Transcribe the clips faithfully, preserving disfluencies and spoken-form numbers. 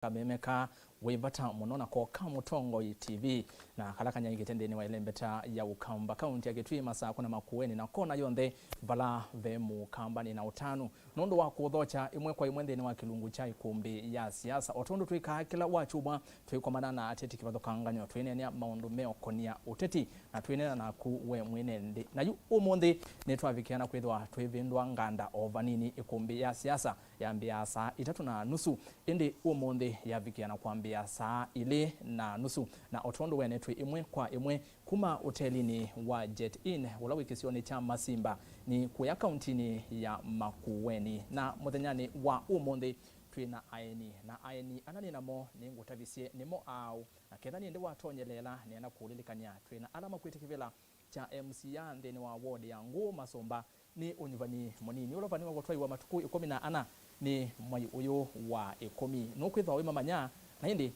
kameme ka wĩ vata mũno nako ka Mũtongoi T V, na kala kanyangĩte nthĩnĩ wa ĩlembeta ya Ũkamba, kaunti ya Kitui, Masakũ na Makueni, na kona yonthe vala ve Mũkamba nĩ na ũtanu nũndũ wa kũthokya ĩmwe kwa ĩmwe nthĩnĩ wa kĩlungu kya ĩkũmbĩ ya siasa. O tondũ twĩkaa kĩla Wakyumwa, twĩkomana na ateti kĩvathũkangany'o, twĩneenea maũndũ meũkonia ũteti, na twĩneena naku we mwene nthĩ. Na yu ũmũnthĩ nĩtwavikĩana kwĩthĩwa twĩvĩndũa nganda o vanini ĩkũmbĩ ya siasa yambĩaa saa itatũ na nusu, ĩndĩ ũmũnthĩ yavikĩana kwambĩĩa saa ilĩ na nusu. Na o tondũ wenetw'e ĩmwe kwa ĩmwe kuma ũtelinĩ wa Jet Inn ũla wĩ kĩsionĩ kya Masimba, nĩ kũya kauntinĩ ya Makueni. Na mũthenyanĩ wa ũmũnthĩ twĩ na aeni, na aeni ala nĩ namo nĩngũtavisye nĩmo aaũ, na ketha nĩndĩ watonyelela, nĩenda kũlilikany'a twĩ na ala makwĩte kĩvĩla kya M C A nthĩnĩ wa ward ya Ngũũ Masũmba, nĩ ũnyuvani mũnini ũla ũvaniwe kũtwaiwa matukũ ĩkũmi na ana nĩ mwai ũyũ wa ĩkũmi. Nũkwĩthwa wĩmamanya, na ĩndĩ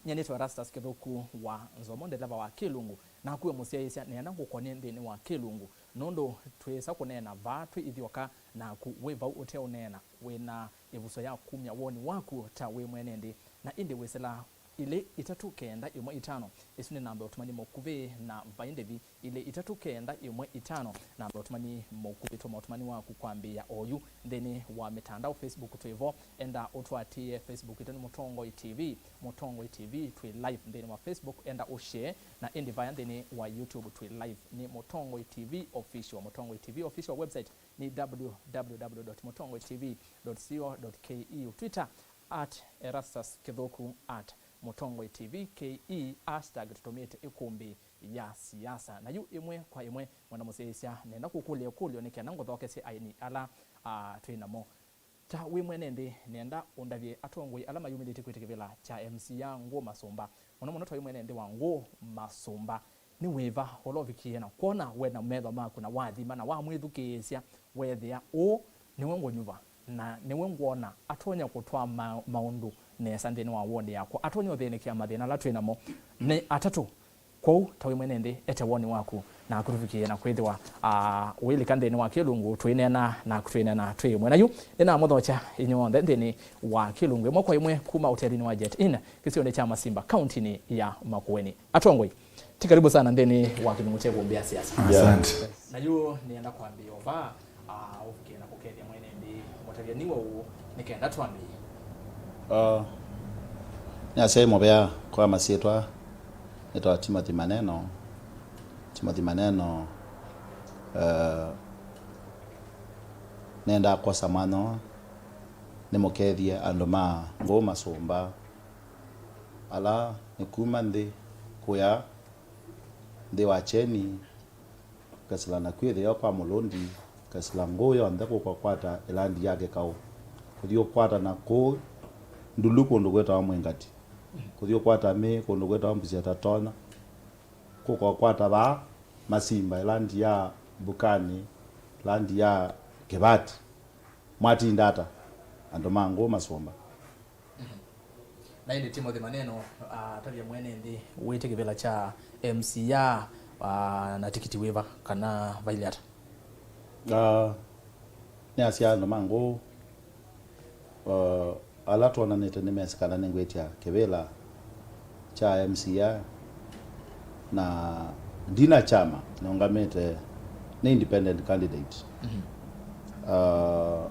nyie nĩtawa Erastus Kĩthũku wa Nzomo, ndeleva wa kĩlungu, naku we mũsyaĩĩsya, neena ngũkonie nthĩnĩ wa kĩlungu, nũndũ twĩsa kũneena vaa twĩ ithyoka, naku wĩ vau ũteũneena, wĩ na ĩvuso ya kumya woni waku ta wĩ mwene nthĩ, na ĩndĩ wĩsĩla ilĩ itatũ kenda ĩmwe itano. Ĩsu nĩ namba ya ũtũmani mũkuvĩ, na vai ndĩvi, ilĩ itatũ kenda ĩmwe itano. Namba ya ũtũmani mũkuvĩ, tũma ũtũmani waku kwambĩĩa oyu nthĩnĩ wa mĩtandao. Facebook twĩ vo, enda ũtũatĩĩe Facebook itũ nĩ Mũtongoi T V. Mũtongoi T V twĩ live nthĩnĩ wa Facebook, enda ũshare, na ĩndĩ vaya nthĩnĩ wa YouTube twĩ live nĩ Mũtongoi T V Official. Mũtongoi T V Official website nĩ www dot mũtongoi T V dot co dot ke. Twitter at Erastus Kĩthũku, at Mũtongoi T V K E, hashtag tũtũmĩte ĩkũmbĩ ya siasa. Na yu ĩmwe kwa ĩmwe, mwana mũsyaĩĩsya, nenda kũkũlya ĩkũlyo nĩ kenda ngũthokesye aini ala, ah, twĩ namo. Ta wĩ mwene nthĩ, nenda ũndavye atongoi ala mayumĩlĩte kwĩtĩkĩvĩla kya M C A Ngũũ Masũmba, mũno mũno ta wĩ mwene nthĩ wa Ngũũ Masũmba. Nĩ wĩva ũla ũvikĩĩe na kwona we na metho maku na wathima na wamwĩthukĩĩsya, weethĩa ũũ nĩwe ngũnyuva na nĩwe ngwona atonya kũtwaa ma-, maũndũ nesa nthĩnĩ wa ward yakwa, atonya ũthĩnĩkĩa mathĩna ala twĩ namo? Nĩ atatũ. Kwoou ta wĩ mwene nthĩ, ete woni waku na kũtũvikĩĩa na kwĩthĩwa, ah, ũilika nthĩnĩ wa kĩlungu twĩneena na twĩneena twĩ ĩmwe. Na yu nĩnamũthokya inyw'onthe nthĩnĩ wa kĩlungu ĩmwe kwa ĩmwe kuma ũtelinĩ wa Jet Inn kĩsionĩ kya Masimba, kauntinĩ ya Makueni. Atongoi, ti karibu sana nthĩnĩ wa kĩlungu kya ĩkũmbĩ ya siasa. Asante. Na yu nĩenda kwambĩa o vaa, ah, ũvikĩe na kũkethya mwene nthĩ mũtavya nĩwe ũũ nĩ kenda twambĩĩe. Ah, nĩ asyai mũvea kwa masyĩtwa, nĩtawa Timothy Maneno. Timothy Maneno, eh, nendaa kwosa mwanya nĩmũkethye andũ ma Ngũũ Masũmba, ala nĩ kuma nthĩ kũya, nthĩ wa Kyeni, Kasila na kwĩthĩwa kwa Mũlũndi, Kasila Ngũũ yonthe kũka kwata ĩlandi ya Kĩkaũ, kũthi ũkwata na kũũ Ndulu kũndũ kwĩtawa Mwĩngati, kũthi ũkwata Mĩĩ kũndũ kwĩtawa Mbusia Tatonya, kũka ũkwata vaa Masimba ĩlandi ya Mbukani, ĩlandi ya Kĩvati. Mwatinda ata, andũ ma Ngũũ Masũmba? Na ĩndĩ Timothy Maneno, ah, tavya mwene nthĩ wĩtĩ kĩvĩla kya M C A, ah, na tikiti wĩva kana vailĩ ata? Ah, nĩasya andũ ma Ngũũ, ah, ala twonanĩte nĩmesĩ kana nĩngwĩtya kĩvĩla kya M C A, na ndina kyama, nĩũngamĩte, nĩ independent candidate. Mhm. Ah,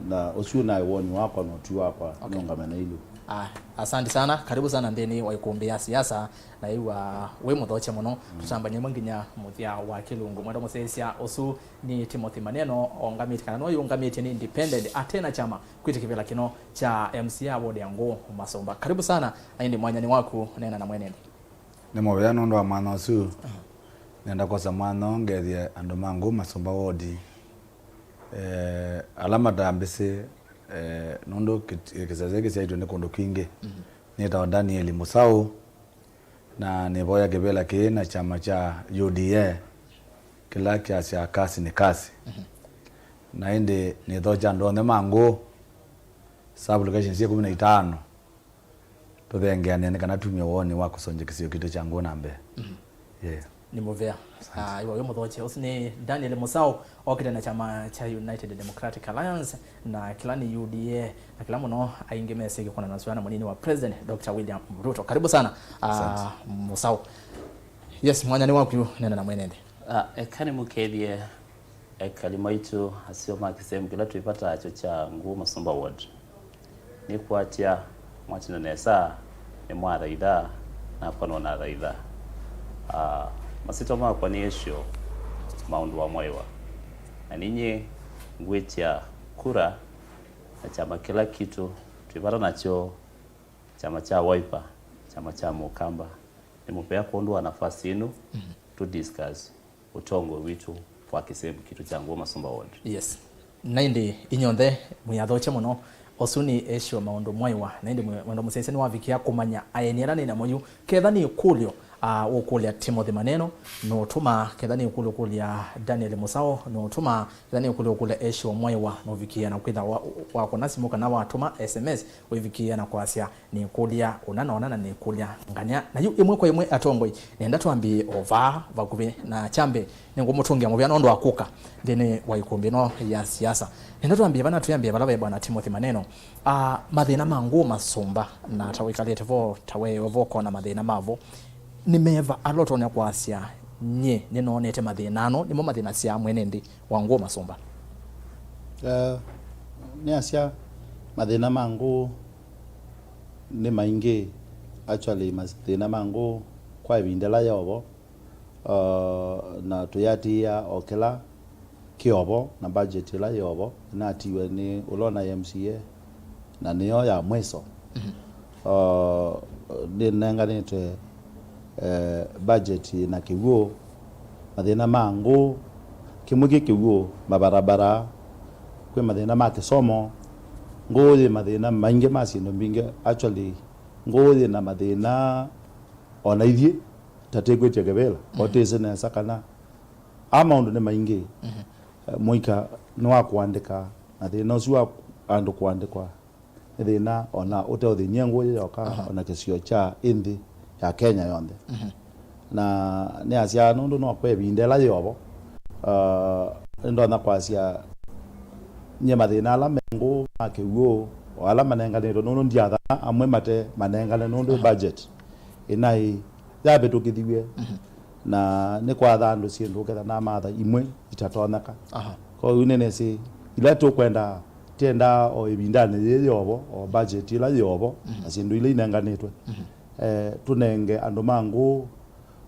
na ũsu naĩ woni wakwa na ũtwi wakwa, okay, nĩũngame na ilu. Ah, asante sana, karibu sana nthĩnĩ wa ĩkũmbĩ ya siasa, na ĩw'a wĩ mũthokye mũno. Mm. Tũtambany'e ĩmwe nginya mũthya wa kĩlungu. Mwenda mũsyaĩĩsya, ũsu nĩ Timothy Maneno, ũngamĩte kana nĩwe ũngamĩtye nĩ independent, ate na kyama, kwĩtĩ kĩvĩla kĩno kya M C A ward ya Ngũũ Masũmba. Karibu sana, na ĩndĩ mwanya nĩ waku, neena na mwene nthĩ. Nĩ mũvea nũndũ wa mwanya ũsu. Aha. Nenda kwosa mwanya ũũ ngethye andũ ma Ngũũ Masũmba ward, eh, ala matambĩsĩ, eh, nũndũ kĩ-, kĩsese kĩsyaĩtwe nĩ kũndũ kwingĩ. Mhm. Nĩtawa Daniel Mũsaũ, na nĩvoya kĩvĩla kĩĩ na kyama kya U D A, kĩla kyasya kasi ni kasi. Mhm. Na ĩndĩ nĩthokya andũ onthe ma Ngũũ, sub locations ĩkũmi na itano, tũthengeanĩe nĩ kana tumye woni wa kũsonzya kĩsio kitũ kya Ngũũ na mbee. Mhm. Yeah. Nĩ mũvea. Ah, iwe wĩ mũthokye. Ũsu nĩ Daniel Musau, okĩte na kyama kya United Democratic Alliance, na kĩla nĩ U D A, na kĩla mũno aingĩ mesĩ kĩkonana na sũana mũnini wa President, Doctor William Ruto. Karibu sana, ah, Musau. Yes, mwanya nĩ waku, nena na mwene nthĩ. Ah, eka nĩmũkethye ekali maitũ aseo ma kĩsemu kĩla twĩ vata nakyo kya Ngũũ Masũmba Ward. Nĩkwatya mwatina nesa, nĩmwathaitha, nakwa no nathaitha. Ah, masyĩtwa makwa nĩ Esho Maũndũ wa Mwaiwa. Na ninyie ngwĩtya kura na kyama kĩla kitũ twĩ vata nakyo, kyama kya Wiper, kyama kya Mũkamba. Nĩ mũvea kwondũ wa nafasi ĩno, tũ discuss ũtongoi witũ wa kĩsemu kitũ kya Ngũũ Masũmba Ward. Yes. Na ĩndĩ inyonthe mwĩathokye mũno. Ũsu nĩ Esho Maũndũ Mwaiwa. Na ĩndĩ mwĩ-, mwendo mũsyaĩĩsya nĩwavikĩa kũmanya aeni ala nĩ namo yu. Ketha nĩ ĩkũlyo, ah, ũkũlya Timothy Maneno, nũtũma. Ketha nĩ ĩkũlyo ũkũlya Daniel Musau, nũtũma. Ketha nĩ ĩkũlyo ũkũlya Esho Mwaiwa, nũvikĩĩa na kwĩtha wa, wakũna simũ kana watũma S M S, ũivikĩĩa na kwasya, nĩkũlya ũna na ũna na nĩkũlya ngania. Na yu ĩmwe kwa ĩmwe, atongoi, nenda twambĩĩe o vaa vakuvĩ na kyambe, nĩngũmũtũngĩa mũvea nũndũ wa kũka nthĩnĩ wa ĩkũmbĩ ĩno ya siasa. Nenda twambĩĩe vana, twĩambĩe vala ve Bwana Timothy Maneno. Ah, mathĩna ma Ngũũ Masũmba, na ta wĩkalĩte vo, ta weewe vo, ũkona mathĩna mavo nĩ meva, ala ũtonya kwasya, nyie nĩnoonete mathĩna ano, nĩmo mathĩnasya mwene nthĩ wa Ngũũ Masũmba? Eh, nĩasya mathĩna ma Ngũũ nĩ maingĩ. Actually, mathĩna ma Ngũũ kwa ĩvinda ĩla yovo, uh, na tũyatĩĩa o kĩla kĩovo na budget ĩla yovo, natiwe nĩ ũla na M C A, na nĩyo ya mwiso. Mhm. Uh, nĩnenganĩtwe, eh, budget na kĩw'ũ, mathĩna ma Ngũũ, kĩmwe kĩ kĩw'ũ, mabarabara, kwĩ mathĩna ma kĩsomo. Ngũũ yĩ mathĩna maingĩ ma syĩndũ mbingĩ. Actually, Ngũũ yĩ na mathĩna o na ithyĩ, ta tĩkwĩtya kĩvĩla, o tĩsĩ nesa kana aa maũndũ nĩ maingĩ. Mhm. Eh, mũika nĩ wa kũandĩka, na thĩna ũsu wa andũ kũandĩkwa nĩ thĩna o na ũteũthĩnie Ngũũ yoka, aha, o na kĩsio kya ĩ nthĩ ya Kenya yonthe. Mhm. Na nĩasya nũndũ no kwa ĩvinda ĩla yĩovo, ah, nĩndonya kwasya nyie mathĩna ala me Ngũũ ma kĩw'ũ, o ala manenganĩtwe, nũndũ ndiathana amwe mate manengane nũndũ, aha, budget ĩnaĩ yavĩtũkĩthiw'e, mhm, na nĩkwatha andũ syĩndũ ũketha namatha imwe itatonyeka. Aha. Kwoou nĩnĩsĩ ila tũkwenda, tiendaa o ĩvindanĩ yĩĩ yĩovo, o budget ĩla yĩovo, mhm, na syĩndũ ila inenganĩtwe, mhm, eh, tũnenge andũ ma Ngũũ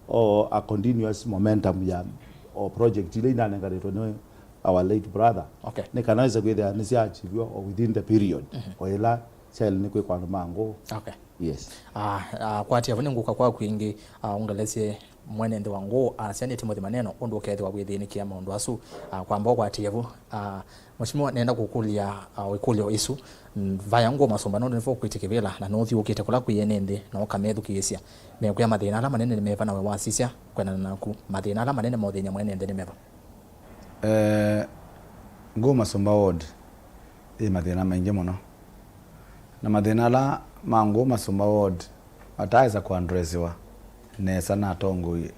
o a continuous momentum ya o project ila inanenganĩtwe nĩ our late brother. Okay. Nĩ kana ĩse kwĩthĩa nĩsyaachiviwa o within the period, mhm, o ĩla syaĩle nĩ kwĩkwa andũ ma Ngũũ. Okay. Yes. Ah, ah, kwatia vu nĩngũka kwaku ĩngĩ, ah, ũngelesye mwene nthĩ wa Ngũũ, ah, asya nĩ Timothy Maneno, ũndũ ũkethĩwa wĩthĩnĩkĩa maũndũ asu, ah, kwamba ũkwatie vu, ah, Mheshimiwa, nenda kũkũlya, ah, ĩkũlyo ĩsu, mm, vaya Ngũũ Masũmba, nũndũ nĩvo ũkwĩtĩ kĩvĩla, na nũthiũũkĩte kũla kwĩ ene nthĩ, na ũkamethukĩĩsya, mekwĩa mathĩna ala manene nĩ meva, na we wasisya kwendana naku, mathĩna ala manene maũthĩny'a mwene nthĩ nĩ meva? Eh, Ngũũ Masũmba Ward yĩ mathĩna maingĩ mũno. Na mathĩna ala ma Ngũũ Masũmba Ward mataaĩsa kũandresiwa nesa na atongoi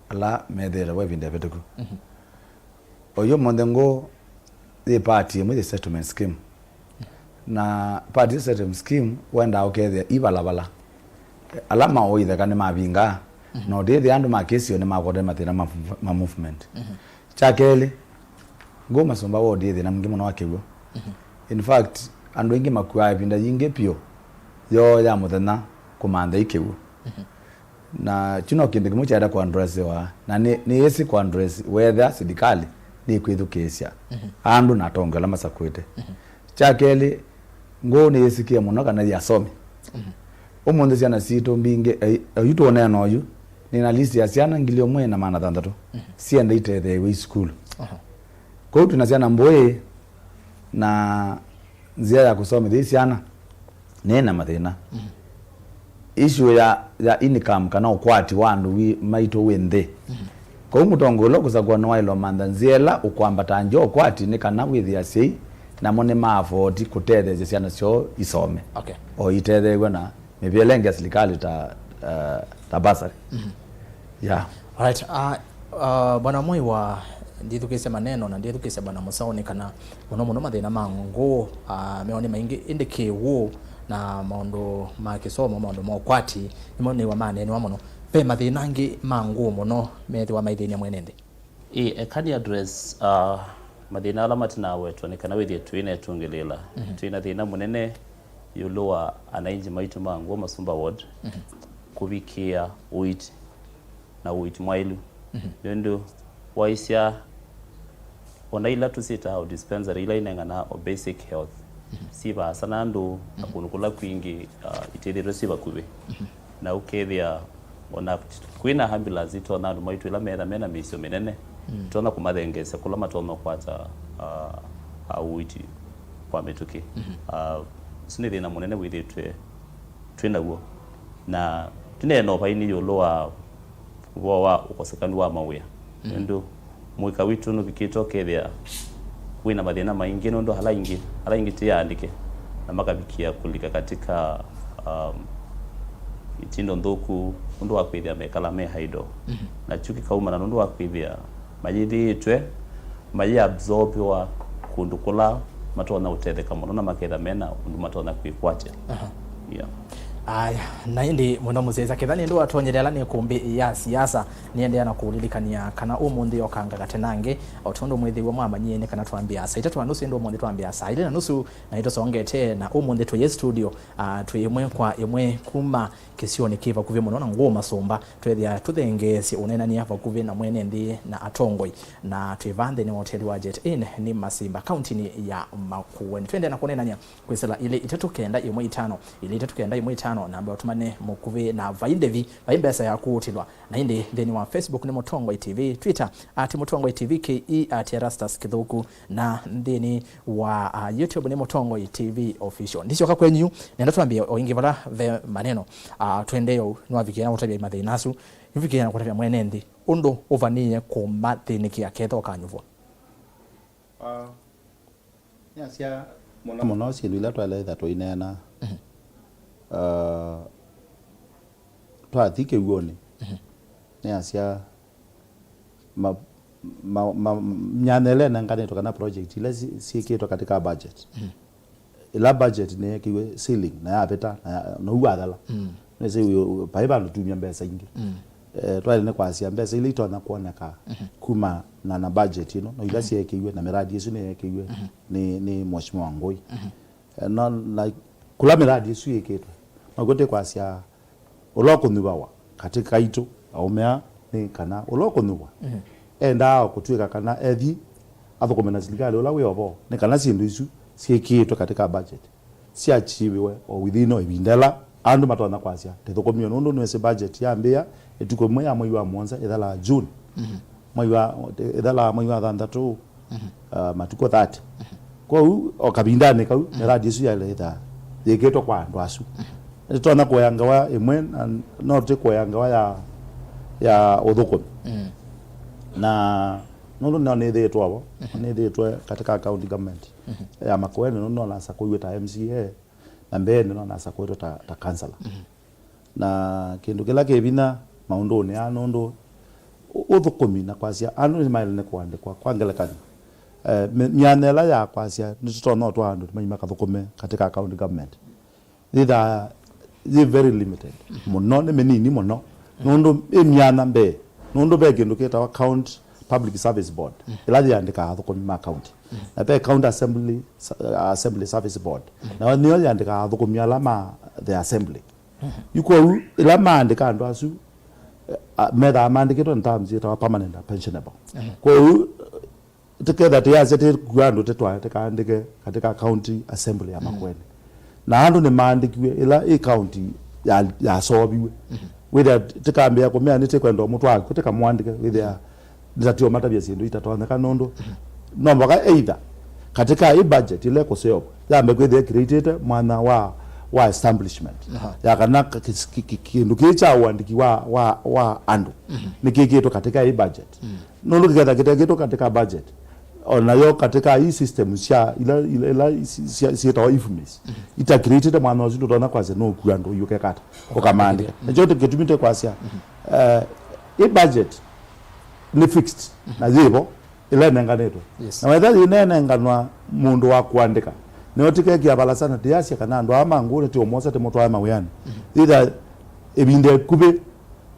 ala methĩĩtwe vo ĩvinda ĩvĩtũku. Mhm. Oyu ũmũnthĩ Ngũũ yĩ part ĩmwe yĩ settlement scheme. Na part ya settlement scheme wendaa ũkethĩa i valavala. Ala maũitheka nĩmavingaa. Mhm. Na ũtĩthĩa andũ ma kĩsio nĩmakwata mathĩna ma, ma movement. Mhm. Kya kelĩ, Ngũũ Masũmba Ward yĩ thĩna mwingĩ mũno wa kĩw'ũ. Mhm. In fact, andũ aingĩ makuaa ĩvinda yingĩ piũ yoo ya mũthenya kũmantha i kĩw'ũ. Mhm. Na kyu no kĩndũ kĩmwe kyaenda kũandresiwa, na nĩ, nĩyĩsĩ kũandresi wethĩa silikalĩ nĩkwĩthukĩĩsya, mhm, andũ na atongoi ala masakũĩte. Mhm. Kya kelĩ, Ngũũ nĩyĩsĩkĩe mũno kana yĩ asomi. Mhm. Ũmũnthĩ syana sitũ mbingĩ, eh, oyu tũũneena oyu, nĩna list ya syana ngili ũmwe na maana thanthatũ, mhm, syenda itetheew'e i sukulu. Aha. Kwoou twĩna syana mbũĩ, na nzĩa ya kũsomethya syana nĩ na mathĩna. Mhm. Issue ya, ya income kana ũkwati wa andũ wi-, maitũ wĩ nthĩ. Mhm. Kwoou mũtongoi ũla ũkũsakũa nĩwaĩle ũmantha nzĩa ĩla ũkwambata nzĩa ũkwati nĩ kana wĩthĩa asyai namo nĩmaavoti kũtetheesya syana syoo isome. Okay. O itetheew'a na mĩvĩa ĩla ĩngĩ ya silikalĩ ta, eh, ta bursary. Mhm. Yeah. Alright, uh, uh, Bwana Mwaiwa, ndithukĩĩsya maneno na ndithukĩĩsya Bwana Mũsaũ nĩ kana mũno mũno mathĩna ma ngũũ, uh, meo nĩ maingĩ, ĩndĩ kĩw'ũ na maũndũ ma kĩsomo, maũndũ ma ũkwati, nĩmo nĩw'a maneenwa mũno. Ve mathĩna angĩ ma ngũũ mũno methĩwa maithĩny'a mwene nthĩ? Ĩ, eka nĩ address, uh, mathĩna ala matinawetwa nĩ kana wĩthĩe twĩ na ĩtũngĩlĩĩla. Mhm. Twĩ na thĩna mũnene ĩũlũ wa anainji maitũ ma ngũũ Masumba Ward, mhm, kũvikĩa ũiiti na ũiiti mwaĩlu. Mhm. Nũndũ waisya ona ila tũsyĩtaa o dispensary, ila ineng'anaa o basic health, mhm, syĩ vaasa na andũ na, mhm, kũndũ kũla kwingĩ, uh, itĩthĩtwe syĩ vakuvĩ. Mhm. Na ũkethĩa ona kwĩna ambulance itonya andũ maitũ ĩla metha mena mĩisyo mĩnene, mm, itonya kũmathengeesya kũla matonya kũkwata, uh, uh, ũiiti kwa mĩtũkĩ. Mhm. Uh, ũsu nĩ thĩna mũnene wĩthĩtwe twĩ naw'o. Na tũneena ũvaini ĩũlũ wa ũvoo wa ũkosekanu wa mawĩa. Mm. Nũndũ mũika witũ nũvikĩte ũkethĩa wĩna mathĩna maingĩ nũndũ ala aingĩ, ala aingĩ ti aandĩke, na makavikĩa kũlika katika, um, itindo nthũku nũndũ wa kwĩthĩa mekala me idle. Mhm. Na kyu kĩkaumana nũndũ wa kwĩthĩa mayĩthĩĩtwe mayĩabsorbiwa kũndũ kũla matonya ũtetheka mũno na maketha mena ũndũ matonya kwĩkwatya. Aha. Yeah. Aya, na ĩndĩ mũno mũsyaĩĩsya, ketha nĩ ndũ watonyele ala nĩ ĩkũmbĩ ya siasa, nĩendeea na kũũlilikany'a kana ũmũnthĩ okanga katenange, o tondũ mwĩthĩw'a mwamanyie nĩ kana twambĩa saa itatũ na nusu, ĩndĩ ũmũnthĩ twambĩa saa ilĩ na nusu, na nĩtũsongete, na ũmũnthĩ twĩ studio, ah, twĩ ĩmwe kwa ĩmwe kuma kĩsionĩ kĩ vakuvĩ mũno na ngũũ Masumba, twethĩa tũthengeesye ũneenany'a vakuvĩ na mwene nthĩ na atongoi, na twĩ vaa nthĩnĩ wa hoteli wa Jet Inn nĩ Masimba, kauntinĩ ya Makueni. Twendee na kũneenany'a kwĩsĩla ilĩ itatũ kenda ĩmwe itano, ilĩ itatũ kenda ĩmwe itano, namba ũtũmane mũkuvĩ na vai ndĩvi, vai mbesa ya kũũtĩlwa. Na ĩndĩ nthĩnĩ wa Facebook nĩ Mũtongoi T V, Twitter at Mũtongoi T V K E, at Erastus Kĩthũku, na nthĩnĩ wa, ah, YouTube nĩ Mũtongoi T V Official. Ndisyoka kwenyu, nenda twambĩe o ĩngĩ vala ve maneno. Ah, twendee ũu, nĩwavikĩe na kũtavya mathĩna asu, nĩwavikĩe na kũtavya mwene nthĩ ũndũ ũvanĩĩe kũmathĩnĩkĩa ketha ũkanyuvwa. Ah, nĩasya mũno mũno syĩndũ ila twaĩle ĩtha tũineena. Mhm. Ah, twathi kĩw'ũnĩ, mhm, nĩasya ma, ma, ma, myanya ĩla ĩnenganĩtwe kana project ila si, syĩkĩtwe katika budget. Mhm. Ĩla budget nĩyeekĩiwe ceiling na yavĩta, na ya, na ũu wathela. Mm. Nĩsĩ wĩ, vai vandũ tumya mbesa ingĩ. Mm. Eh, twaĩle nĩ kwasya mbesa ila itonya kwoneka, mhm, kuma na, na budget ĩno, no ila, mhm, syeekĩiwe, na mĩradi ĩsu nĩyeekĩiwe, mhm, nĩ, nĩ Mheshimiwa Ngũi. Mhm. Eh, na, na kũla mĩradi ĩsu yĩkĩtwe, nokw'o tĩkwasya ũla ũkũnyuvawa katĩ kaitũ aũme aa nĩ kana ũla ũkũnyuvwa, mhm, endaa o kũtw'ĩka kana ethi athũkũme na silikalĩ ũla wĩ o vo, nĩ kana syĩndũ isu syĩkĩĩtwe katika budget syakyiviwe o within o ĩvinda ĩla andũ matonya kwasya, "Ndĩthũkũmie," nũndũ nĩwĩsĩ budget yambĩĩa ĩtukũ ĩmwe ya mwei wa mũonza, ĩthalaa June. Mhm. Mwei wa, ĩthalaa mwei wa thanthatũ, mhm, uh, matukũ thirty. Mhm. Kwoou, o kavindanĩ kau, mhm, mĩradi ĩsu yaĩle ĩtha yĩkĩtwe kwa andũ asu. Mhm. Nĩtũtonya kũea ngewa ĩmwe, na no tũkũea ngewa ya, ya ũthũkũmi. Mhm. Na nũndũ nĩo nĩthĩĩtwe vo, mhm, nĩthĩĩtwe katika county government, mhm, ya Makueni, nũndũ no nasakũiwe ta M C A, na mbeenĩ no nasakũĩtwe ta, ta councillor. Mhm. Na kĩndũ kĩla kĩ vinya maũndũnĩ aa nũndũ ũ-, ũthũkũmi na kwasya andũ nĩmaĩle nĩ kũandĩkwa. Kwa ngelekany'o, eh, mĩ-, myanya ĩla ya kwasya nĩtũtonya ũtwaa andũ maima kathũkũme katika county government yĩthaa yĩ very limited mũno, nĩ mĩnini mũno, nũndũ ĩ myanya mbee, nũndũ ve kĩndũ kĩtawa County Public Service Board, ĩla yĩandĩkaa athũkũmi ma county, na ve County Assembly, Assembly Service Board, nayo nĩyo yĩandĩkaa athũkũmi ala ma the assembly. Yu kwoou, ĩla maandĩka andũ asu, eh, a-, methaa maandĩkĩtwe na terms syĩtawa permanent and pensionable. Mhm. Kwoou, tũketha tũyasya tĩkua andũ tĩtwae tĩkaandĩke katika county assembly ya, mhm, Makueni. Na andũ nĩmaandĩkiwe ĩla ĩ county ya, yasoviwe. Mhm. Wĩthĩa tĩkambĩa kũmea nĩtĩkwenda mũtwaa kw'o tĩkamwandĩke, wĩthĩa nĩtatio matavya syĩndũ itatonyeka nũndũ no mũvaka either katika ĩ budget ĩla ĩkũseovwa yambe kwĩthĩa ĩkirĩtĩte mwanya wa, wa establishment. Aha. Ya kana ka-, kĩ-, kĩ-, kĩ-, kĩndũ kĩĩ kya ũandĩki wa, wa, wa andũ, mhm, nĩkĩkĩtwe katika ĩ budget. Mm. Nũndũ kĩketha kĩtekĩtwe katika budget, onayo katika ĩ system sya ila, ila, ila si-, sya-, syĩtawa IFMIS, mhm, itakirĩtĩte mwanya ũsu ndũtonya kwasya nũkua andũ ũiũkekata ũkamaandĩka. Ũkamaandĩka. Mm. Nakyo kĩtumi tĩkwasya, mhm, eh, Ĩ budget nĩ fixed, na yĩvo, ĩla ĩnenganĩtwe. Yes. Na wetha yĩnenenganwa mũndũ wa kũandĩka, nĩyo tĩkekĩa vala sana, tĩyasya kana andũ aa ma ngũũ nĩtĩũmosa tĩmũtwae mawĩanĩ. Yĩtha ĩvinda ĩkuvĩ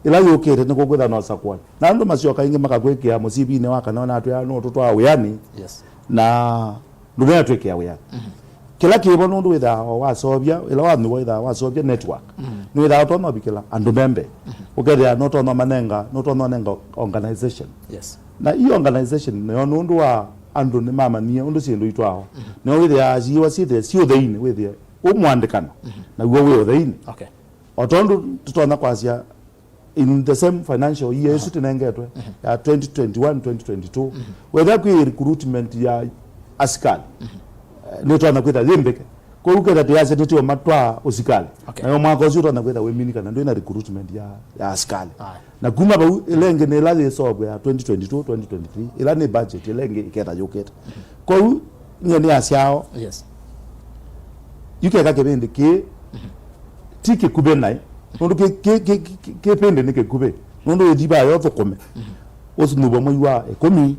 ĩla yũkĩte nĩkũkwĩtha na ũsakũani. Na andũ masyoka ingĩ makakwĩkĩa mũsivinĩ wa kana onatwĩa nũtũtwaa wĩanĩ. Yes. Na ndũneatwĩkĩa wĩa. Kĩla kĩvo nũndũ wĩthaa o wasovya, ĩla wanyuwa wĩthaa wasovya network. Nĩwĩthaa ũtonya ũvikĩla andũ me mbee. Ũkethĩa nũtonya manenga, nũtonya ũnenga organization. Yes. Na ii organization nĩyo nũndũ wa andũ nĩmamanyie ũndũ syĩndũ itwawa. Nĩyo wĩthĩaa syiwa syĩthĩe syĩ ũtheinĩ wĩthĩe ũmwandĩkano. Naw'o wĩ ũtheinĩ. Okay. O tondũ tũtonya kwasya in the same financial year ĩsu tĩnengetwe ya twenty twenty-one, twenty twenty-two, wetha kwĩ recruitment ya asikali, eh, nĩtwana kwĩtha yĩmbĩke. Kwoou ketha tĩyasya nĩtĩũmatwaa ũsikali. Okay. Nayo mwaka ũsu ũtwana kwĩtha wĩmini kana ndwĩna recruitment ya, ya asikali. Aye. Na kuma vau, ĩla ĩngĩ nĩ ĩla yĩsovwe ya twenty twenty-two, twenty twenty-three, ĩla nĩ budget ĩla ĩngĩ ĩketha yũkĩte. Kwoou nyie nĩasyaao, yes, yu keka kĩvĩndĩ kĩĩ ti kĩkuvĩ naĩ, nũndũ kĩ, kĩ, kĩ, kĩ, kĩvĩndĩ nĩ kĩkuvĩ, nũndũ wĩthi vayo ũthũkũme, ũsinuvwa mwei wa ĩkũmi,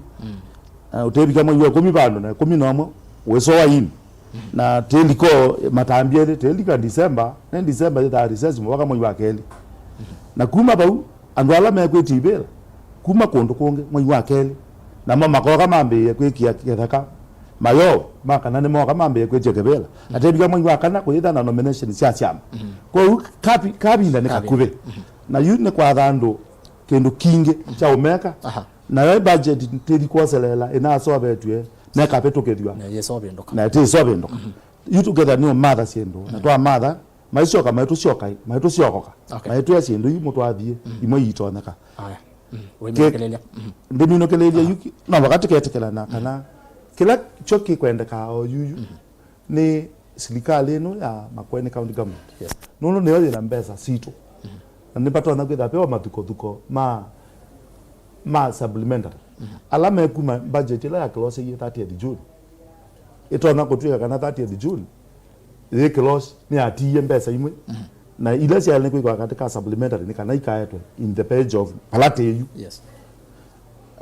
na ũtevika mwei wa ĩkũmi vandũ, na ĩkũmi na ũmwe wĩsoa ini, na tĩliko matambya ĩlĩ, tĩlika December, nĩ December yĩthaa recess mũvaka mwei wa kelĩ. Na kuma vau, andũ ala mekwĩtya ivĩla kuma kũndũ kũngĩ mwei wa kelĩ, namo makoka mambĩĩe kwĩkĩa kĩtheka mayoo ma kana nĩmoka mambĩĩe kwĩtya kĩvĩla. Na tevika mwei wa kana kũyĩtha na nomination sya syama. Kwoou kavi-, kavinda nĩ kakuvĩ. Na yu nĩ kwatha andũ kĩndũ kingĩ kya ũmeka. Aha. Nayo budget tĩthi kwoseleela ĩnasovetw'e nekavĩtũkĩthw'a. Na yĩsovĩndũka. Na tĩsovĩndũka. Yu tũketha nĩ ũmatha syĩndũ, na twamatha, maisyoka, maitũsyoka, maitũsyokoka. Okay. Maitwĩa syĩndũ imwe twathiĩ, imwe iitonyeka. Aya. Wĩminũkĩlĩlya. Ndiminũkĩlĩlya yu ki-, no vaka tũketĩkĩlana kana kĩla kyo kĩkwendeka o yuyu nĩ silikalĩ ĩno ya Makueni County Government. Yes. Nũndũ nĩyo yĩna mbesa sitũ. Na nĩvatonya kwĩthĩa ve o mathukothuko ma, ma supplementary. Ala mekuma budget ĩla yakĩloseiwe thirtieth June. Ĩtonya kũtw'ĩka kana thirtieth June yĩ kĩlosi nĩyatiie mbesa imwe, na ila syaĩle nĩ kwĩkwa katĩ ka supplementary nĩ kana ikaetwe in the page of vala tĩyu. Yes.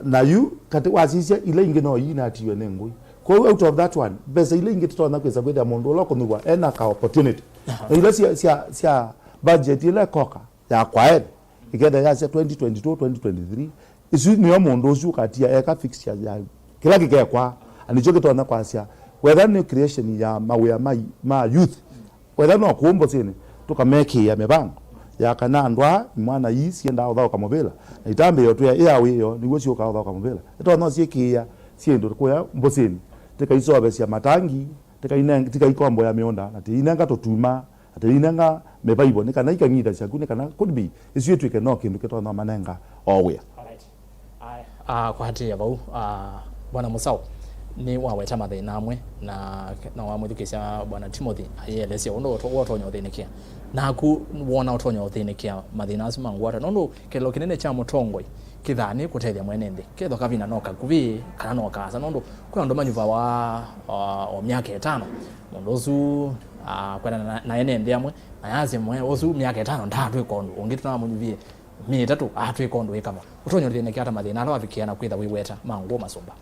Na yu katĩ wasisya ila ingĩ no ii inatiiwe nĩ ngũi. Kwoou out of that one, mbesa ila ingĩ tũtonya kwĩsa kwĩthĩa mũndũ ũla ũkũnyuvwa ena ka opportunity. Aha. Na ila sya, sya, sya budget ila ĩkoka ya kwaethe, ĩkethĩa yasya twenty twenty-two, twenty twenty-three, ĩsu nĩyo mũndũ ũsu ũkatia eka fixture ya kĩla kĩkekwa. Na nĩkyo kĩtonya kwasya, wetha nĩ creation ya mawĩa ma, ma youth, wetha no kũũ mbũsĩnĩ, tũkamekĩĩa mĩvango ya kana andũ aa imwana ii siendaa ũthaũka mũvĩla, na itambĩĩo twĩa ĩa wĩoo nĩw'o syũkaa ũthaũka mũvĩla. Ĩtonya syĩkĩĩa syĩndũ kũya mbũsĩnĩ, tĩkaisovesya matangi, tĩkaineng-, tikaikomboya mĩũnda, na tĩinenga tũtuma, na tĩinenga mĩvaivo, nĩ kana ikang'ithasya ku, nĩ kana could be, ĩsu ĩtw'ĩke no kĩndũ kĩtonya manenga o wĩa. Alright. Aya, ah, kwatĩĩa vau, ah, Bwana Mũsaũ, nĩ waweta mathĩna amwe, na, na wamwĩthukĩĩsya Bwana Timothy ayĩelesya ũndũ ũto-, ũtonya ũthĩnĩkĩa. Naku wona ũtonya ũthĩnĩkĩa mathĩna asu ma ngwata, nũndũ kĩlĩlo kĩnene kya mũtongoi kĩthaa nĩ kũtethya mwene nthĩ. Ketho kavina no kakuvĩ, kana no kaasa, nũndũ kwĩ andũ manyuvawa, ah, o myaka ĩtano. Mũndũ ũsu, ah, kwendana na, na ene nthĩ amwe, na yasya mwe ũsu myaka ĩtano ndaatwĩka ũndũ, ũngĩ tũnamũnyuvie myei ĩtatũ, aatwĩka ũndũ wĩ kava. Ũtonya ũthĩnĩkĩa ata mathĩna ala wavikĩa na kwĩtha wĩweta ma ngũũ masũmba?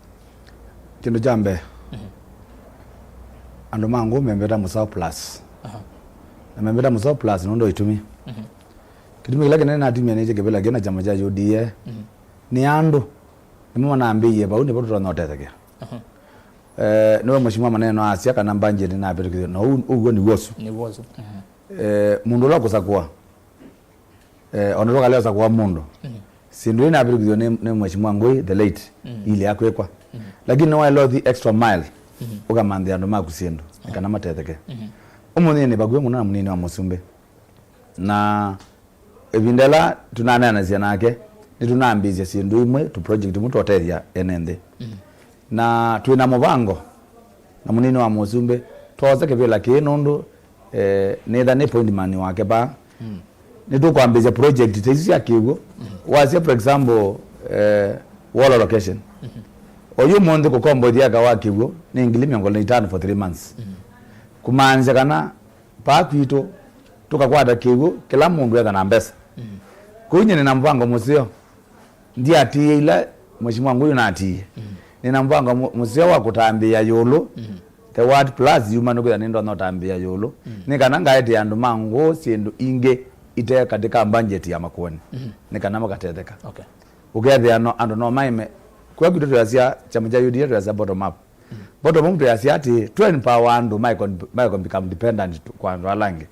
Kĩndũ kya mbee, andũ ma ngũũ membeta Mũsaũ Plus. Aha. Na membeta Mũsaũ Plus nũndũ wa itumi. Kĩtumi kĩla kĩnene natumie nĩkye kĩvĩla kĩna kyama kya U D A. Nĩ andũ nĩmo manambĩie vau, nĩvo tũtonya ũtethekea. Aha. Eh, nĩwe Mheshimiwa Maneno asya kana budget nĩnavĩtũkĩthw'e, na ũu, ũguo nĩw'o ũsu. Nĩw'o ũsu. Eh, mũndũ ũla ũkũsakũa, eh, ona tũkalea ũsakũa mũndũ. Syĩndũ ii navĩtũkĩthw'e nĩ, nĩ Mheshimiwa Ngũi, the late, ilea kwĩkwa. Lakini nĩwaĩle ũthi extra mile, ũkamanthĩa andũ maku syĩndũ, nĩ kana matetheke. Ũmũnthĩ nĩ vakuvĩ mũno na mũnini wa mũsumbĩ. Na ĩvinda ĩla tũnaneanasya nake, nĩtũnambĩĩsya syĩndũ imwe, tũ project tumwe twa ũtethya ene nthĩ. Na twĩ na mũvango na mũnini wa mũsumbĩ, twoosa kĩvĩla kĩĩ nũndũ, eh, nĩtha nĩ point man wake vaa. Nĩtũkwambĩĩsya project ta isu sya kĩw'ũ. Wasya, for example, eh, wall allocation. Oyu ũmũnthĩ kũkombothya eka wa kĩw'ũ nĩ ngili mĩongo ĩlĩ na itano for three months. Kũmaanisya kana vaa kwitũ, tũkakwata kĩw'ũ, kĩla mũndũ etha na mbesa. Kũu nyie nĩ na mũvango mũseo Ndiatiie ila Mheshimiwa Nguyu natiie. Nĩna mũvango mũ- mũseo wa kũtambĩĩa ĩũlũ. The word plus yuma nĩkwĩthĩa nĩndonya ũtambĩĩa ĩũlũ. Nĩ kana ngaetee andũ ma Ngũũ syĩndũ ingĩ ite katika budget ya Makueni. Nĩ kana makatetheka. Okay. Ũkethĩa no, andũ no maĩme. Kwa kwitũ twĩasya, kyama kya U D A twĩasya bottom up. Bottom up twĩasya atĩ, tũ empower andũ maiko, maiko become dependent tu- kwa andũ ala angĩ.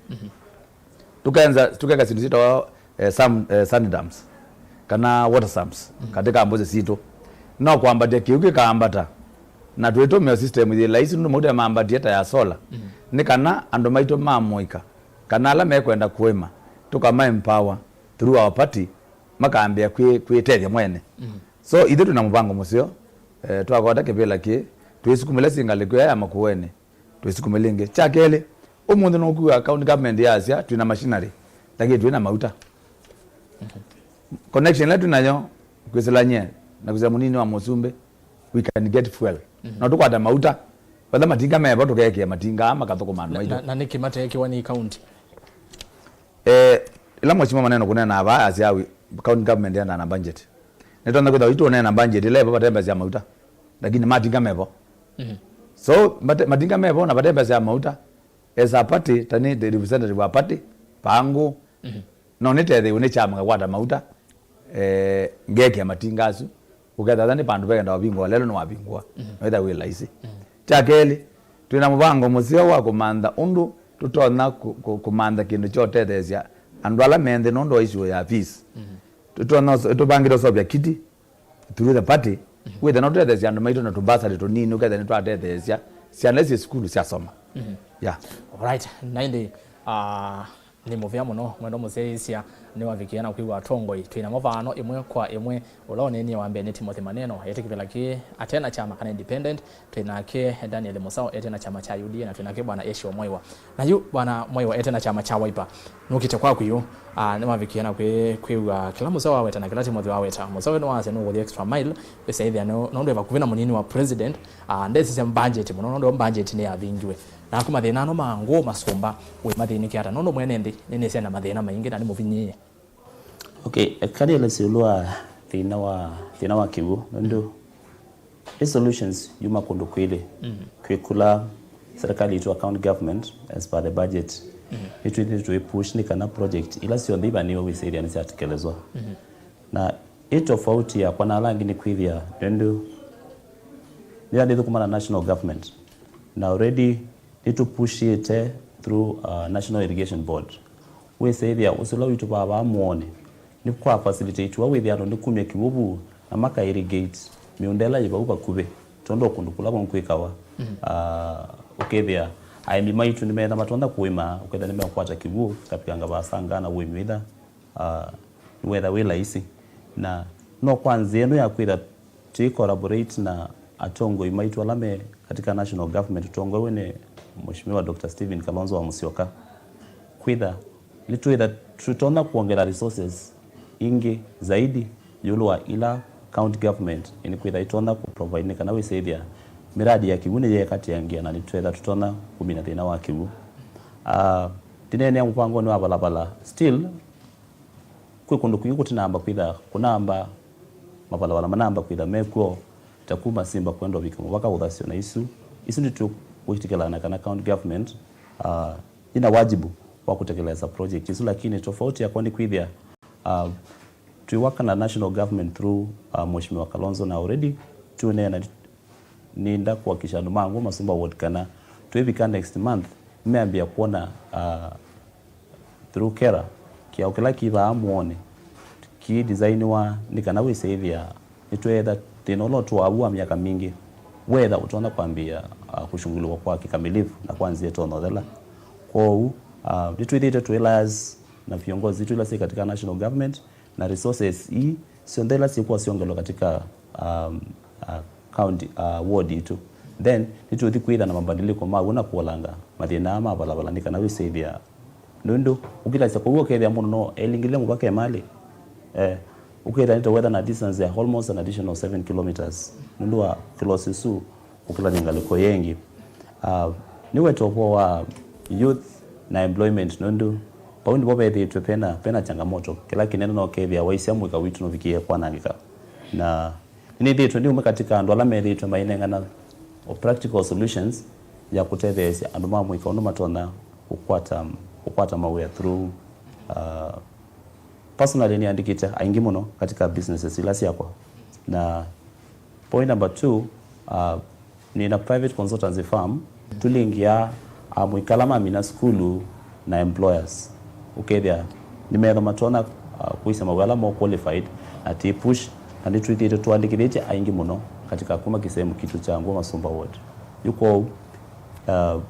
Tũkenza, tũkeka syĩndũ syĩtawa, eh, sam- eh, sand dams, kana water sumps, katika mbosi sitũ. No kwambatya kĩu kĩkaambata, na twĩtũmĩa system yĩ laisi, nũndũ mauta mambatie ta ya solar. Nĩ kana andũ maitũ ma mũika, kana ala mekwenda kũĩma, tũkama empower through our party, makambĩa kwĩ- kwĩtethya mwene. So, ithyĩ twĩna mũvango mũseo, eh, twakota kĩvĩla kĩĩ, twĩsukumĩle singalĩko ya Makueni, twĩsukumĩle ĩngĩ. Kya kelĩ, ũmũnthĩ nũkwĩw'a county government yasya, twĩna machinery, lakini twĩna mauta. Connection ĩla twĩnayo, kwĩsĩla nyie, na kwĩsĩla mũnini wa mũsumbĩ, we can get fuel. No tũkwata mauta, vatha matinga mevo, tũkeekĩa matinga aa makathũkũma andũ maitũ. Na, na nĩkĩ mateekiwa nĩ county? Eh, ĩla Mheshimiwa Maneno kũneena vaa asya we, county government yendaa na budget. Nĩtonya kwĩthwa itũneena budget ĩla ĩvo vate mbesa sya mauta. Lakini matinga mevo. So, mate- matinga mevo na vate mbesa sya mauta. As a party, ta nĩ the representative wa party, pangu. No nĩtethĩwe nĩ kyama ngakwata mauta. Eh, ngekĩa matinga asu. Ũkethĩa nĩ vandũ vekenda wavingũa, lelo nĩwavingũa. Noĩtha wĩ laisi. Kya kelĩ, twĩna mũvango mũseo wa kũmantha ũndũ tũtonya kũ- kũ- kũmantha kĩndũ kya ũtetheesya andũ ala me nthĩ nũndũ wa issue ya fees. Tũtonya ũso- tũvangĩte ũseũvya kiti through the party, wĩthe no tũtetheesya andũ maitũ na tũmbasarĩ tũnini, ũkethĩa nĩtwatetheesya syana isu sukulu syasoma. Yeah. Alright, na ĩndĩ, ah, nĩ mũvea mũno, mwendwa mũsyaĩĩsya, nĩwavikie na kwĩw'a atongoi twĩna mũvaano ĩmwe kwa ĩmwe. Ũla ũneenie wa mbee nĩ Timothy Maneno, ete kĩvĩla kĩĩ ate na kyama kana independent, twĩ nake Daniel Mũsaũ, ete na kyama kya U D A, na twĩ nake Bwana Asia Mwaiwa. Na yu Bwana Mwaiwa ete na kyama kya Wiper. Nũkĩte kwaku yu, ah, nĩwavikie na kwĩ- kwĩw'a kĩla Mũsaũ waweta na kĩla Timothy waweta. Mũsaũ nĩwasya nũkũthi extra mile, wĩsaĩthĩa nũ- nũndũ e vakuvĩ na mũnini wa president, ah, ndesisya budget mũno, nũndũ budget nĩyavingiwe. Naku mathĩna ano ma Ngũũ masũmba, wĩ mathĩnĩke ata? Nũndũ mwene nthĩ nĩnĩsya na mathĩna maingĩ na nĩ mũvinyĩĩe. Okay, eka nĩelesye ĩũlũ wa thĩna wa, thĩna wa kĩw'ũ, nũndũ ĩ solutions yuma kũndũ kwĩlĩ. Kwĩ kũla serikali itũ, account government, as per the budget, nĩtwĩthĩĩtwe tũĩ push nĩ kana project ila syonthe ivanĩwe wĩsĩthĩa nĩsyatekelezwa. Na ĩ tofauti yakwa na ala angĩ nĩ kwĩthĩa nũndũ nĩla nĩthũkũma na national government, na already nĩtũpushĩte through, uh, National Irrigation Board. Wĩsĩthĩa ũsĩ ũla witũ vaa vaa Mũonĩ, nĩ kwa facilitatiwa wĩthĩa andũ nĩkumya kĩw'ũ vu na maka irrigate mĩũnda ĩla yĩ vau vakuvĩ, tondũ o kũndũ kũla kũu kwĩkawa. Ah, ũkethĩa aĩmi maitũ nĩmetha matonya kũĩma, ũkethĩa nĩmeũkwata kĩw'ũ, kavikanga vasanga na ũĩmi wĩtha, ah, nĩwetha wĩ laisi. Na no kwa nzĩa ĩno ya kwĩtha tũi collaborate na atongoi maitũ ala me katika national government, ũtongoew'e nĩ Mheshimiwa Doctor Stephen Kalonzo wa Musyoka, kwĩtha nĩtwĩtha tũtonya kuongela resources ingĩ zaidi ĩũlũ wa ila county government nĩkwĩtha itonya kũ provide nĩ kana wĩsĩthĩa miradi ya kĩw'ũ nĩyekatanĩa na nĩtwĩtha tũtonya kũmina thĩna wa kĩw'ũ. Ah, ndineenea mũvangonĩ wa valala, still kwĩ kũndũ kwingĩ kũtinamba kwĩtha, kũnamba mavalala manamba kwĩtha mekw'o, ta kuma Simba kwenda ũvika mũvaka ũthasyo na isu. Isu nĩtũkwĩtĩkĩlana kana county government, ah, ina wajibu wa kutekeleza project isu, lakini tofauti yakwa ni kwĩthĩa, ah, twiwaka na national government through, ah, Mheshimiwa Kalonzo, na already tuneena nĩnda kuhakikisha andũ ma Ngũũ Masumba ward kana twĩvika next month, nĩmeambĩĩa kwona, ah, through KeRRA, kĩao kĩla kĩ vaa Mũonĩ kĩ designiwa nĩ kana wĩsĩthĩa nĩtweetha thĩna ũla ũtũaa vu wa myaka mingĩ, weetha ũtonya kwambĩĩa, ah, kushughuliwa kwa kikamilifu na kwa nzĩa ĩtonya ũthela. Kwoou, ah, nĩtwĩthĩĩtwe twĩ liaise na viongozi sitũ ila syĩ katika national government, na resources ii syonthe ila syĩkwa syongelwa katika, um, uh, county, uh, ward itũ, then nĩtũthi kwĩtha na mabadiliko ma w'o na kũolanga mathĩna aa ma valala nĩ kana wĩsĩthĩa. Nũndũ ũkilasya kũu ũkethĩa mũndũ no elingĩlile mũvaka emalĩ, eh, ũkethĩa nĩtawetha na distance ya almost an additional seven kilometers nũndũ wa kĩlosi ũsu kũkĩlany'a ngalĩko yĩngĩ. Ah, nĩweta ũvoo wa youth na employment, nũndũ vau nĩvo vethĩĩtwe pena, pena changamoto. Kĩla kĩnene no kethĩa waisya mũika witũ nũvikĩĩe kwanangĩka. Na nĩnĩthĩĩtwe nĩ ũmwe katika andũ ala methĩĩtwe mainengana o practical solutions ya kũtetheesya andũ ma mũika ũndũ matonya kũkwata, kũkwata mawĩa through, uh, personally nĩandĩkĩte aingĩ mũno katika businesses ila syakwa. Na point number two, uh, nĩna private consultancy firm, tũlingia amũika ala mamina sukulu na employers. Ũkethĩa nĩmetha matonya, uh, kwĩsya mawĩa ala mo qualified, na tĩ push, na nĩtwĩthĩĩtwe tũandĩkĩthĩtye aingĩ mũno katika kuma kĩsehemu kitũ kya Nguo Masũmba Ward. Yu kwoou, uh,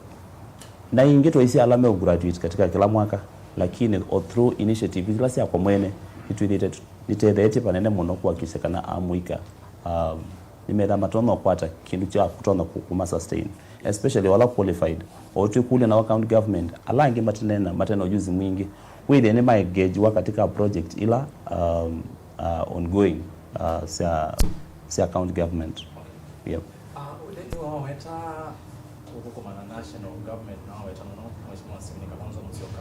na ingĩ twaisye ala me graduate katika kila mwaka, lakini o through initiative ila syakwa mwene, nĩtwĩthĩĩtwe nĩtetheetye vanene mũno kuhakikisha kana amũika, um, nĩmetha matonya kũkwata kĩndũ kya kũtonya kũ-, kũma sustain, especially wala qualified. O twĩkũlya na county government, ala angĩ matene na, matena ujuzi mwingĩ, wĩthĩe nĩmaengagiwa katika project ila, um, uh, ongoing, uh, sya, sya county government. Yep. Ah, nĩ, nĩwaweta kũthũkũma na national government, nĩwaweta mũno Mheshimiwa Steven Kalonzo Musyoka.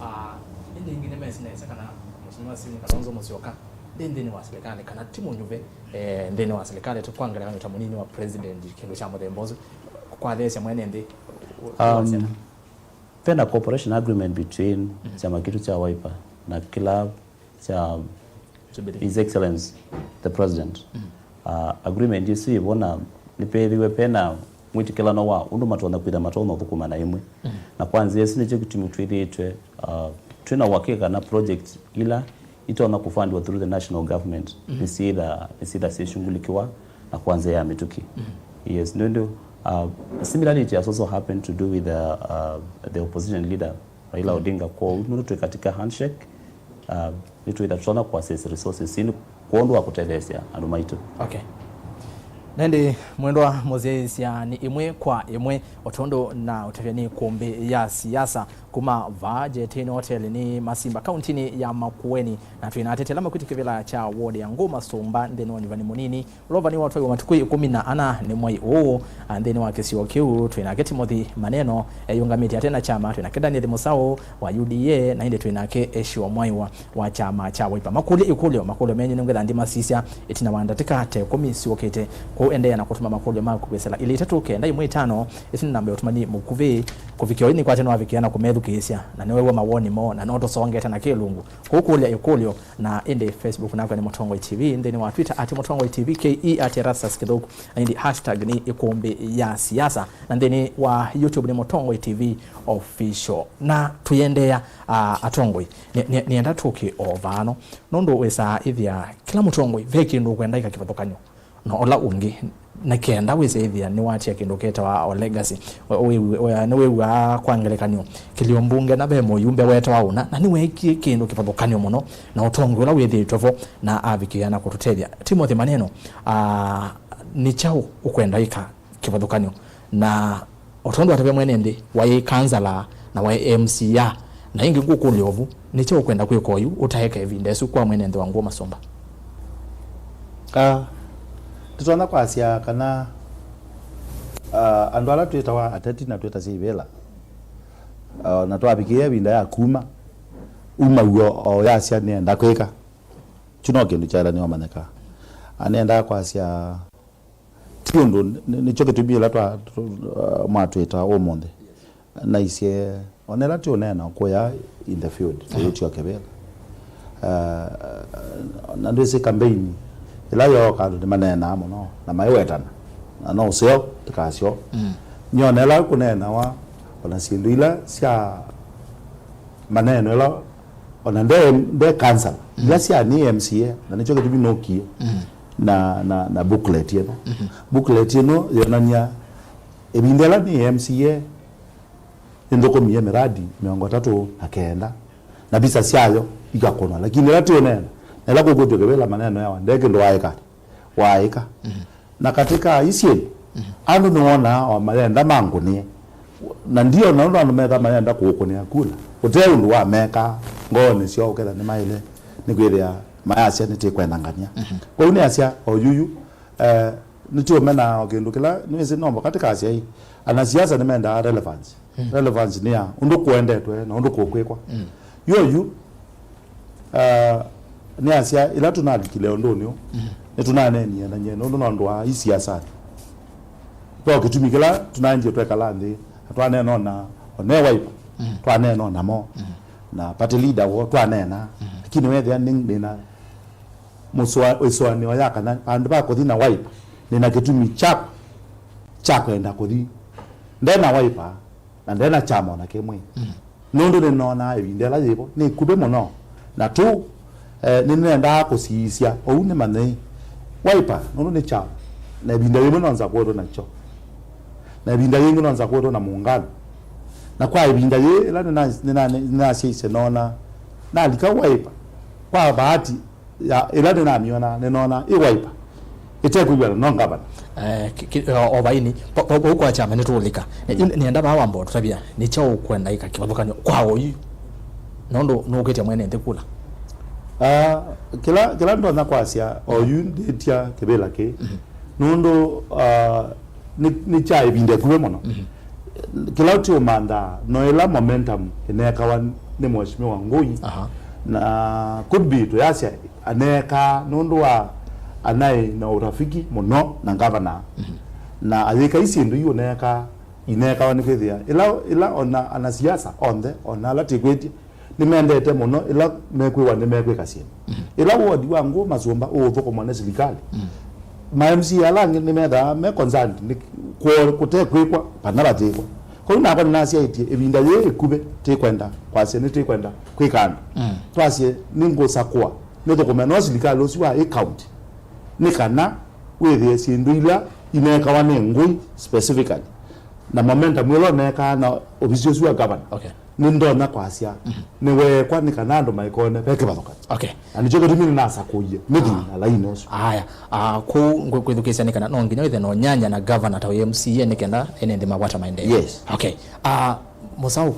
Ah, ĩndĩ ĩngĩ nĩmesĩ nesa kana Mheshimiwa Steven Kalonzo Musyoka ndĩ nthĩnĩ wa silikalĩ, kana ti mũnyuve, eh, nthĩnĩ wa silikalĩ tu, kwa ngelekany'o ta mũnini wa president, kĩndũ kya mũthemba ũsu, kwatheesya mwene nthĩ. Um, vena cooperation agreement between, mm, kyama kitũ kya Wiper na kĩla kya Jubilee. His Excellency the President. Mm. Uh, agreement ĩsu ĩvo na nĩpethĩwe pena mwĩtĩkĩlano wa ũndũ matonya kwĩtha matonya ũthũkũma na ĩmwe. Mm. Na kwa nzĩa ĩsu nĩkyo kĩtumi twĩthĩĩtwe, uh, twĩna ũakĩka kana project ila itonya kũfundwa through the national government, mm, nĩsyĩtha, nĩsyĩtha syĩshungulikiwa na kwa nzĩa ya mĩtũkĩ. Mm. Yes, nũndũ, uh, similarly it has also happened to do with the, uh, the opposition leader Raila, mm, Odinga. Kwoou nũndũ twĩ katika handshake, uh, nĩtwĩtha tũtonya kũ access resources ii kwondũ wa kũtetheesya andũ maitũ. Okay. Na ĩndĩ mwendwa mũsyaĩĩsya, nĩ ĩmwe kwa ĩmwe, o tondũ na ũtavya nĩ ĩkũmbĩ ya siasa, kuma vaa Jetini Hotel nĩ Masimba, kauntinĩ ya Makueni, na twĩ na ateti ala makwĩtĩ kĩvĩla kya ward ya Ngũma Sũmba nthĩnĩ wa ũnyuvani mũnini, ũla ũvaniwe watwaiwa matukũ ĩkũmi na ana nĩ mwai ũũ, a, nthĩnĩ wa kĩsio kĩu. Twĩ nake Timothy Maneno eyũngamĩtye ate na kyama, twĩ nake Daniel Mũsaũ wa U D A, na ĩndĩ twĩ nake Eshiwa Mwaiwa wa kyama kya Wiper. Makũlye ĩkũlyo, makũlyo menyu nĩngwĩtha ndimasisya ĩtina wa ndatĩka ta ĩkũmi syũkĩte. Kwoou endeea na kũtũma makũlyo maku kwĩsĩla ilĩ itatũ kenda ĩmwe ĩtano. Ĩsu nĩ namba ya ũtũmani mũkuvĩ. Kũvikĩa oyu nĩkwate nĩwavikĩa na kũmethukĩĩsya, na nĩweew'a mawoni moo, na no tũsongete na kĩlungu. Kũkũlya ĩkũlyo, na ĩndĩ Facebook nakwa nĩ Mũtongoi T V, nthĩnĩ wa Twitter at Mũtongoi T V, K E at Erastus Kĩthũku, na ĩndĩ hashtag nĩ ĩkũmbĩ ya siasa, na nthĩnĩ wa YouTube nĩ Mũtongoi T V Official. Na tũiendeea, ah, atongoi, nĩ, nĩ, nĩenda tũke o vano, nũndũ wĩsaa ĩthĩa kĩla mũtongoi ve kĩndũ ũkwenda ĩka kĩvathũkany'o na ũla ũngĩ, na kenda wĩse ĩthĩa nĩwatia kĩndũ kĩtawa o legacy. We-, wĩw'e-, we-, nĩwĩw'aa kwa ngelekany'o kĩlio mbunge na ve mũyumbe wetawa ũna, na nĩweekie kĩndũ kĩvathũkany'o mũno na ũtongoi ũla wĩthĩĩtwe vo, na avikĩĩa na kũtũtethya. Timothy Maneno, ah, nĩ kyaũ ũkwenda ĩka kĩvathũkany'o? Na o tondũ atavya mwene nthĩ, waĩ kansala na waĩ M C A, na ĩngĩ ngũkũlya ovu, nĩ kyaũ ũkwenda kwĩka oyu ũtaeka ĩvinda ĩsu kwa mwene nthĩ wa Ngũma Sũmba? Ah, tũtonya kwasya kana, ah, andũ ala twĩtawa ateti na twĩtasya ivĩla, ah, na twavikĩĩa ĩvinda ya kuma, umaw'o o yasya nĩenda kwĩka. Kyu no kĩndũ kyaĩla nĩwamanyĩka. Ah, nĩendaa kwasya ti ũndũ, nĩ-, nĩkyo kĩtumi ĩla twa-, tũ-, uh, mwatwĩta ũmũnthĩ. Naisye, ona ĩla tũũneena kũya in the field, tũyĩtio kĩvĩla. Uh, na ndwĩsĩ campaign, ĩla yooka andũ nĩmaneenaa mũno, na maiwetana. Na no ũseo, ndikasyo. Mm. Nĩ ona ĩla kũneenawa, ona syĩndũ ila sya maneeno ĩla, ona nde, nde council, ila sya nĩ M C A, na nĩkyo kĩtumi nũkie na, na, na booklet ĩno. Booklet ĩno yonany'a ĩvinda ĩla nĩ M C A nĩnthũkũmie mĩradi mĩongo ĩtatũ na kenda, na visa syayo ikakũnwa, lakini ĩla tũũneena, na ĩla kũkwĩtw'e kĩvĩla maneeno yawa, nde kĩndũ waaĩka, waaĩka. Na katĩ ka isyĩ, andũ nĩwonaa o mayenda mangũnĩe. Na ndiona ũndũ andũ meka mayenda kũũkũnĩa kula. Ũte ũndũ wa meka ngoonĩ syoo ũketha nĩmaĩle nĩkwĩthĩa mayasya nĩtĩkwendangany'a. Kwoou nĩasya o yuyu, eh, nĩtĩũmena o kĩndũ kĩla nĩwĩsĩ nombo katĩ ka asyai. Anasiasa nĩmendaa relevance. Relevance nĩ ya ũndũ kũendetwe na ũndũ kũkwĩkwa. Yu oyu, ah, nĩasya, ĩla tũnalikile ũndũnĩ ũũ, Nĩtũnaneenie na nyie nũndũ nondũ wa isiasanĩ. Ve kĩtumi kĩla tũnaendie twekala nthĩ, na twaneena ona, one Wiper, twaneena namo, na party leader woo twaneena, lakini wethĩa nĩ, nĩna mũsũa-, ĩsũanĩo ya kana vandũ va kũthi na Wiper, nĩna kĩtumi kyakwa kya kwenda kũthi nde na Wiper, na nde na kyama ona kĩmwe. Nũndũ nĩnonaa ĩvinda ĩla yĩvo nĩ ĩkuvĩ mũno, na tu, eh, nĩnendaa kũsiisya ũu nĩmanyei Wiper nũndũ nĩ kyaũ, na ĩvinda yĩmwe nonza kũetwe nakyo, na ĩvinda yĩngĩ nonza kũetwe na mũngano. Na kwa ĩvinda yĩĩ ĩla nĩna-, nĩna-, nĩnasyaisye noona nalika Wiper kwa bahati ya, ĩla nĩnamyona, nĩnoona ĩ Wiper ĩtekwĩw'ana no ngavana. Eh, ki-, ki-, o, o vaini, pa, pa, vau kwa kyama nĩtũũlika. Nĩ, yu nĩenda vaa wamba ũtũtavya, nĩ kyaũ ũkwenda ĩka kĩvathũkany'o kwa oyu? Nũndũ nũũkĩtya mwene nthĩ kula. Ah, kĩla, kĩla ndonya kwasya, oyu ndĩtya kĩvĩla kĩĩ. Nũndũ, ah, nĩ, nĩ kya ĩvinda ĩkuvĩ mũno. Kĩla ũtiũmantha, no ĩla momentum ĩneekawa nĩ Mheshimiwa Ngũi, Aha. na could be tũyasya aneekaa nũndũ wa anaĩ na ũrafiki mũno na ngavana. Na ayĩka isyĩndũ iu ũneekaa ineekawa nĩ kwĩthĩa ĩla, ĩla ona anasiasa onthe, ona ala tĩkwĩtye, nĩmendete mũno ĩla mekwĩwa nĩmekwĩka syĩndũ. Ĩla wodi wa Ngũũ Masũmba ũũthũkũmwa nĩ silikalĩ, ma M C A ala angĩ nĩmethaa me concerned nĩ kwoo kũtekwĩkwa kana vatĩkwa. Kwoou nakwa nĩnasyaĩtye ĩvinda yĩĩ ĩkuvĩ tĩkwenda kwasya nĩtĩkwenda kwĩka andũ. Twasye nĩngũsakũa nĩthũkũme no silikalĩ ũsu wa ĩ county nĩ kana wĩthĩe syĩndũ ila ineekawa nĩ Ngũi specifically na momentum ĩla ũneekaa na ovisi ũsu wa governor. Okay. Nĩndonya kwasya nĩweekwa nĩ kana andũ maikone ve kĩvathũkany'o. Okay. Na nĩkyo kĩtumi nĩnasakũie mĩthing'a lainĩ ũsu. Aya, ah, kũu ngwĩ-, kwĩthukĩĩsya nĩ kana no nginya wĩthe na ũnyanya na governor ta wĩ M C A nĩ kenda ene nthĩ makwata maendeeo. Yes. Okay. Ah, Mũsaũ,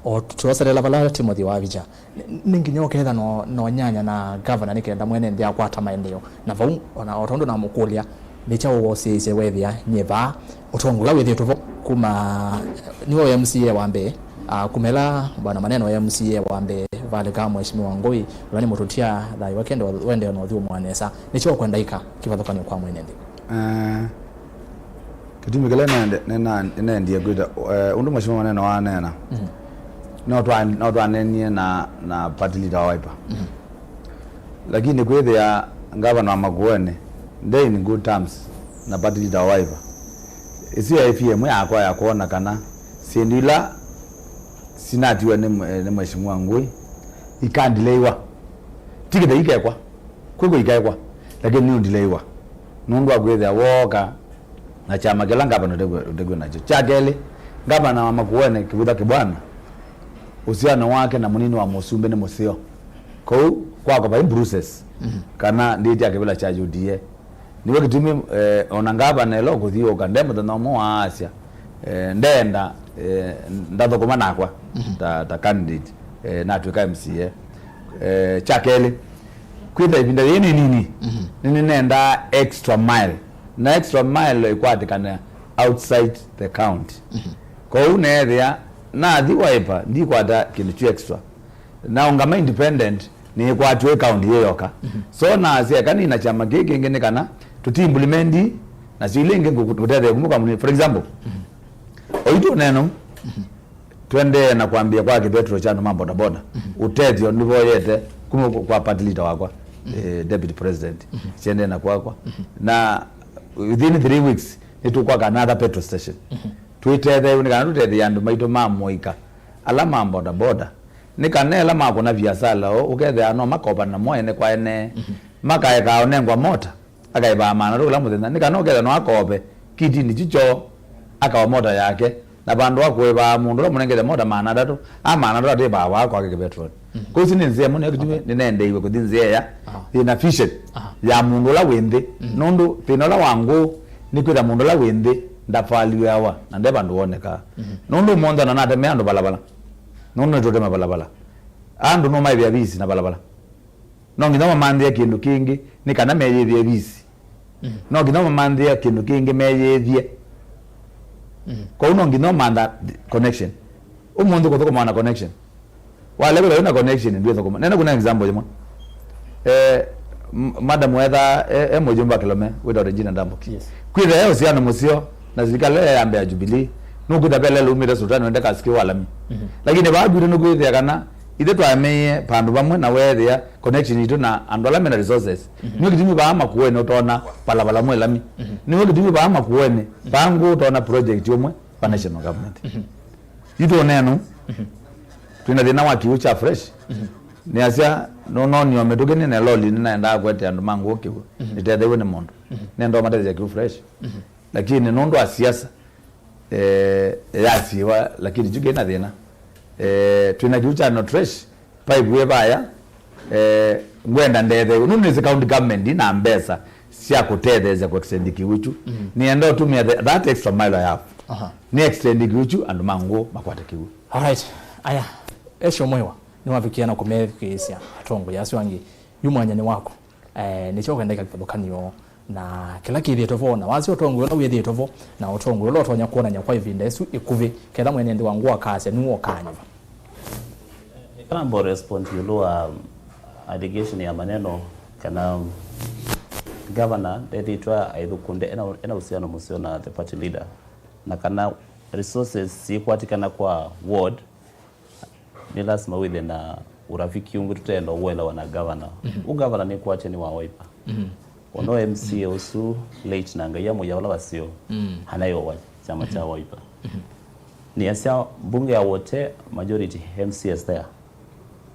o twoselela vala Timothy Wavija, nĩ, nĩ nginya ũketha no, no nyanya na governor nĩ kenda mwene nthĩ akwata maendeeo. Na vau, ona o tondũ namũkũlya, nĩ kyaũ wosĩĩsye weethĩa nyie vaa? Ũtongo ũla wĩthĩĩtwe vo kuma nĩwe M C A wa mbee, ah, kuma ĩla Bwana Maneno wa M C A wa mbee valĩkaa Mheshimiwa Ngũi, ũla nĩ mũtũtia thayũ wake ende wendee na ũthyũmũa nesa. Nĩ kyaũ ũkwenda ĩka kĩvathũkany'o kwa mwene nthĩ? Eh, Kĩtumi kĩla nende-, nĩna-, nĩnendie kwĩta, eh, ũndũ Mheshimiwa Maneno waneena, no twa-, no twaneenie na, na party leader wa Wiper. Lakini kwĩthĩa ngavana wa Makueni nde in good terms na party leader wa Wiper, ĩsu yaĩ fear ĩmwe yakwa ya kwona kana syĩndũ ila sinatiwe nĩ mwe-, nĩ Mheshimiwa Ngũi ikandileiwa. Ti kĩthei ikekwa, kwĩkwa ikekwa, lakini nĩũndileiwa nũndũ wa kwĩthĩa wooka na kyama kĩla ngavana ũtekwĩ-, ũtekwĩ nakyo. Kya kelĩ, ngavana wa Makueni Kĩvutha Kĩbwana, uhusiano wake na mũnini wa mũsumbĩ nĩ mũseo. Kwoou kwakwa vai bruises kana ndĩtya kĩvĩla kya U D A. Nĩw'o kĩtumi, eh, ona ngavana ĩla ũkũthiũũka nde mũthenya ũmwe waasya, eh, ndenda, eh, ndathũkũma nakwa ta, ta candidate, eh, natw'ĩka M C A. Eh, kya kelĩ, kwĩtha ĩvinda yĩĩ nĩ nini, nĩnĩnendaa extra mile. Na extra mile ĩkwatĩkana outside the county. Kwoou neethĩa nathi Wiper ndikwata kĩndũ kyu extra. Naũngama independent nĩĩkwatw'e county yĩ yoka. So nasya eka nĩ na kyama kĩĩ kĩngĩ nĩ kana tũti implement nasyo ila ingĩ ngũtethea kuma kwa mũnini. For example, oitũ neno Tũendee na kwambĩĩa kwa kĩvetero kya andũ ma bodaboda. Ũtethyo nĩvoyete kuma kwa party leader wakwa, eh, deputy president. Siendee na kwakwa. Na within three weeks, nĩtũkwaka another petrol station. Twĩtetheew'e nĩ kana tũtethye andũ maitũ ma mũika ala ma bodaboda. Nĩ kana ĩla makũna viasala ũũ, ũkethĩa no makopa namo ene kwa ene. Makaekaa ũnengwa mota. Akaĩvaa maana tũ kĩla mũthenya. Nĩ kana ũkethĩa no akope kitini kyu kyoo, akawa mota yake, na vandũ wa kũĩvaa mũndũ ũla ũmũnengete mota maana atatũ, a maana atatũ atĩvaa waa kwake kĩvetroni. Kwoou isu nĩ nzĩa ĩmwe nĩyo kĩtumi nĩnendeiwe kũthi nzĩa ĩya yĩna vision ya mũndũ ũla wĩ nthĩ. Nũndũ thĩna ũla wa Ngũũ nĩ kwĩtha mũndũ ũla wĩ nthĩ ndavaliw'awa na nde vandũ wonekaa. Nũndũ ũmũnthĩ ona natemea andũ valavola, nũndũ nĩtũtema valavola, andũ no maĩvĩa visi na valavola. No nginya mamanthĩe kĩndũ kĩngĩ nĩ kana meyĩthĩe visi. No nginya mamanthĩe kĩndũ kĩngĩ meyĩthye. Kwoou no nginya ũmantha connection. Ũmũnthĩ kũthũkũma na connection. Walea kwĩthĩwa wĩna connection, ndwĩthũkũma. Nenda kuna example yĩmwe. Eh, M- madam wetha e, e mũjumbe wa Kilome wĩtawa Regina Ndambuki. Yes. Kwĩtha e ũsiano mũseo na sirikali ya yambe ya Jubilee, nũkwĩtha pele lumĩte sultani wende kasikiwa lami. Mhm. Lakini vaa kwitũ nĩkwĩthĩa kana ithe twaemeie pandũ vamwe na weethĩa connection itũ na andũ ala mena resources. Mhm. Nĩwe kĩtumi vaa Makueni ũtona balabala mwe lami. Mhm. Nĩwe kĩtumi vaa Makueni, vaa ngũ ũtona project ũmwe va national government. Mhm. Yu twonenu, twĩna thĩna wa kĩw'ũ kya fresh. Mhm. Nĩasya, nũnonio mĩtũkĩ nĩ na loli nĩnaendaa kũete andũ ma ngũũ kĩw'ũ. Mhm. Nĩtetheew'e nĩ mũndũ. Mhm. Nenda ũmatethya kĩw'ũ fresh. Mhm. Lakini nũndũ wa siasa, eh, yasiwa, lakini kyu kĩna thĩna. Eh, twĩna kĩw'ũ kya North Fresh, pipe wĩ vaya, eh, ngwenda ndetheew'e. Nũndũ nĩsĩ county government ina mbesa sya kũtetheesya kũ extend kĩw'ũ kyu. Mhm. Nĩenda ũtũmĩa the, that extra mile I have. Aha. Nĩ extend kĩw'ũ kyu, andũ ma ngũũ makwate kĩw'ũ. Alright. Aya, Esho Mwewa, nĩwavikie na kũmethukĩĩsya atongoi asu angĩ. Yu mwanya nĩ waku. Eh, nĩkyo ũkendeka kĩvathũkanio na kĩla kĩthĩĩtwe vo, na wasya ũtongoi ũla wĩthĩĩtwe vo, na ũtongoi ũla ũtonya kwonany'a kwa ĩvinda ĩsu ĩkuvĩ, ketha mwene nthĩ wa ngũa akasya nĩw'o ũkanyuva. Nĩkanambo respond ĩũlũ wa allegation ya maneno kana governor ndethĩĩtwe aithũkũnde ena, ena uhusiano mũseo na the party leader, na kana resources sikwatĩkana kwa ward, nĩ lasima wĩthĩe na ũrafiki ũngĩ tũteenda ũelewa na governor. Mhm. Ũ governor nĩkwatya nĩ wa Wiper. Mhm. Ono M C A ũsu late na Ngai amũya ũla waseo, mm, anayowa kyama kya Wiper. Mhm. Nĩasya mbunge ya Wote majority M C As there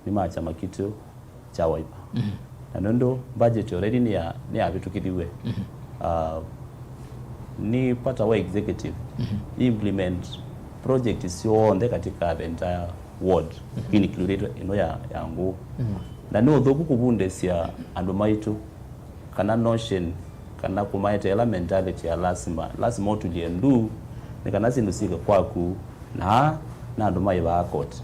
nĩ ma kyama kitũ kya Wiper. Mhm. Na nũndũ budget already nĩya, nĩyavĩtũkĩthiw'e, mhm, uh, nĩ part wa executive, mhm, implement project syonthe katika the entire ward, mhm, included ĩno ya, ya ngũũ. Mhm. Na nĩ ũthũku kũvundĩsya andũ maitũ kana notion, kana kũmaeteela mentality ya lasima, lasima ũtulie ndu, nĩ kana syĩndũ syĩke kwaku, na, na andũ maĩvaa koti.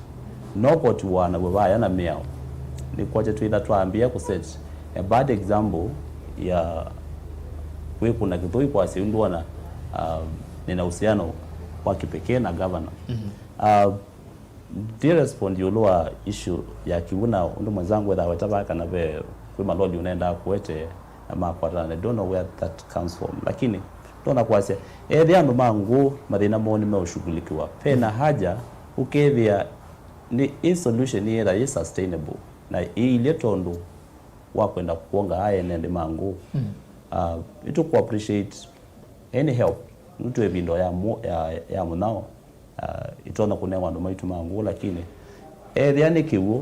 No koti waanaw'a vaya na mĩao. Nĩkwakya twĩtha twambĩĩa kũset a bad example ya kwĩkũna kĩthũi kwasya yu ndwona, uh, nĩna uhusiano wa kĩpekee na governor. Mhm. Uh, Ndi respond ĩũlũ wa issue ya kĩw'ũ na ũndũ mwenzangu etha aweta vaa kana ve kwĩ maloli ũnendaa kũete na makwatana, I don't know where that comes from, lakini ndona kwasya ethĩa andũ ma ngũũ mathĩna moo nĩmeũshughulikiwa. Ve na haja ũkethĩa nĩ ĩ solution yĩetha yĩ sustainable na ĩilye tondũ wa kwenda kwonga aa ene nthĩ ma ngũũ. Mm. Uh, nĩtũkũ appreciate any help nũndũ twĩ ĩvinda ya, mu- ya, ya mũnyao. Uh, itonya kũnewa andũ maitũ ma ngũũ, lakini ethĩa nĩ kĩw'ũ,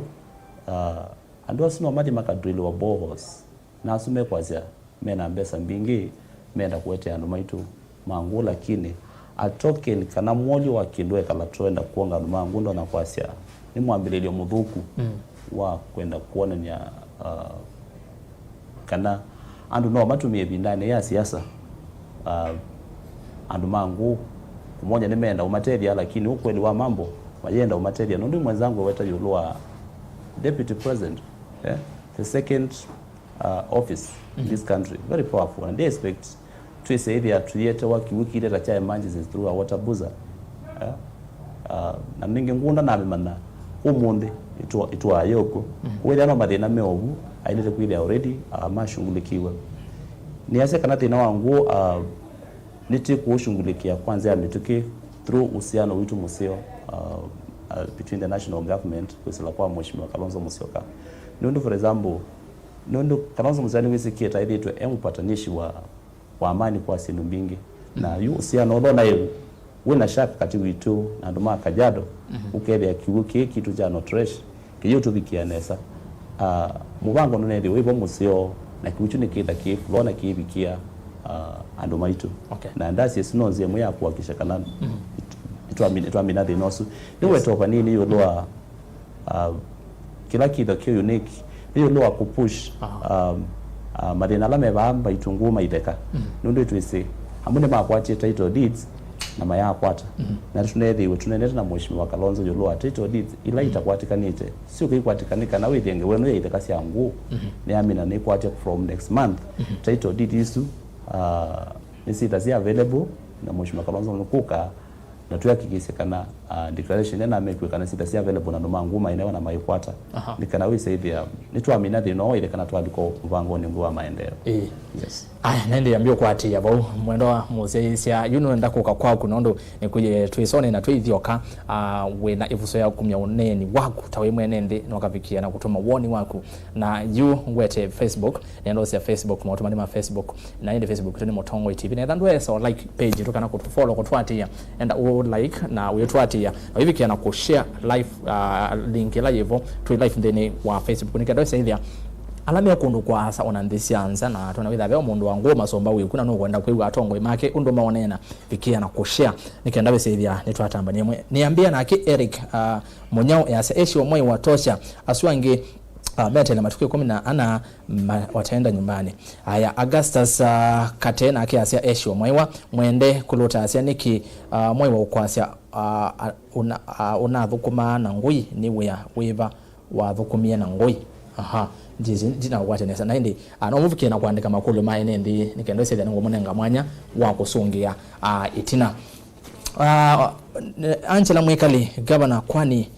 uh, andũ asu no mathi makadriliwa boreholes, na asu mekwasya mena mbesa mbingĩ, menda kũetea andũ maitũ ma ngũũ, lakini a token kana mwolyo wa kĩndũ ekala twenda kwonga andũ ma ngũũ, ndonya kwasya nĩ mwambĩlĩlyo mũthũku, mm, wa kwenda kwonany'a, uh, kana andũ no matũmĩe ĩvindanĩ ya siasa, uh, andũ ma ngũũ kũmony'a nĩmeenda ũmatethya, lakini ukweli wa mambo mayenda ũmatethya. Nũndũ mwenzangu eweta ĩũlũ wa deputy president, eh, the second, uh, office in this country, very powerful, and they expect twĩse ĩthĩa tũyĩetewa kĩw'ũ kĩilye ta kya emergencies through a water boozer. Eh? Ah, na ningĩ ngũnda namĩmanya ũmũnthĩ ĩtwa- ĩtwaa yĩ ũkw'o. Mm. Wĩthĩa no mathĩna me ovu ailĩte kwĩthĩa already, ah, mashughulikiwe. Nĩasya kana thĩna wa ngũũ, ah, nĩtĩkũũshughulikia kwa nzĩa ya mĩtũkĩ through uhusiano witũ mũseo, ah, ah, between the national government kwĩsĩla kwa Mheshimiwa Kalonzo Musyoka. Nũndũ, for example, nũndũ Kalonzo Musyoka nĩwĩsĩkĩe ta ethĩĩtwe e mũpatanishi wa wa amani kwa syĩndũ mbingĩ. Na yu ũsiano ũla ũnaĩ wĩna shaka katĩ witũ na andũ ma Kajiado, mhm, ũkethĩa kĩw'ũ kĩĩ kitũ kya North Fresh kĩyĩũtũvikĩa nesa. Ah, mũvango nũnethĩwe wĩvo mũseo, na kĩw'ũ kyu nĩkĩtha kĩĩkũlwa na kĩĩvikĩa, ah, andũ maitũ. Okay. Na ndasi ĩsu no nzĩa ĩmwe ya kũhakikisha kana, mhm, nĩtwamina, nĩtwamina thĩna ũsu. Nĩweta, yes, vanini ĩũlũ wa Uh, kĩla kĩtho kĩ unique nĩ ĩũlũ wa kũpush, aha, um, uh, mathĩna ala me vaa mbaitũ ngũũ maitheka. Mhm. Nũndũ twĩsĩ amwe nĩmakwatie title deeds na mayakwata. Mhm. Na tũneethĩiwe tũnenete na Mheshimiwa Kalonzo ĩũlũ wa title deeds ila, mhm, itakwatĩkanĩte. Syũka ikwatĩkanĩka na wĩthĩe ngewa ĩno ya itheka sya ngũũ, mhm, nĩyamina nĩkwatya from next month. Mhm. Title deed isu, uh, nĩsyĩtha syĩ available na Mheshimiwa Kalonzo nĩkũka na twĩhakikisye kana, uh, declaration ĩla namekwie kana syĩtha sya available na andũ ma nguma ĩnewa na maikwata. Aha. Nĩ kana wĩsĩthĩa nĩtwamina thĩna ũũ ĩthe kana twalika mũvangonĩ ũngĩ wa maendeeo. Ĩĩ. Yes. Aya, nende ambia ũkwatĩĩa vau, mwendwa mũsyaĩĩsya, yu nĩwenda kũka kwaku nũndũ nĩkwĩie twĩsone na twĩithyoka, ah, wĩna ĩvuso ya kumya ũneeni waku ta wĩ mwene nthĩ, na ũkavikĩa na kũtũma woni waku. Na yu ngwete Facebook, nenda ũsya Facebook, maũtũmani ma Facebook, na ĩndĩ Facebook ĩtu nĩ Mũtongoi T V. Netha ndwesa o like page ĩtu kana kũtũfollow, kũtwatĩĩa, enda ũ like na wĩtwatĩĩa, na wĩvikĩa na kũshare live, ah, link ĩla yĩvo twĩ live nthĩnĩ wa Facebook. Nĩkenda ũsyaĩthĩa ala me kũndũ kũasa ona nthĩ sya nza, na twona wĩtha veo mũndũ wa ngũũ masomba wĩku na nũkwenda kwĩw'a atongoi make ũndũ maũneena, vikĩa na kũshare, nĩkenda wĩsĩthĩa nĩtwatambania ĩmwe. Nĩambĩa nake Eric, ah, Mũnyao easya, "Eshio mwai wa tosha, asu angĩ, ah, metele matukũ ĩkũmi na ana ma-, wataenda nyumbani." Aya, Augustus, ah, Kate nake asya, "Eshio mwaiwa, mwende kũlũta asya nĩkĩ, ah, mwaiwa ũkwasya, ah, ah, ũna-, ah, ũnathũkũmaa na ngũi nĩ wĩa wĩva wathũkũmie na ngũi?" Aha, ndinawakwatanĩsya na ĩndĩ, ah, no mũvikĩe na kũandĩka makũlyo ma ene nthĩ nĩ kenda ĩsethya nĩngũmũnenga mwanya wa kũsũngĩa, ah, ĩtina. Ah, Angela Mwikali, Gavana, kwani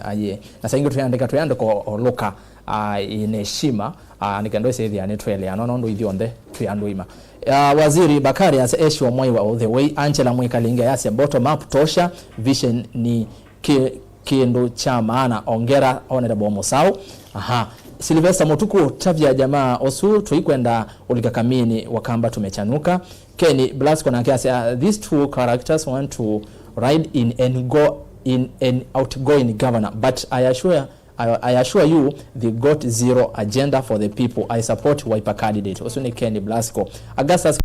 aye, na saingĩ twĩandĩka twĩandĩko oluka, ah, ĩneshima, ah, nĩ kenda ĩsethya nĩtweleana nũndũ ithyonthe twĩ andũ ima. Ah, Waziri Bakari asya, "Eshio mwaiwa all the way." Angela Mwikali ĩngĩ ayasya, "Bottom up tosha, vision ni ki-, kĩndũ kya maana, ongera Honorable Musau." Aha. Sylvester Mutuku, "Tavya jamaa ũsu, tũikwenda ũlika kamini, Wakamba tumechanuka." Kenny Blasco nake asya, "These two characters want to ride in and go in an outgoing governor, but I assure, I, I assure you they got zero agenda for the people. I support Wiper candidate." Ũsu nĩ Kenny Blasco. Augustus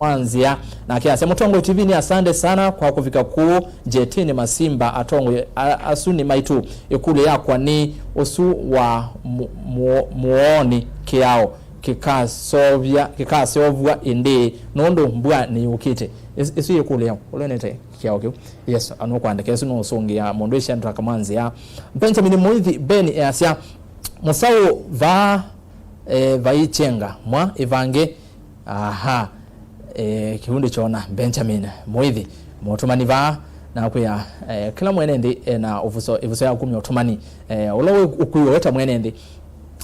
Mwanzia, nake asya, "Mũtongoi T V nĩ asante sana kwa kũvika kũũ." Jetini Masimba, "Atongoi a-, asu nĩ maitũ. Ĩkũlyo yakwa nĩ ũsu wa mu-, mu-, mũooni kĩao kĩkasovya, kĩkaseũvw'a ĩndĩĩ nũndũ mbua nĩyũkĩte?" Ĩsu, ĩsu ĩkũlyo ũlonete kĩao kĩu. Yes, anũkwandĩka ĩsu nũũsũngĩa mũndũ ĩsya ndũtakamwanzĩa. Benjamin Muithi, Beni easya, "Mũsaũ vaa, eh, vai chenga mwa ĩvange." Aha. Eh, kĩundi kyona Benjamin Muithi, mũtũmani vaa, nakwĩa, eh, kĩla mwene nthĩ ena ũvuso, ĩvuso ya kumya ũtũmani, eh, ũla wĩ ũkwĩw'a we ta mwene nthĩ,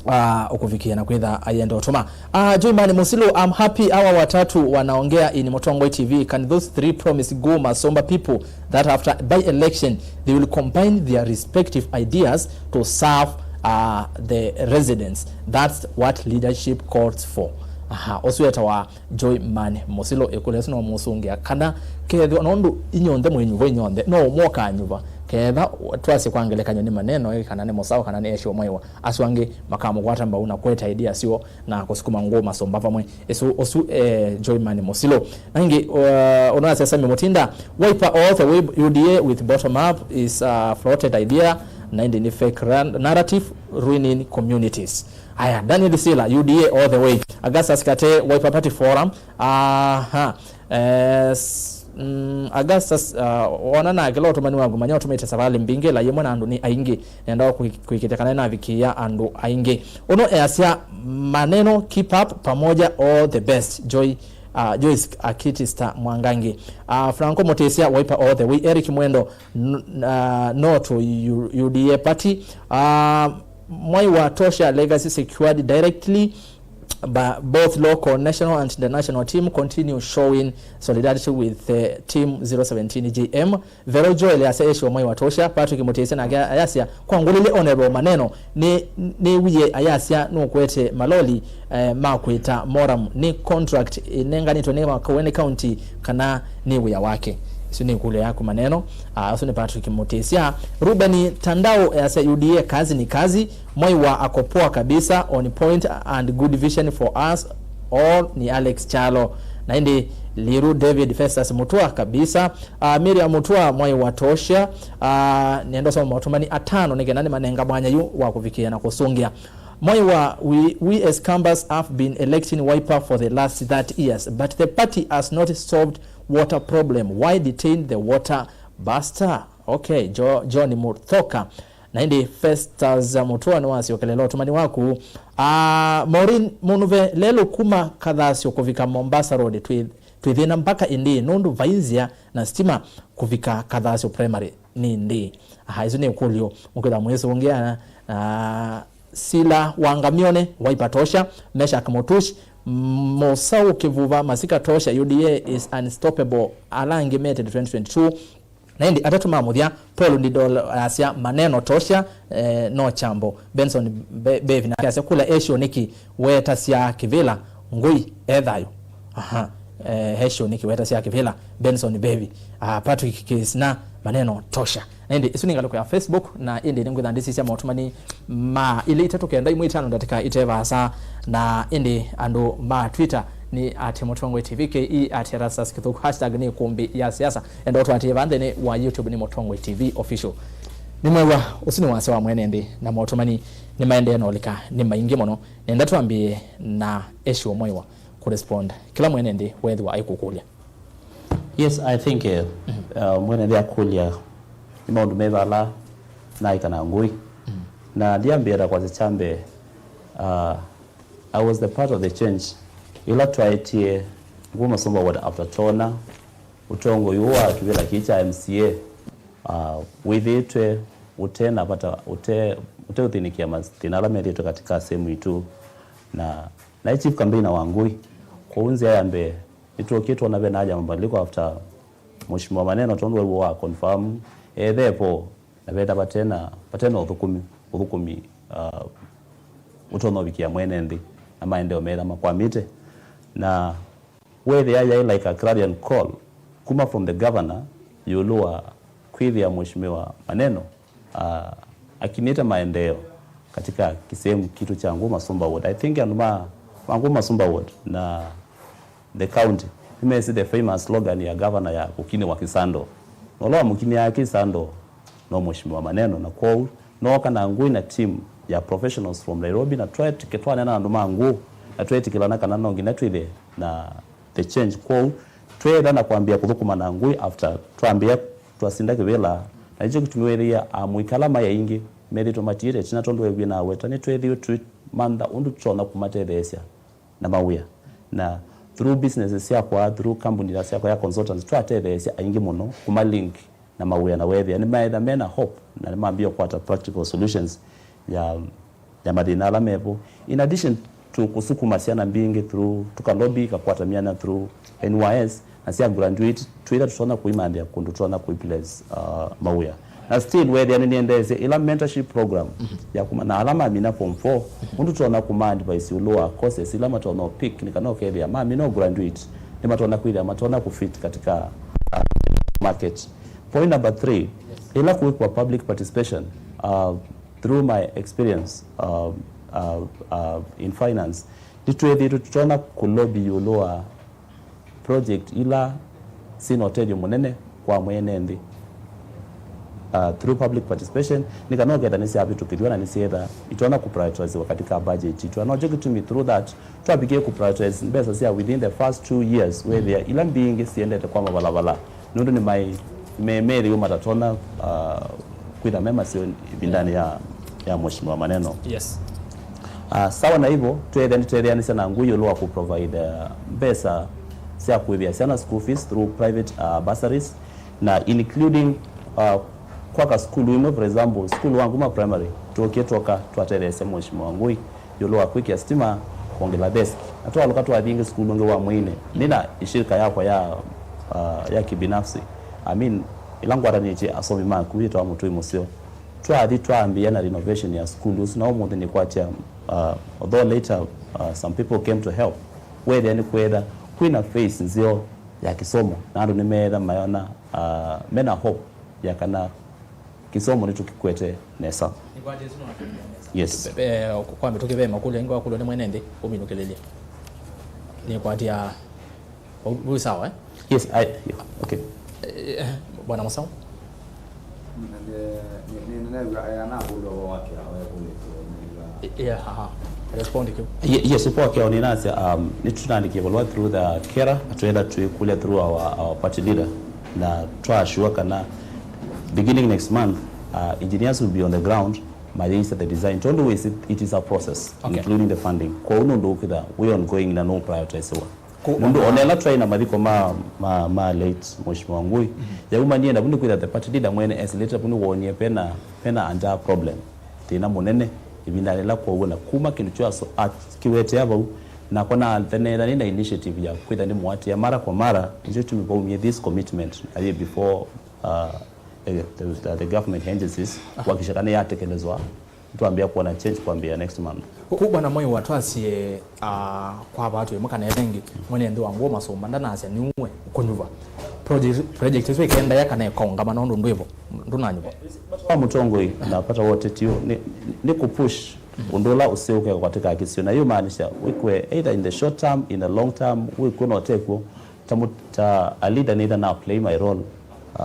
ah, ũkũvikĩa na kwĩtha ayenda ũtũma. Ah, Joy Mani Musilo, "I'm happy hawa watatu wanaongea in Mũtongoi T V. Can those three promise go Masomba people that after by election they will combine their respective ideas to serve, uh, the residents? That's what leadership calls for." Aha, ũsu etawa Joy Mani Musilo. Ĩkũlyo ĩsu no mũsũngĩa kana kethĩwa nũndũ inyonthe mwĩnyuva inyonthe no ũmwe ũkanyuva. Ketha twasye kwa ngelekany'o nĩ maneno ĩ kana nĩ mũsaũ kana nĩ eshio mwaiwa, asu angĩ makamũkwata mbau na kweta idea syoo na kũsukuma ngũũ Masomba vamwe. Ĩsu ũsu, eh, Joy Mani Musilo. Na ĩngĩ, uh, ũnasya Sami Mutinda, "Wiper all the way, U D A with bottom up is a floated idea, na ĩndĩ nĩ fake ran-, narrative ruining communities." Aya, Daniel Sila, "U D A all the way." Augustus Kate, "Wiper Party Forum." Aha. Eh, s-, mm, Augustus, uh, wona na kĩla ũtũmani waku, manya ũtũmĩte savalĩ mbingĩ, la yĩmwe na andũ nĩ aingĩ. Nenda kũi-, kũĩkĩĩthya kana nĩnavikĩĩa andũ aingĩ. Ũno easya, "Maneno, keep up, pamoja, all the best." Joy, uh, Joyce Akitista Mwangangi. Uh, Franco Mutisya, "Wiper all the way." Eric Mwendo, n-, uh, "No to U-, U D A party." Uh, Mwai wa Tosha legacy secured directly by both local, national and international team. Continue showing solidarity with the team zero seventeen G M. Vero Joel asya, "Eshio mwai wa tosha." Patrick Mutisya nake ayasya, "Kwa ngũlĩlĩ Honorable Maneno, nĩ, nĩwie ayasya nũkwete maloli, eh, ma kwĩta Moram. Nĩ contract ĩnenganĩtwe nĩ Makueni County kana nĩ wĩa wake?" Isu nĩ ĩkũlyo yaku Maneno. Ah, ũsu nĩ Patrick Mutisya. Ruben Tandao ayasya, "U D A kazi ni kazi." Mwai wa ako poa kabisa, on point and good vision for us all. Ni Alex Chalo. Na ĩndĩ Liru David Festus Mutua kabisa. Ah, Miriam Mutua, "Mwai wa tosha." Ah, nenda soma maũtũmani atano nĩ kenda nĩmanenga mwanya yu wa kũvikĩa na kũsũngĩa. Mwai wa, "We, we as Kambas have been electing Wiper for the last thirty years, but the party has not solved water problem? Why detain the water buster? Okay, Jo-, John Muthoka. Na ĩndĩ Festus Mutua nĩwasyokelela ũtũmani waku. Ah, Maureen Munuve, lelũ kuma Kathasyo kũvika Mombasa Road, twĩ, twĩthĩna mpaka ĩndĩ nũndũ vai nzĩa na stima kũvika Kathasyo Primary nĩ ĩndĩ. Aha, isu nĩ ĩkũlyo mũkwĩtha mwĩsũngĩa. Ah, Sila wa Ngamione, Wiper Tosha, Meshak Motush, Mosau Kivuva, Masika Tosha, U D A is unstoppable, ala angĩ meteete twenty twenty-two. Na ĩndĩ atatũ ma mũthya, Paul Ndidol asya, Maneno Tosha, eh, no chambo. Benson Be-, Bevi nake asya, kula Esho nĩkĩ wetasya kĩvĩla, ngũi e thayũ? Aha, eh, Esho nĩkĩ wetasya kĩvĩla, Benson Bevi. Ah, Patrick Kisna, Maneno Tosha. Na ĩndĩ, ĩsu nĩ ngalĩko ya Facebook, na ĩndĩ nĩngwĩtha ndĩsisya motũmani ma ilĩ itatũ kenda imwe itano ndatĩka ite vaasa, na ĩndĩ andũ ma Twitter nĩ at Mũtongoi T V, K E at Erastus Kithuku, hashtag nĩ Ĩkũmbĩ ya Siasa. Enda ũtũatĩĩe vaa nthĩnĩ wa YouTube nĩ Mũtongoi T V Official. Nĩmwew'a, ũsu nĩ wasya wa mwene nthĩ, na motũmani nĩmaendee na ũlika nĩ maingĩ mũno. Nenda twambĩĩe na Esho Mwaiwa kũrespond kĩla mwene nthĩ weethĩwa aikũkũlya. Yes, I think, eh, uh, mwene nthĩ akũlya nĩ maũndũ meva ala naĩ kana ngũi. Na ndiambĩĩa na kwasya kya mbee, uh, I was the part of the change. Ĩla twaetie Nguma Sumba Ward after twona ũtongoi ũũ wa kĩvĩla kĩĩ kya M C A, uh, wĩthĩĩtwe ũte na vata, ũte, ũteũthĩnĩkĩa mathĩna ala methĩĩtwe katika sehemu itũ. Na naĩ chief campaigner wa ngũi. Kwoou nzĩa ya mbee, nĩtwookie twona ve na haja mabadiliko after Mheshimiwa Maneno, tondũ wew'o wa confirm, ethevo, na veta vate na, vate na ũthũkũmi, ũthũkũmi, uh, ũtonya ũvikĩa mwene nthĩ, na maendeeo metha makwamĩte. Na weethĩa yaĩ like a clarion call kuma from the governor, ĩũlũ wa kwĩthĩa Mheshimiwa Maneno, uh, akinĩte maendeeo katika kisehemu kitu cha Nguma Sumba Ward. I think andũ ma, ma Nguma Sumba Ward na the county nĩmesĩ the famous slogan ya governor ya kũkinĩwa kĩsando. Na ũla wamũkinĩaa kĩsando no Mheshimiwa Maneno, na kwoou nooka na ngũi na team ya professionals from Nairobi, na twetĩkĩ-, twanena na andũ ma ngũĩ, na twetĩkĩlana kana no nginya twĩthĩe na the change. Kwoou tweetha na kwambĩĩa kũthũkũma na ngũi after twambĩĩa twasinda kĩvĩla, na nĩkyo kĩtumi weethĩa amũika ala maĩ aingĩ methĩĩtwe matiĩte ĩtina, tondũ weewie naweta nĩtweethĩiwe twĩmantha ũndũ tũtonya kũmatetheesya na mawĩa. Na through businesses syakwa, through company syakwa ya consultants, twatetheesya aingĩ mũno kũma link na mawĩa, na weethĩa nĩmaetha mena hope na nĩmambĩĩa kũkwata practical solutions ya, ya mathĩna ala mevo. In addition to kũsukuma syana mbingĩ through, tũka lobby, ikakwata myanya through N Y S, na sya graduate, twĩtha tũtonya kũimantha kũndũ tũtonya kũiplace, uh, mawĩa. Na still weethĩa nĩnĩendeesye ĩla mentorship program ya kuma na ala mamina form four, ũndũ tũtonya kũma advise ĩũlũ wa courses ila matonya pick, nĩ kana ũkethĩa mamina graduate, nĩmatonya kwĩthĩa matonya kũfit katika, uh, market. Point number three, ĩla kwĩkwa public participation, uh, through my experience, uh, uh, uh, in finance, nĩtwĩthĩĩtwe tũtonya kũlobby ĩũlũ wa project ila syĩna ũtethyo mũnene kwa mwene nthĩ, uh, through public participation, nĩ kana ũketha nĩsyavĩtũkĩthw'a na nĩsyetha itonya kũprioritizewa katika budget itũ. Na nokyo kĩtumi through that twavikie kũprioritize mbesa sya within the first two years, wethĩa ila mbingĩ siendete kwa mavalava, nũndũ nĩmaĩ-, me-, meethĩiwe matatonya, uh, kwĩtha me maseo ĩvindanĩ ya, ya Mheshimiwa Maneno. Yes. Uh, sawa na hivyo, tweethĩa nĩtweethĩanĩsya na ngũi ĩũlũ wa kũprovide, uh, mbesa sya kũĩvĩa syana school fees through private, uh, bursaries, na including, uh, kwaka sukulu imwe, for example, sukulu wa Nguma Primary, twokie twoka twatetheesya Mheshimiwa ngũi ĩũlũ wa kwĩkĩa stima, kwongela desk. Na twalũka twathi ĩngĩ sukulu ũngĩ wa Mwĩinĩ. Nĩ na ishirika yakwa ya, uh, ya kibinafsi. I mean, ĩla ngwatanĩtye asomi maku yĩtawa Mũtũi Mũseo. Twathi twambĩĩa na renovation ya sukulu ũsu, na ũmũnthĩ nĩkwatya, uh, although later, uh, some people came to help, weethĩa nĩ kwetha kwĩna phase nzeo ya kĩsomo, na andũ nĩmeetha mayona, uh, mena hope ya kana kĩsomo nĩtũkĩkwete nesa. Nĩkwatĩe ĩsu nĩwatũmĩa nesa. Yes. Be-, be-, kwa mĩtũkĩ ve makũlyo aingĩ wakũlwa nĩ mwene nthĩ ũminũkĩlĩlye. Nĩkwatĩa, u-, u sawa, eh? Yes, I, yeah, okay. Eh, Bwana Mũsaũ? Nĩ, nĩ, nĩ, nĩnew'a, eh, anakũlwa wake, awekũlĩtwe, nĩw'a. Eh, yeah, aha. respond kĩu? Ye- yes, ũpoa keo, nĩnasya, um, nĩtũnandikie valũa through the KeRRA, atwetha twĩkũlya through our, our party leader, na twa assure kana beginning next month, uh, engineers will be on the ground, mayĩisya the design. Tondũ wĩsĩ, it is a process, okay, including the funding. Kwoou nũndũ ũkĩtha wĩ ongoing na nũ prioritizewa. Nũndũ ona ela twaĩ na mathiko ma, ma, ma late Mheshimiwa Ngui, yaumanie navu nĩ kwĩtha the party leader mwene esĩlĩte vu nĩwonie pena, pena a njaa problem, thĩna mũnene ĩvindanĩ ĩla kwow'o, na kuma kĩndũ kyaso akĩwetea vau, nakwa natheneetha nĩ na initiative ya kwĩtha nĩmũatĩĩa mara kwa mara, nĩkyo kĩtumi vaumie this commitment a year before, uh, the, the, the government agencies kuhakikisha kana yatekelezwa. Twambia kuona change kwambia next month. Ku Bwana Mwaiwa, twasie, ah, kwa vatu imwe kana ĩla ĩngĩ, mwene nthĩ wa ngũũ Masũmba ndanasya nĩuwe kũnyuva. Project, project ĩsu ĩkendaĩa kana ĩkaũngama nũndũ ndwĩvo, ndũnanyuva. Wa mũtongoi na vata wa ũteti ũũ nĩ, nĩ kũpush ũndũ ũla ũseũke katika kĩsio. Na hiyo maanisha wĩkwe either in the short term, in the long term, wĩkw'o na ũtekw'o, ta mũ-, ta a leader nĩtha na play my role. Uh,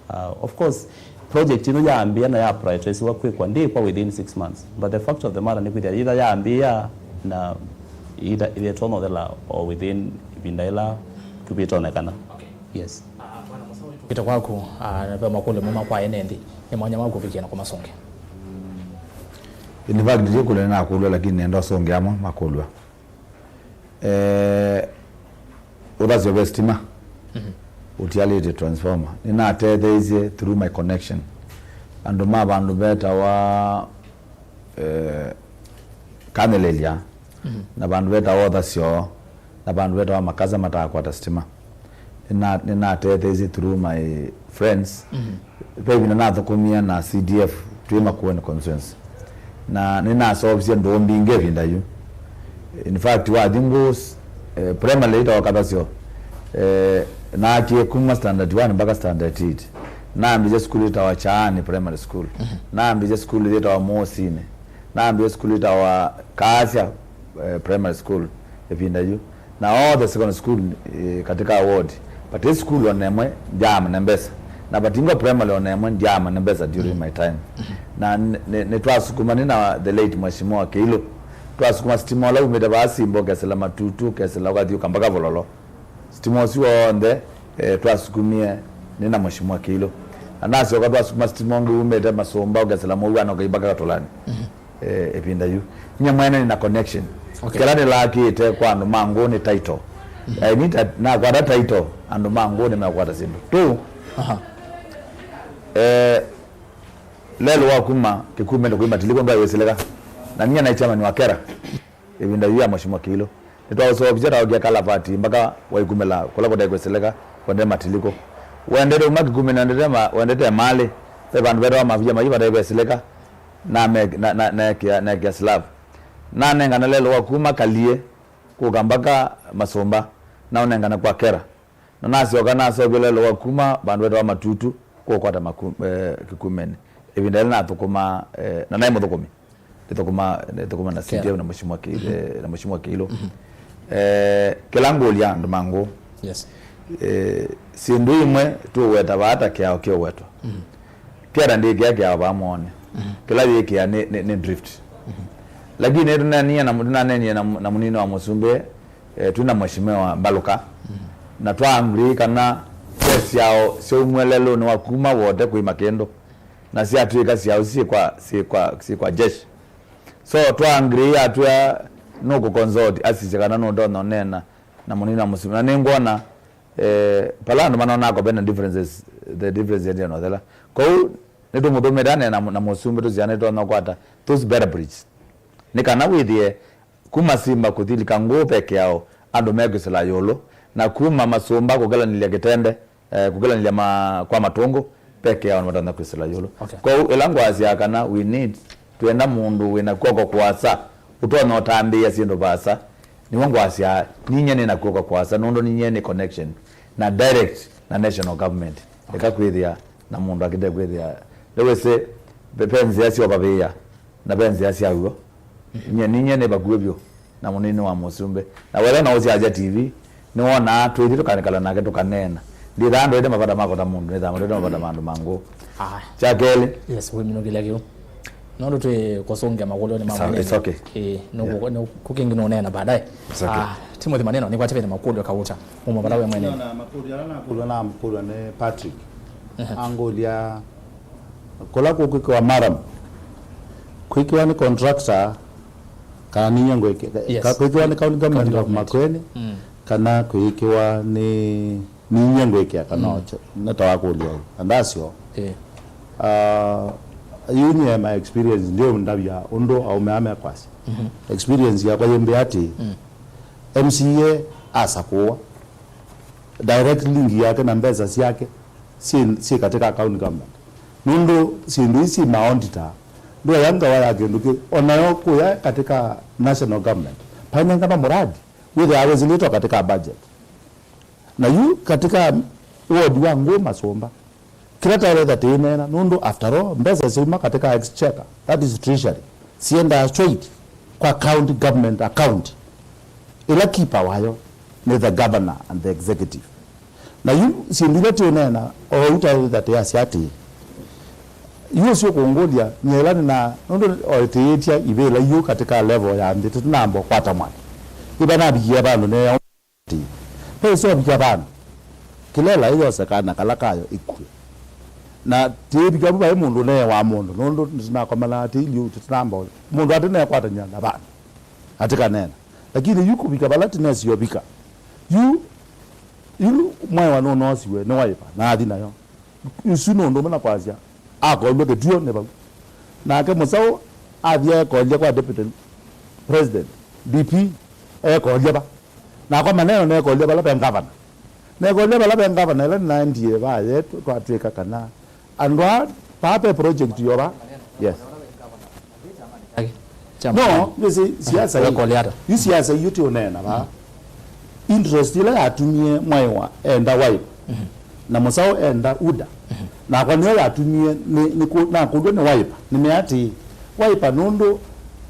uh, of course, project ĩno yaambĩĩa na ya prioritizewa kwĩkwa ndĩkwa within six months, but the fact of the matter nĩ kwĩthĩa yĩtha yaambĩĩa na yĩtha ĩthonothela o within ĩvinda ĩla kĩvĩtonekana. Yes. Kĩte kwaku, ah, ve makũlyo mema kwa ene nthĩ, nĩ mwanya wa kũvikĩa na kũmasũngĩa. In fact, ndikwĩlwa nĩnakũlw'a, lakini nenda ũsũngĩa amwe makũlw'a. Eh, ũthasyo ve sitima, mhm, ũtialĩte transformer. Nĩnatetheeisye through my connection. Andũ ma vandũ vetawa, eh, Kanelelya, mhm, na vandũ vetawa Ũthasyo, na vandũ vetawa Makasa matakwata sitima. Nĩna-, nĩnatetheeisye through my friends. Mhm. Ve ĩvinda nathũkũmie na C D F twĩ Makueni constituency. Na nĩnaseũvisye ndũũ mbingĩ ĩvinda yu. In fact, wathi ngũũ, eh, primary ĩtawa Kathasyo, eh, naakie kuma standard one mpaka standard eight. Naambĩĩsye sukulu ĩtawa Chaani Primary School. Mhm. Naambĩĩsye sukulu ĩtawa Mũũsinĩ. Naambĩĩsye sukulu ĩtawa Kaasya, eh, Primary School ĩvinda yu. Na all the secondary school, eh, katika ward. But ĩ sukulu ona ĩmwe ndyaamane mbesa. Na Batingo Primary ona ĩmwe ndyaamane mbesa during my time. Na n-, nĩ, nĩtwasukumanie na the late Mheshimiwa Kĩilũ. Twasukuma sitima ũla umĩte vaa Simba ũkesĩla Matutu, ũkesĩla ũkathi ũkambaka Vololo. Sitima ũsu w'onthe, eh, twasukumie nĩ na Mheshimiwa Kĩilũ. Na nasyoka twasukuma sitima ũngĩ umĩte Masũmba ũkesĩla Mũuana ũkaimbaka Katũlani. Mhm. Eh, ĩvinda yu. Nyie mwene nĩ na connection. Okay. Kĩla nĩlakĩte kwa andũ ma ngũũ nĩ title. Mhm. I need a, nakwata title, andũ ma ngũũ nĩmekwata syĩndũ. Tu, aha, eh, lelũ wa kuma Kĩkumeni kũi Matilikũ ndwaĩ wĩsĩlĩka. Na nyie naĩ chairman wa KeRRA. Ĩvinda yu ya Mheshimiwa Kĩilũ. Nĩtwaũseũvisye ta ũkĩa kalavati mpaka waikumĩla kũla kũtaĩ kwĩsĩlĩka, kwendee Matilikũ. Wendete uma Kĩkumeni, wendete ma-, wendete Malĩ, ve vandũ vetawa Mavia, Mavia vataĩ vesĩlĩka, na me-, na, na, neekĩa, neekĩa slab. Nanengana lelũ wa kuma Kalie kũka mpaka Masũmba, na ũnengana kwa KeRRA. Na nasyoka naseũvya lelũ wa kuma vandũ vetawa Matutu kũkwata maku-, eh, Kĩkumeni. Ĩvinda yĩla nathũkũma, eh, na naĩ mũthũkũmi. Nĩthũkũma, nĩthũkũma na C D F na Mheshimiwa Kĩ-, eh, na Mheshimiwa Kĩilũ. Mhm. Eh, kĩla ngũlya andũ ma ngũũ. Yes. Eh, syĩndũ imwe tũweta vaa ta kĩao kĩũwetwa. Mhm. KeRRA ndĩkĩa kĩao vaa mwone. Mhm. Kĩla yĩkĩa nĩ, nĩ, nĩ drift. Mhm. Lakini nĩtũnenie na, tũnanenie na, na mũnini wa mũsumbĩ, eh, twĩ na Mheshimiwa Mbaluka. Mhm. Na twa agree kana ve syao syaumw'e lelũnĩ wa kuma Wote kwĩ Makĩndũ. Na syatw'ĩka syao syĩ kwa, syĩ kwa, syĩ kwa jeshi. So, twa agree atwĩa nũkũ consult asisye kana nũtonya ũneena na mũnini wa mũsumbĩ. Na nĩngwona, eh, pala andũ manonaa ko vena differences, the differences yĩendee na ũthela. Kwoou, nĩtũmũtũmĩte aneena na, na mũsumbĩ tũsya nĩtonya ũkwata those better bridges. Nĩ kana wĩthĩe kuma Simba kũthi Likangũũ ve kĩao, andũ mekwĩsĩla ĩũlũ, na kuma Masũmba kũkĩlanĩlya Kĩtende, eh, kũkĩlanĩlya ma-, kwa Matũngũ, ve kĩao nĩmatonya kwĩsĩla ĩũlũ. Okay. Kwoou ĩla ngwasya kana we need, twenda mũndũ wĩna kw'oko kũasa, ũtonya ũtambĩĩa syĩndũ vaasa, nĩw'o ngwasya ninyie nĩna kw'oko kũasa, nũndũ ninyie nĩ connection na direct na national government. Eka kwĩthĩa na mũndũ akĩte kwĩthĩa, nĩwĩsĩ ve, ve nzĩa syovavĩĩa. Na ve nzĩa sya w'o. Nyie, ninyie nĩ vakuvĩ vyũ na mũnini wa mũsumbĩ. Na wetha no ũsyasya T V, nĩwonaa twĩthi tũkanĩkala nake tũkaneena. Ndithaa ndwete mavata makwa ta mũndũ, nĩthaa ndwete mavata ma andũ ma ngũũ. Aya. Kya kelĩ. Yes, wĩminũkĩlya kĩu. Nũndũ twĩ kũsũngĩa makũlyo nĩ ma It's, mwene. It's okay. Ĩĩ, nũkũ-, nũkũ kĩngĩ nũneena baadaye. It's okay. Ah, Timothy Maneno, nĩkwatĩvĩte makũlyo kauta. Muma vala we mwene. Nona makũlyo ala nakũlwa nakũlwa nĩ Patrick. Aha. Angũlya kũla kũkwĩkĩwa maram. Kwĩkĩwa nĩ contractor, kana ninyie ngwĩkĩa. Yes. Ka-, kwĩkĩwa nĩ county government County of government. Makueni, Mm. kana kwĩkĩwa nĩ ninyie ngwĩkĩa kana Mm. ocho. Nĩ ta wakũlya yu. And that's all. Eh. Uh, yu nyie my experience ndio ndavya ũndũ aume ame kwasi. Mhm. Experience yakwa yĩmbĩ ati Mm. M C A asakũwa. Direct link yake na mbesa syake syĩ, syĩ katika county government. Nũndũ syĩndũ ii syĩ ma auditor, ndũaya ngawa ya kĩndũ kĩu, onayo kũya katika national government. Painengana muradi, wĩthĩawa wĩsĩlĩtwe katika budget. Na yu katika ward wa Ngũũ Masũmba, kĩla taeletha tĩĩneena, nũndũ after all, mbesa syauma katika exchequer, that is treasury, siendaa straight kwa county government account, ĩla keeper wayo nĩ the governor and the executive. Na yu syĩndũ ila tũũneena, o ũu taeletha tĩasya atĩĩ, yu ũsu ũkũngũlya, nyie ĩla nĩna, nũndũ oĩtĩĩtya ivĩla yu katika level ya nthĩ, tũtinamba ũkwata mwaki. Ĩva navikie vandũ neewa Ati, ve ĩseũvika vandũ, kĩlela ĩyosekana kala kayo ĩkw'e. Na tĩĩvika vu vai mũndũ ũneewa mũndũ, nũndũ nĩtũnakomana tĩili ũu tũtinamba ũya. Mũndũ atĩneekwatany'a na vandũ, atĩkaneena. Lakini yu kũvika vala tĩnesie ũvika, yu, yu mwaĩwa nũnoosiwe nĩ Wiper, na athi nayo. Ũsu nĩ ũndũ ũmwe na kwasya, akolw'e kĩtuo nĩ vau. Nake Mũsaũ athi ekolya kwa Deputy President, D P, ekolya va. Nakwa Maneno nekolya vala ve ngavana. Nekolya vala ve ngavana, ĩla nĩnaendie vaa yetu, kwatw'ĩka kana andũ aa, vaa ve project yo vaa. Yes. Kyama No, nĩ sĩ siasa ĩ. Wekolea ata? Yu siasa yu tĩ ũneena vaa. Interest ĩla yatumie Mwaiwa enda Wiper, na Mũsaũ enda UDA, nakwa nĩyo yatumie nĩ, nĩ kũ-, nakũlw'a nĩ Wiper. Nĩmea atĩĩ, Wiper nũndũ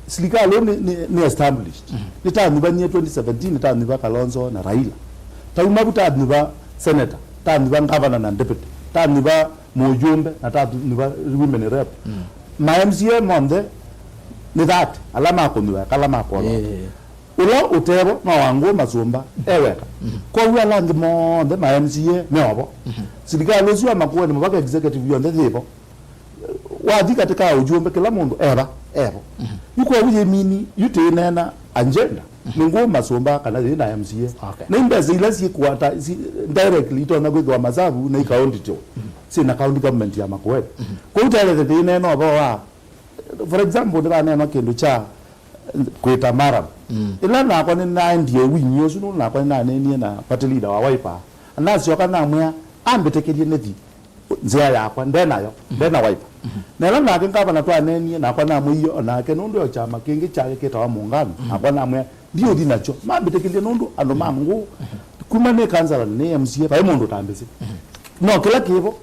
silikalĩ nĩ, nĩ, nĩ established. Nĩtanyuvanie twenty seventeen, nĩtanyuva Kalonzo na Raila. Tauma vu tanyuva senator, tanyuva governor na deputy, tanyuva mũjumbe na tatu nĩva women rep. Ma M C A monthe nĩ thirty ala makũnyuva kala makolwa. Ĩĩ. Ũla ũtevo no Wangũũ Masũmba e weka. Kwoou ala angĩ monthe ma M C A me ovo. Silikalĩ ũsu wa Makueni mũvaka executive yonthe yĩvo. Wathi katika ũjumbe kĩla mũndũ eva evo. Yu kwoou yĩmini yu tĩĩneena agenda. Nĩ Ngũũ Masũmba kana yĩ na M C A. Okay. Na imbesa ila syĩkwata si, directly itonya kwĩthĩwa masavu na ikaunditwo syĩ na county government ya Makueni. Kwoou taelethe tĩĩneena ũvoo wa, for example, nĩvaneenwa kĩndũ kya kwĩta maram. Ĩla nakwa nĩnaendie wing'i ũsu nũndũ nakwa nĩnaneenie na party leader wa Wiper. Nasyoka namwĩa ambĩtĩkĩlye nĩthi nzĩa yakwa, nde nayo, nde na Wiper. Na ĩla nake ngavana twaneenie, nakwa namwĩie o nake, nũndũ e kyama kĩngĩ kyake kĩtawa Muungano, nakwa namwĩa, ndiũthi nakyo. Mambĩtĩkĩlye nũndũ andũ ma Ngũũ, kuma nĩ kansala, nĩ M C A, vai mũndũ ũtambĩsĩ. No kĩla kĩvo,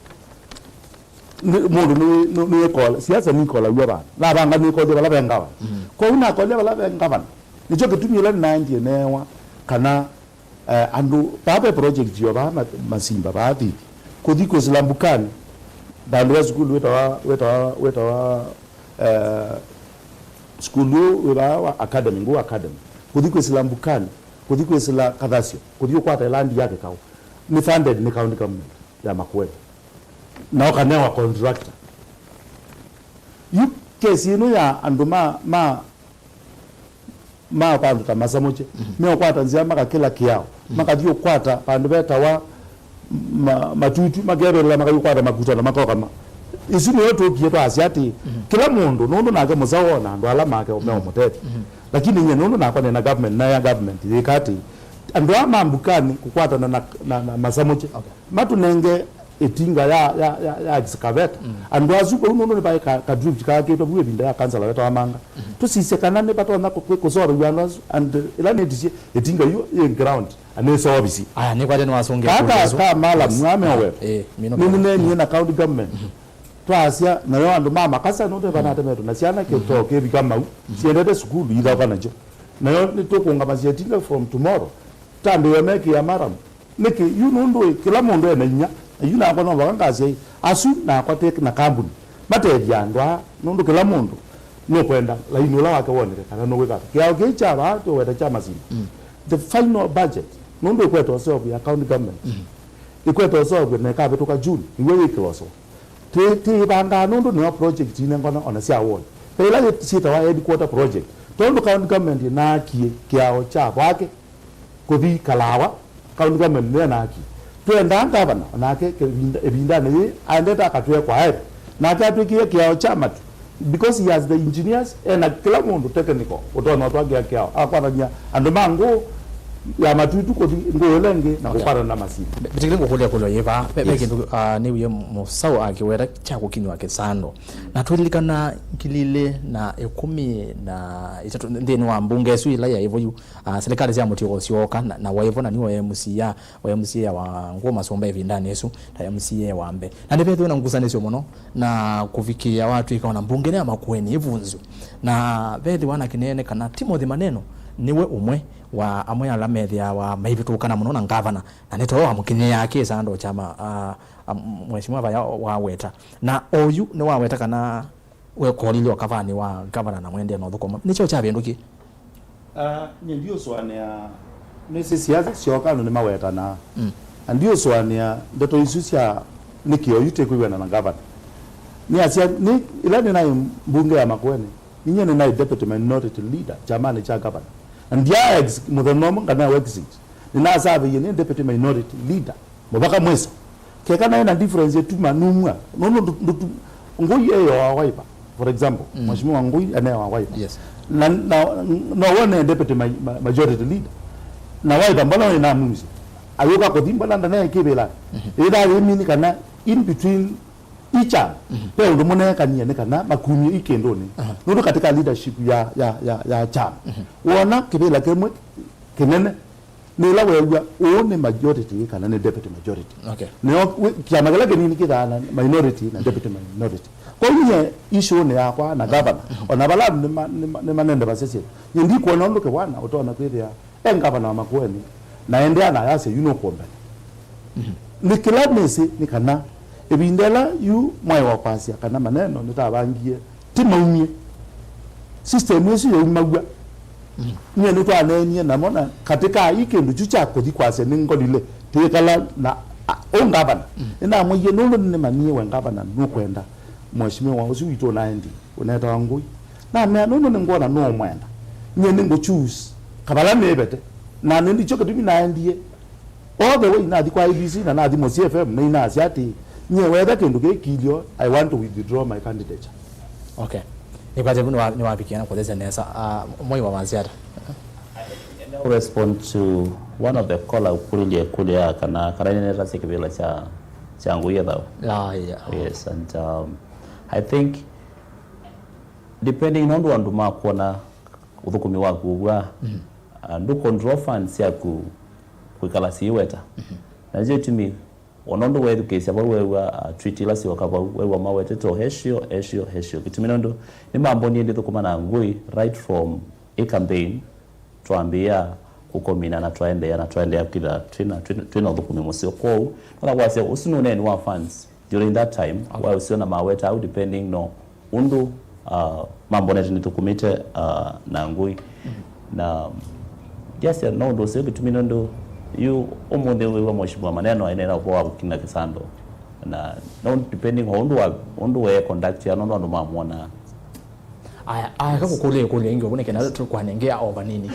nĩ, mũndũ nĩ, nĩ, nĩkola, siasa nikolaw'a vandũ. Navanga nĩkolye vala ve ngavana. Kwoou nakolya vala ve ngavana. Nĩkyo kĩtumi ĩla nĩnaendie neewa kana Eh, andũ, vaa ve project yo vaa ma-, Masimba, vaa Thĩthi. Kũthi kwĩsĩla Mbukani, vandũ va sukulu wĩtawa, wĩtawa, wĩtawa, eh, sukulu ũũ wĩ vaa wa Academy, Ngũũ Academy. Kũthi kwĩsĩla Mbukani, kũthi kwĩsĩla Kathasyo, kũthi ũkwata ĩlandi ya kĩkaũ. Nĩ funded nĩ county government ya Makueni. Na ũkanewa contractor. Yu kesi ĩno ya andũ ma, ma ma vandũ ta Masamũkye, meũkwata nzĩa makakĩla kĩao, makathi ũkwata vandũ vetawa ma-, Matutu, makevelũla makathi ũkwata Makuta na makoka ma-, isu nĩyo tũkie twasya atĩ kĩla mũndũ, nũndũ nake Mũsaũ ona andũ ala make meũmũtethya. Lakini nyie nũndũ nakwa nĩna government, naya government yĩka atĩ andũ aa ma Mbukani kũkwatana na, na, na Masamũkye, matũnenge ĩtinga ya, ya, ya, ya excavator. Andũ asu vau nũndũ nĩvaĩ ka, ka drift kaakĩtwe vu ĩvinda ya kansala wetawa Manga. Tũsisye kana nĩvatonya kũ-, kũ-, kũsolviwa andũ asu, and, uh, ĩla nĩtisye ĩtinga yu yĩ ground, na nĩsoovisi. Aya, nĩkwate nĩwasũngĩa kũndũ ka, asu. Ka mala Yes. Mwame owe. Eh, mino Nĩ, nĩneenie na county government. Twasya, nayo andũ ma makasa nũndũ vanatemetwe na syana kĩtoo kĩvika mau, siendete sukulu, ithaũka nakyo. Nayo nĩtũkũngamasya ĩtinga from tomorrow. Tambĩĩa mekĩa maram. Nĩkĩ? Yu nũndũ ĩ, kĩla mũndũ ena inya, na yu nakwa no vaka ngasya ĩ, asu nakwa tĩ na kambuni, matethya andũ aa, nũndũ kĩla mũndũ Nũkwenda laini ũla wake woneke kana nũkwĩka ata. Kĩao kĩĩ kya vaa tũweta kya Masinde. The final budget, nũndũ ĩkwetwa solve ya county government. Ĩkwetwa solve na ĩkavĩtũka June, nĩw'o yĩkĩloswa. Twĩ-, twĩĩvangaa nũndũ nĩyo project inengwa ona sya ward. Ve ila yĩ-, syĩtawa headquarter project. Tondũ county government naakie kĩao kya vake, kũthi Kalawa, county government nĩyo naki. Twendaa ngavana, onake kĩvinda-, ĩvindanĩ yĩĩ, aendete akatwĩe kwa eve. Nake atwĩkĩie kĩao kya matu, because he has the engineers, ena kĩla mũndũ technical, ũtonya ũtwakĩa kĩao, akwathany'a andũ ma ngũũ ya matutu kũthi ngũũ ĩla ĩngĩ na Okay. kũkwatana na Masinde. Mbitikile ngũkũlya kũlyo yĩva, ve, ve Yes. kĩndũ, ah, nĩwie mũsaũ akĩweta kya kũkinywa kĩsando. Na twĩlilikana ngili ilĩ na ĩkũmi na itatũ nthĩnĩ wa mbunge ĩsu ĩla yaĩ vo yu, ah, silikalĩ sya mũtuo syoka na, na waĩ vo na nĩwe M C A, wa M C A wa Ngũũ Masũmba ĩvindanĩ ĩsu, ta M C A wa mbee. Na nĩvethĩwe na ngusanĩsyo mũno, na kũvikĩĩa watw'ĩka ona mbunge ya Makueni ĩvunzw'e. Na vethĩwa na kĩneene kana Timothy Maneno nĩwe ũmwe wa amwe ala methĩawa maivĩtũkana mũno na ngavana, na nĩ toyo wamũkinyĩaa kĩsando kyama, ah, ah, Mheshimiwa Vaya waweta. Na oyu nĩwaweta kana wekolile ũkavanĩ wa ngavana na mwendeea na ũthũkũma. Nĩkyo kyavĩndũkie? Ah, nye ndiũsũanĩa, nĩsĩ siasa syoka andũ nĩmawetanaa. Mm. Na ndiũsũanĩa ndeto isu sya nĩkĩ oyu tĩkwĩw'ana na ngavana. Nĩasya, nĩ, ĩla nĩnaĩ mbunge ya Makueni, ninyie nĩnaĩ deputy minority leader kyamanĩ kya ngavana. Na ndya ex-, mũthenya ũmwe nganeo exit. Nĩnasavĩie nĩ deputy minority leader. Mũvaka mwĩso. Keka naĩ na difference ĩtuma numw'a. Nũndũ ndu-, ndutu-, Ngũi eyoa Wiper, for example. Mm. Mheshimiwa Ngũi enewa Wiper. Yes. Na, na, no wone deputy ma-, ma-, majority leader. Na Wiper mbona wĩ na muzi? Ayũka kũthi mbona ndane kĩvĩla. Mhm. Ĩtha yĩmini kana in between each other. Mhm. Pe ũndũ mũnekanie nĩ kana makumie ikĩndũnĩ. Aha. Nũndũ katika leadership ya, ya, ya, ya chama. Mhm. Wona kĩvĩla kĩmwe kĩnene, nĩ ĩla weew'a ũũ nĩ majority kana nĩ deputy majority. Okay. Nĩyo wĩ-, kyama kĩla kĩnini kĩthaa na minority na deputy minority. Kwoou nyie issue-nĩ yakwa na governor, ona vala andũ nĩma-, nĩma-, nĩmanendevasya syĩndũ. Nyie ndikwona ũndũ Kĩwana ũtonya kwĩthĩa e governor wa Makueni na endeea na ayasya yu nũkũmbene. Nĩ kĩla nĩsĩ nĩ kana ĩvinda ĩla yu mwaĩ wa kwasya kana maneno nĩtavangie ti maumie. System ĩsu yaumaw'a. Mm. Nyie nĩtwaneenie namo na katĩ ka ii kĩndũ kyu kya kũthi kwasya nĩngolile, twĩkala na, a, ũngavana. Mm. Nĩnamwĩie nũndũ nĩnĩmanyie we ngavana nũkwenda mheshimiwa ũsu witũ ũnaendi, ũnetawa Ngũi. Namea nũndũ nĩngwona nũũmwenda, nyie nĩngũ choose kavala nĩvete. Na nĩ ndikyo kĩtumi naendie. All the way nathi kwa I E B C na nathi Mũsyĩ F M, nĩinasya atĩ, nyie wetha kĩndũ kĩĩ kĩilyo, I want to withdraw my candidature. Okay. Nĩkwate vu nĩwa-, nĩwavikie na kũthesya nesa. Ah, Mwai wa Wanziata. Respond to one of the caller ũkũlilye ĩkũlyo ya kana, kana nĩnetasya kĩvĩla kya, kya Ngũi ethau. Ah, yeah. Yes, and, um, I think depending nũndũ andũ makwona ũthũkũmi waku ũvw'a, mm, uh, ndũ control funds syaku kwĩkala siiweta. Mhm. Na nĩkyo kĩtumi, ona ũndũ weethukĩĩsya vau, weew'a, uh, tweet ila syoka vau, weew'a mawetete o hesio, hesio, hesio. Kĩtumi nũndũ nĩmambonie ndĩthũkũma na Ngũi right from ĩ campaign, twambĩĩa kũkomina na twaendeea na twaendeea kwĩthĩwa twĩna, twĩna, twĩna ũthũkũmi mũseo. Kwoou, nona kwasya, ũsu nĩ ũneeni wa funds during that time, okay, wa ũseo na maweta au, depending no ũndũ, uh, mambonete nĩthũkũmĩte, uh, na Ngũi. Mm. Na ndiasya no ũndũ ũseo kĩtumi nũndũ yu ũmũnthĩ wĩw'a mheshimiwa maneno aĩneena ũvoo wa kũkina kĩsando. Na no depending on ũndũ wa, ũndũ we conduct ya nũndũ andũ mamwona. Aya, aya, kakũkũlya ĩkũlyo ĩngĩ ũvũnĩke na tũkwanengea o vanini.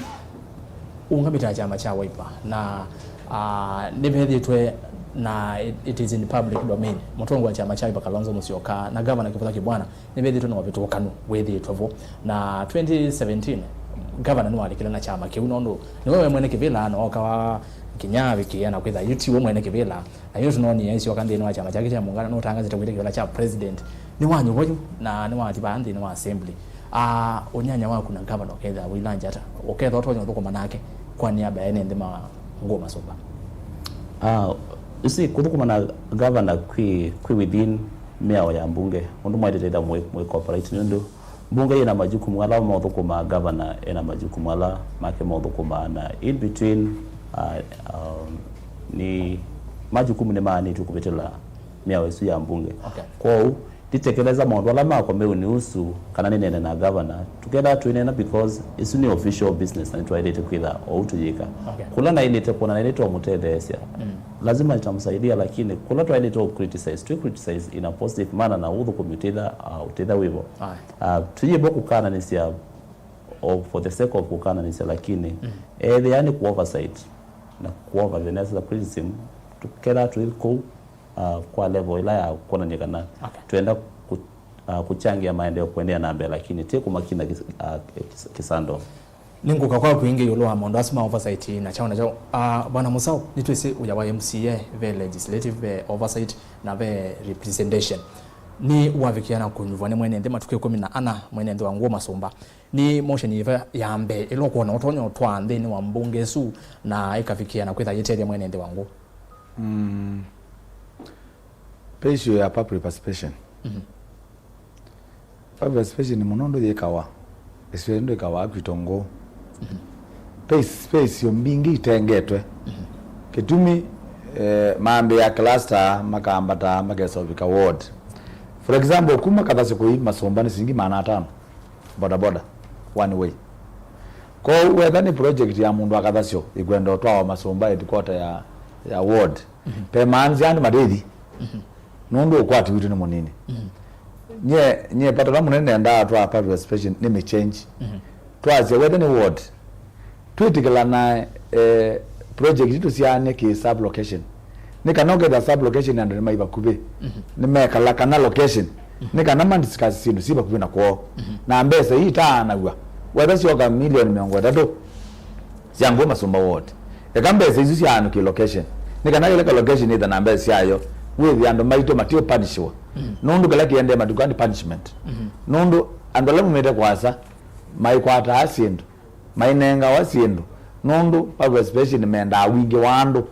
Ũngamĩte na kyama kya Wiper, na, ah, nĩvethĩtwe na it, it is in public domain. Mũtongoi wa kyama kya Wiper Kalonzo Musyoka na Governor Kĩvũtha Kĩbwana nĩvethĩtwe na ũvĩtũkanu wĩthĩĩtwe vo. Na twenty seventeen, Governor nĩwalikile na kyama kĩu nũndũ nĩwe we mwene kĩvĩla na ooka wa kinya avikĩĩa na kwĩtha yu tiwe mwene kĩvĩla. Na yu tũnoonie aisyoka nthĩnĩ wa kyama kyake kya mũngano, nũtangathĩte kwĩtĩkĩla kya president nĩwanyuvwa yu na nĩwathi vaa nthĩnĩ wa assembly. Ah, ũnyanya waku na ngavana ũkethĩwa ũilangya ata? Ũkethwa ũtonya ũthũkũma nake kwa nĩamba ene nthĩ ma Ngũũ Masũmba? Ah, you see, kũthũkũma na ngavana kwĩ, kwĩ within mĩao ya mbunge, ũndũ mwaĩtĩte ĩtha mwĩ, mwĩ cooperate nĩ ũndũ mbunge yĩna majukumu ala maũthũkũmaa, ngavana ena majukumu ala make maũthũkũmaa, na in between, uh, um, nĩ majukumu nĩmaanĩtw'e kũvĩtĩla mĩao ĩsu ya mbunge. Okay. Kwoou, Nditekeleza maũndũ ala makwa meunihusu kana nĩneene na governor, tũkethĩwa tũineena because ĩsu nĩ official business na nĩtwaĩlĩte kwĩtha ou tũyĩka. Okay. Kũla naĩlĩte kwona naĩlĩte ũmũtetheesya, lazima nitamsaidia, lakini kũla twaĩlĩte ũ criticize, twĩ criticize in a positive manner na ũthũkũmi ũtĩtha, uh, ũtĩtha wĩvo. Aye. Uh, tũyĩvo kũkananĩsya o for the sake of kũkananĩsya, lakini ethĩa nĩ kũ oversight na kũ over the necessary criticism, tũkethĩwa twĩ kũu, uh, kwa level ĩla ya kwonany'a kana twenda kũ-, uh, kũchangia maendeeo kũendeea na mbee, lakini ti kũmakina kĩs-, uh, kĩs-, kĩsando. Nĩngũka kwaku ĩngĩ ĩũlũ wa maũndũ asu ma oversight na kyaũ na kyaũ. Uh, Bwana Mũsaũ, nĩtwĩsĩ ũya wa M C A ve legislative, ve oversight na ve representation. Nĩwavikĩa na kũnyuvwa nĩ mwene nthĩ matukũ ĩkũmi na ana, mwene nthĩ wa Ngũũ Masũmba. Nĩ motion yĩva ya mbee ĩla ũkwona ũtonya ũtwaa nthĩnĩ wa mbunge ĩsu na ĩkavikĩa na kwĩtha yĩtethya mwene nthĩ wa Ngũũ? Mm. Pe issue ya public participation. Mhm. Public participation nĩ mũno ndũ yĩkawa. Especially ndũ yĩkawa kwitũ Ngũũ. Mhm. Pe is-, pe isio mbingĩ itengetwe. Mhm. Kĩtumi, eh, mambĩ ya cluster makambata makesa ũvika ward. For example, kuma Kathasyo kũi Masũmba nĩ silingi maana atano. Boda boda, one way. Kwoou wetha nĩ project ya mũndũ wa Kathasyo ĩkwenda ũtwawa Masũmba headquarter ya, ya ward, pe maanzĩa andũ matĩthi, nũndũ ũkwati witũ nĩ mũnini. Nye, nye patala mũnene nendaa twa participation nĩ mĩ change. Twasya wetha nĩ ward, twĩtĩkĩlana, eh, project itũ syaane kĩ sub location. Nĩ kana ũkethĩa sub location andũ nĩ mai vakuvĩ. Nĩ mekala kana location. Nĩ kana ma discuss syĩndũ syĩ vakuvĩ na kwoo. Na mbesa ii itaanaw'a. Wetha syoka milioni mĩongo ĩtatũ sya Ngũũ Masũmba ward. Eka mbesa isu syaanũ kĩ location. Nĩ kana kĩla ka location ĩtha na mbesa syayo. Wĩthĩa andũ maitũ matiũpanishiwa. Nũndũ kĩla kĩendee matukanĩ punishment. Nũndũ andũ ala maumĩte kũasa maikwataa syĩndũ. Mainengawa syĩndũ, nũndũ public participation mendaa wingĩ wa andũ,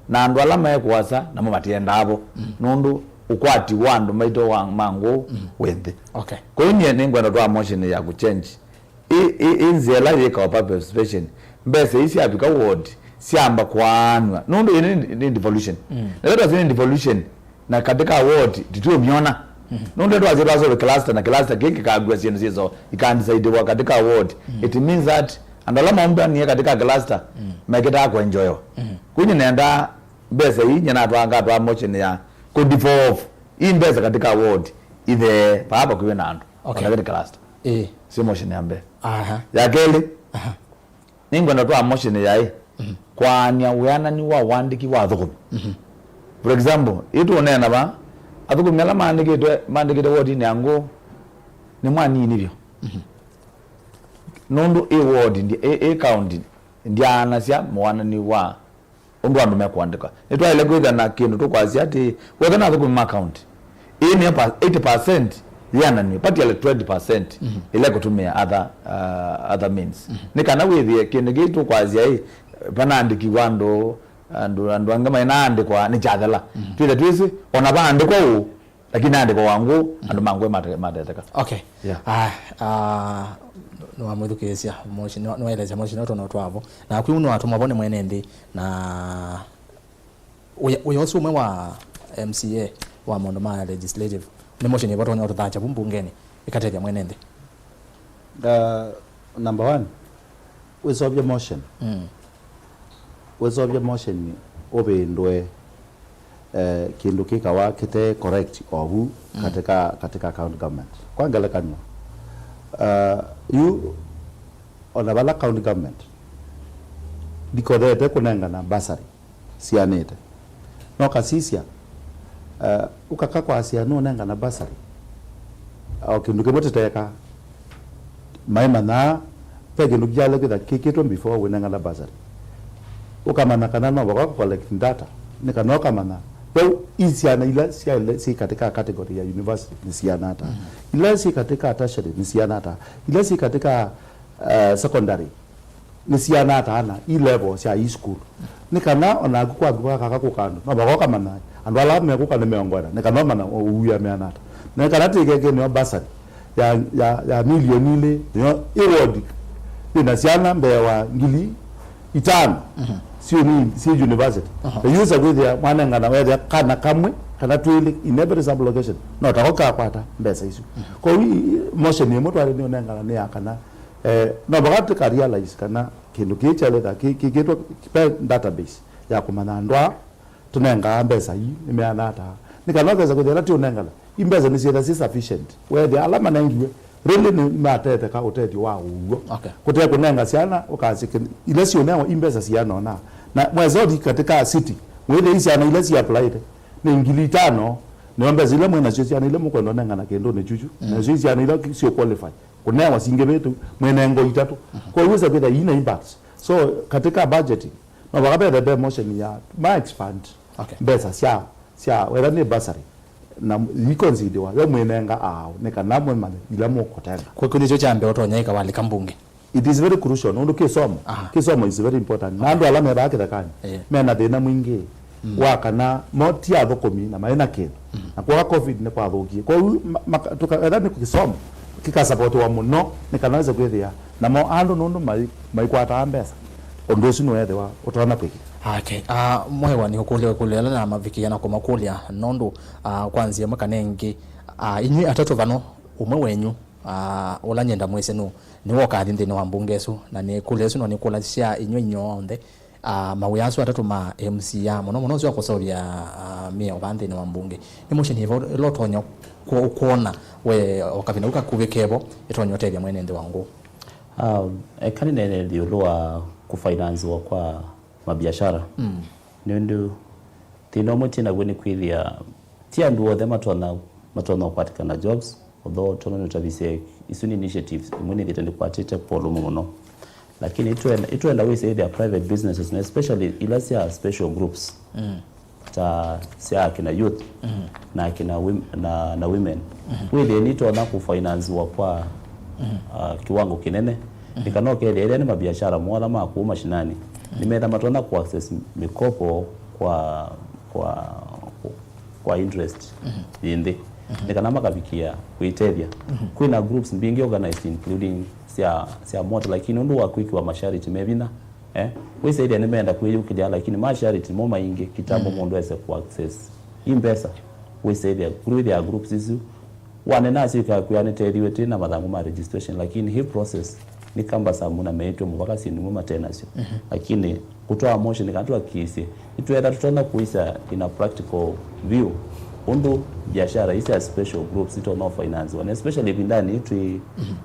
na andũ ala me kũasa namo matiendaa vo, nũndũ ũkwati wa andũ maitũ wa ma Ngũũ wĩ nthĩ. Okay. Kwoou nyie nĩngwenda twa motion ya kũchange ĩ, ĩ, ĩ nzĩa ĩla yĩkawa public participation, mbesa ii syavika ward syamba kwaanw'a, nũndũ ĩĩ nĩ, nĩ devolution. Na ĩla twasya nĩ devolution, na katika ward tituomyona. Nũndũ twasye twasove cluster na cluster kĩĩ kĩkakua syĩndũ syĩso ikandisaidiwa katika ward. It means that andũ ala maumbanie katika cluster mekitaa kwenjoewa. Kũu nĩnendaa mbesa ii nyinatwaa ngatwaa motion ya kũ devolve ii mbesa katika ward ithee paa vakuvĩ na andũ. Okay. Ona kĩĩ nĩ cluster. Ĩĩ. Sio motion ya mbee. Aha. Ya kelĩ. Aha. Nĩngwenda twa motion yaĩ kwaany'a wĩanani wa ũandĩki wa athũkũmi. For example, ĩtũũneena vaa, athũkũmi ala maandĩkĩtwe, maandĩkĩtwe wodinĩ ya Ngũũ nĩ mwanini vyũ. Nũndũ ĩ ward ndi-, ĩ, ĩ county ndyaanasya mũanani wa ũndũ andũ mekũandĩka. Nĩtwaĩle kwĩthĩa na kĩndũ tũkwasya atĩ, wetha na athũkũmi ma county, ĩĩ nĩyo pa-, eighty percent yĩananw'e, partially twenty percent ĩla ĩkũtũmĩa other, uh, other means. Nĩ kana wĩthĩe kĩndũ kĩĩ tũkwasya ĩ, vanaandĩkiwa andũ, andũ, andũ angĩ mainaandĩkwa nĩ kyathela. Twĩthe twĩsĩ, ona vaandĩkwa ũũ, lakini andĩko wa Ngũũ, andũ ma Ngũũ mate-, mateteka. Okay. Yeah. Ah, ah, nĩwamwĩthukĩĩsya motion, nĩwa-, nĩwaelesya motion ũtono twavo. Na kwiu nĩwatũmwa vo nĩ mwene nthĩ, na wĩa, wĩa ũsu ũmwe wa M C A wa maũndũ ma legislative, nĩ motion ĩvo tonya ũtũthakya vu mbungenĩ, ĩkatethya mwene nthĩ. Uh, number one, wĩseũvye motion. Mm. Wĩseũvye motion ũvĩndũe, eh, kĩndũ kĩkawa kĩte correct ovu katika, katika county government. Kwa ngelekany'o, uh, yu ona vala county government ndikothete kũnengana bursary sianĩte. No kasisya, eh, ũkaka kwasya nũnengana bursary. O kĩndũ kĩmwe tĩteka. Maĩ manyaa, ve kĩndũ kĩyaĩle kwĩtha kĩkĩtwe before wĩnengana bursary. Ũkamanya kana no vaka kũ collect data, nĩ kana ũkamanya. Vau i syana ila syaĩle syĩ katika category ya university nĩ siana ata. Ila syĩ katika tertiary nĩ siana ata. Ila syĩ katika, eh, secondary nĩ siana ata ana, i level sya i school. Nĩ kana o naku kwaku vaka kaka kũka andũ, no vaka ũkamanya andũ ala mekũka nĩ mĩongo ĩna, nĩ kana ũmanya ũuya meana ata. Na nĩ kana tĩkeke nĩyo bursary ya, ya, ya milioni ilĩ, nĩyo ĩ ward yĩna syana mbee wa ngili itano syĩ uni-, syĩ university. Na yusa kwĩthĩa mwanengana wethĩa kana kamwe kana twĩlĩ in every sub location, no tako kakwata mbesa isu. Kwoou i- motion ĩmwe twalĩ nĩũnengana nĩ ya kana, eh, no vaka tũka realize kana kĩndũ kĩĩ kyalĩtha kĩ- kĩkĩtwa pe database ya kũmanya andũ aa tũnengaa mbesa ii nĩmeana ata. Nĩ kana ũkesa kwĩthĩa ĩla tĩũnengana, i mbesa nĩsyĩtha si sufficient. Weethĩa ala manengiwe really nĩmatetheka ũtethyo wa ũw'o. Okay. Kũte kũnenga syana ũkasya kĩ- ila siũnewa i mbesa siana ũna. Na mwesa ũthi katika city, wĩthĩa i syana ila siaplaĩte nĩ ngili itano, nĩo mbesa ila mwĩ nasyo syana ila mũkwenda ũnengana kĩndũnĩ kyuchu. Nasyo i syana ila siũ qualify kũnewa singĩvĩtu mwĩnengo itatũ. Kwoou wĩsa kwĩthĩa ina impact. So katika budgeting, no vaka vethe ve motion ya ma expand Okay. mbesa sya sya whether nĩ bursary na ikonsidiwa yo mwĩnenga aao nĩ kana mwĩmanye ila mũkũtenga. Kwĩkũlya kyo kya mbee ũtonya ĩka walika mbunge. It is very crucial nũndũ kĩsomo Aha. kĩsomo is very important na andũ ala methaa kĩthekanĩ Eh. mena thĩna mwingĩ wa kana mo ti athũkũmi na maĩ na kĩndũ na kwoka covid nĩ kwathũkie kwoou ma- maka- tũka- whether nĩ kĩsomo kĩkasapotiwa mũno nĩ kana wĩse kwĩthĩa namo andũ nũndũ mai- maikwataa mbesa ũndũ ũsu nĩwethĩwa ũtonya kwĩkĩka. Okay. Ah, mwewa nĩ ũkũlya ĩkũlyo ĩla namavikĩa na kũmakũlya nũndũ ah, kwa nzĩa ĩmwe kana ĩngĩ ah, inyw'ĩ atatũ vano ũmwe wenyu ah, ũla nyenda mwĩsĩ nũ nĩwe ũkathi nthĩnĩ wa mbunge ĩsu na nĩ kũlya ĩsu no nĩkũlasya inyw'ĩ inyonthe ah, mawĩa asu atatũ ma M C A mũno mũno ũsu wa kũseũvya ah, mĩao vaa nthĩnĩ wa mbunge nĩ motion ĩva ĩla ũtonya kwona we o kavina u kakuvĩ kevo ĩtonya ũtethya mwene nthĩ wa ngũ. Um, eka nĩneenele ĩũlũ wa kũfinansiwa kwa mabiashara. Mm. Nĩ ũndũ thĩna ũmwe twĩ naw'o nĩ kwĩthĩa ti andũ othe matonya matonya kũkwatĩkana jobs, although tondũ nĩũtavisye isu nĩ initiatives imwe nĩthĩte nĩkwatĩte kwa ũlũmu mũno. Lakini itwenda, itwenda wĩsĩthĩa private businesses na especially ila sya special groups. Mm. ta sya akina youth na akina wim- na, na women wĩthĩe nitonya kũfinansiwa kwa uh, kiwango kinene nĩ kana ũkethĩa ethĩa nĩ mabiashara mola ma kũu mashinani nĩmetha matonya kũaccess mikopo kwa kwa kwa interest yĩ nthĩ nĩ kana makavikia kwĩtethya. Kwĩna groups mbingĩ organized including sya sya motor lakini ũndũ wa kwĩkiwa masharti me vinya Eh, wĩsĩthĩa nĩmeenda kwĩyũkĩlya lakini ma charity mo maingĩ kitambo mũndũ ese kũ access i mbesa. Wĩsĩthĩa kwĩthĩa groups isu wanena asyĩka kwĩa nĩtethiwe twĩ na mathangũ ma registration lakini hii process nĩ cumbersome na meĩtwe mũvaka syĩndũ imwe mate nasyo. Lakini kũtwaa motion kana tũakĩĩsye nĩtwetha tũtonya kũisya in a practical view ũndũ biashara isi sya special groups itonya ũfinansiwa na especially ĩvindanĩ twĩ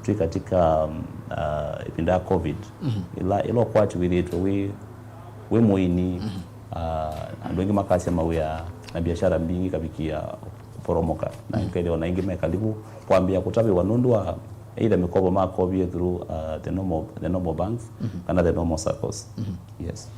twĩ katika um, uh, ĩvinda ya covid ĩla ĩla ũkwati wĩthĩĩtwe wĩ wĩ mũini ah, andũ aingĩ makasya mawĩa na biashara mbingĩ ikavikia kũporomoka na ĩkethĩwa na aingĩ me kalivu kwambĩa kũtavĩwa nũndũ wa either mĩkovo makovie through uh, the normal, the normal banks kana the normal circles. Yes.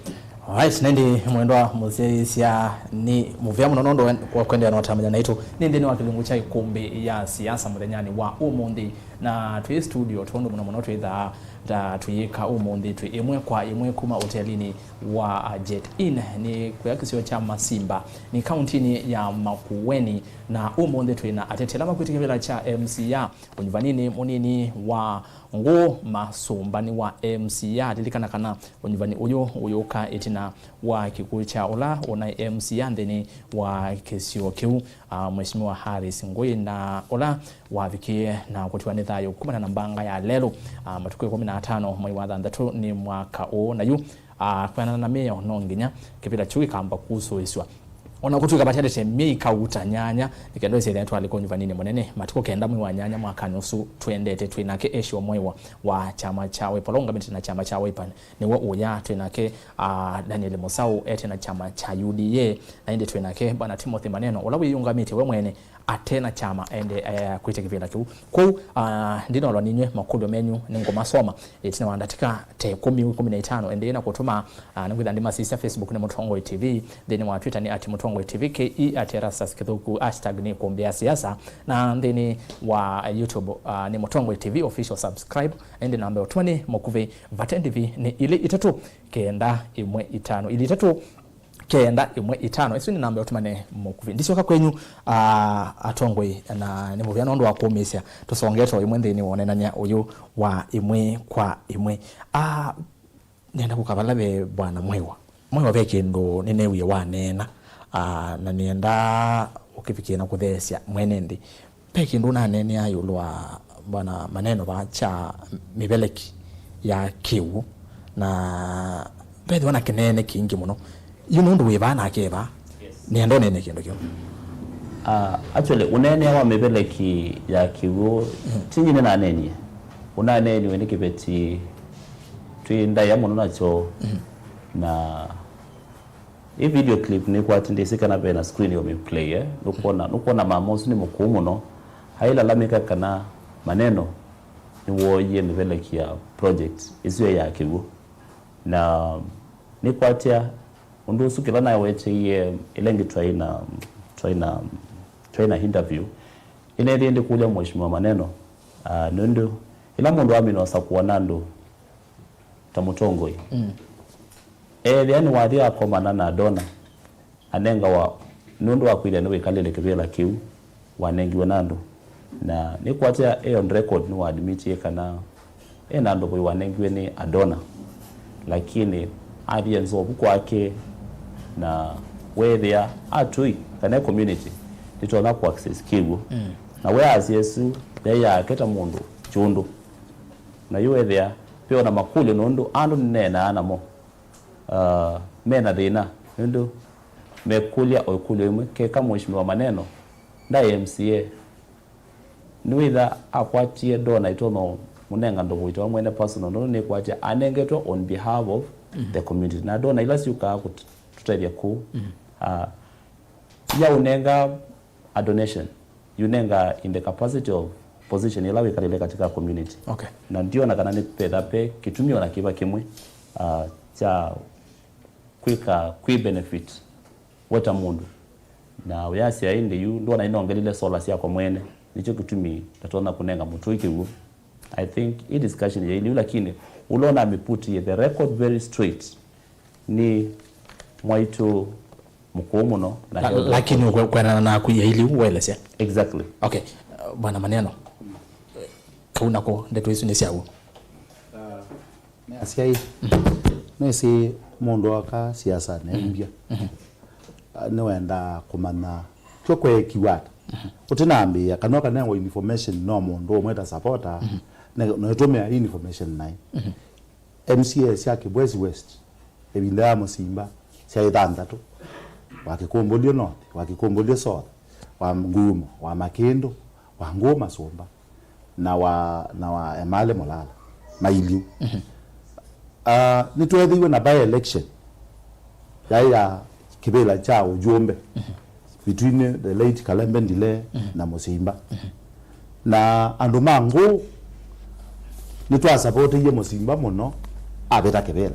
Alright, nĩndĩ mwendwa mũsyaĩĩsya nĩ mũvea mũno nũndũ wa kwendeea na ũtamanya naitũ nĩ nthĩnĩ wa kĩlungu kya ĩkũmbĩ ya siasa mũthenyanĩ wa ũmũnthĩ na twĩ studio tondũ mũno mũno twĩthaa ta tũyĩka ũmũnthĩ twĩ ĩmwe kwa ĩmwe kuma ũtelinĩ wa Jet Inn nĩ kũya kĩsio kya Masimba nĩ kauntinĩ ya Makueni na ũmũnthĩ twĩ na ateti ala makwĩtĩkĩvĩla kya M C A ũnyuvaninĩ mũnini wa ngũ masũmbanĩ wa M C A. Lilikana kana ũnyuvani ũyũ ũyũka ĩtina wa kĩkw'ũ kya ũla ũnaĩ M C A nthĩnĩ wa kĩsio kĩu, ah, Mheshimiwa Harris Ngũi, na ũla wavikie na kũtiwa nĩ thayũ kumana na mbanga ya lelũ, ah, matukũ ĩkũmi na atano mwei wa thanthatũ nĩ mwaka ũũ. Na yu, ah, kwĩanana na mĩao, no nginya kĩvĩla kĩu kĩkamba kusũĩsw'a. O na kũtw'ĩka vatete myei kauta nyanya, nĩ kenda ĩsethĩa nĩtwalika ũnyuvaninĩ mũnene. Matukũ kenda mwei wa nyanya mwakanĩ ũsu, twendete twĩ nake Asia Mwaiwa wa kyama kya Wiper, ũla ũũngamĩte na kyama kya Wiper, nĩwe ũya. Twĩ nake, ah, Daniel Mũsaũ ete na kyama kya U D A, na ĩndĩ twĩ nake Bwana Timothy Maneno, ũla wĩyũngamĩtye we mwene ate na kyama ende, eh, kwĩte kĩvĩla kĩu. Kwoou, ah, ndinolwa ninywe makũlyo menyu nĩngũmasoma ĩtina wa ndatĩka ta ĩkũmi, ĩkũmi na itano, ĩndĩ na kũtũma, ah, nĩngwĩtha ndĩmasisya. Facebook nĩ Mũtongoi T V, nthĩnĩ wa Twitter nĩ at Mũtongoi T V K E, at Erastus Kĩthũku, hashtag nĩ Kũmbĩ ya Siasa, na nthĩnĩ wa YouTube, ah, nĩ Mũtongoi T V Official, subscribe, ĩndĩ namba ya ũtũmani mũkuvĩ vate ndivi nĩ ilĩ itatũ kenda ĩmwe itano, ilĩ itatũ kenda ĩmwe itano. Ĩsu nĩ namba ya ũtũmane mũkuvĩ. Ndisyoka kwenyu, ah, atongoi, na nĩ mũvea nũndũ wa kũmĩĩsya. Tũsongete o ĩmwe nthĩnĩ wa ũneenany'a ũyũ wa ĩmwe kwa ĩmwe. Ah, nĩenda kũka vala ve Bwana Mwaiwa. Mwaiwa, ve kĩndũ nĩneewie waneena, ah, na nĩenda ũkĩvikĩe na kũtheesya mwene nthĩ. Ve kĩndũ ũnaneenea ĩũlũ wa Bwana Maneno vaa kya mĩveleki ya kĩw'ũ, na vethĩwa na kĩneene kĩingĩ mũno. Yu nũndũ wĩ vaa nake e vaa, nĩenda ũneene kĩndũ kĩu. Ah, actually, ũneenea wa mĩveleki ya kĩw'ũ, ti nyie nĩnaneenie. Ũnaneeniwe nĩ kĩveti twĩ ndaĩa mũno nakyo, na ĩ video clip nĩkwati ndĩsĩ kana ve na screen yo mĩplay, eh? Nũkwona, nũkwona mama ũsu nĩ mũkũũ mũno, ailalamĩka kana Maneno nĩwooie mĩveleki ya project ĩsu ya kĩw'ũ. Na nĩkwatya ũndũ ũsu kĩla naweteie ĩla ĩngĩ twaĩ na, twaĩ na, twaĩ na interview, ĩneethĩie ndĩkũlya Mheshimiwa Maneno, ah, nũndũ ĩla mũndũ amina ũsakũa na andũ ta mũtongoi. Mm. Ethĩa nĩwathi akomana na donor, anengawa nũndũ wa kwĩthĩa nĩwĩkalĩle kĩvĩla kĩu wanengiwe na andũ. Na nĩkwatya e on record nĩwaadmitie kana e na ndovoi wanengiwe nĩ a donor, lakini athie nzovu kwake na weethĩa atũi kana e community nĩtonya kũ access kĩw'ũ. Mm. Na we asya ĩsu yaĩ yake ta mũndũ kyũndũ. Na yu weethĩa ve ona makũlyo nũndũ andũ nĩneenaa namo, uh, me na thĩna, nũndũ mekũlya o ĩkũlyo ĩmwe, keka Mheshimiwa Maneno ndaĩ M C A, nĩwĩtha akwatie donor itonya mũnenga ndovoi ta we mwene personal, nũndũ nĩkwatya anengetwe on behalf of the community. Na donor ila syũkaa kũtũtethya kũu, uh, ya ũnenga a donation, yũnenga in the capacity of position ĩla wĩkalĩle katika community. Okay. Na ndiona kana nĩ vetha ve kĩtumi ona kĩva kĩmwe, ah, kya kwĩka kwĩ benefit we ta mũndũ. Na ũyasya ĩndĩ yu ndwona inongelile solar syakwa mwene, nĩkyo kĩtumi ndatonya kũnenga mũtũi kĩw'ũ. I think hii discussion yailiu, lakini ũla ũnamĩputie the record very straight nĩ mwaitũ mũkũũ mũno na La- health lakini record. Kwe- kwenana naku yailiu waelesya. Exactly. Okay. Uh, Bwana Maneno, kau nako ndeto isu nĩ syaũ? Nĩ asyai. Nĩsĩ mũndũ oka siasa nembia. Ah, nĩwenda kũmanya kyo kweekiwa ata. Ũtinambĩĩa kana ũkanengwa information no mũndũ ũmwe ta supporter, ne- noĩtũmĩa information naĩ. M C A sya Kibwezi West ĩvinda ya Mũsimba syaĩ thanthatũ, wa Kĩkũmbũlyo North, wa Kĩkũmbũlyo South, wa Ngumo, wa Makĩndũ, wa Ngũũ Masũmba, na wa, na wa Emale Molala, mailiu. Ah, nĩtweethĩiwe na by election yaĩ ya kĩvĩla kya ũjũmbe between the late Kalembe Ndile na Mũsimba. Na andũ ma Ngũũ nĩtwasapoteie Mũsimba mũno avĩta kĩvĩla.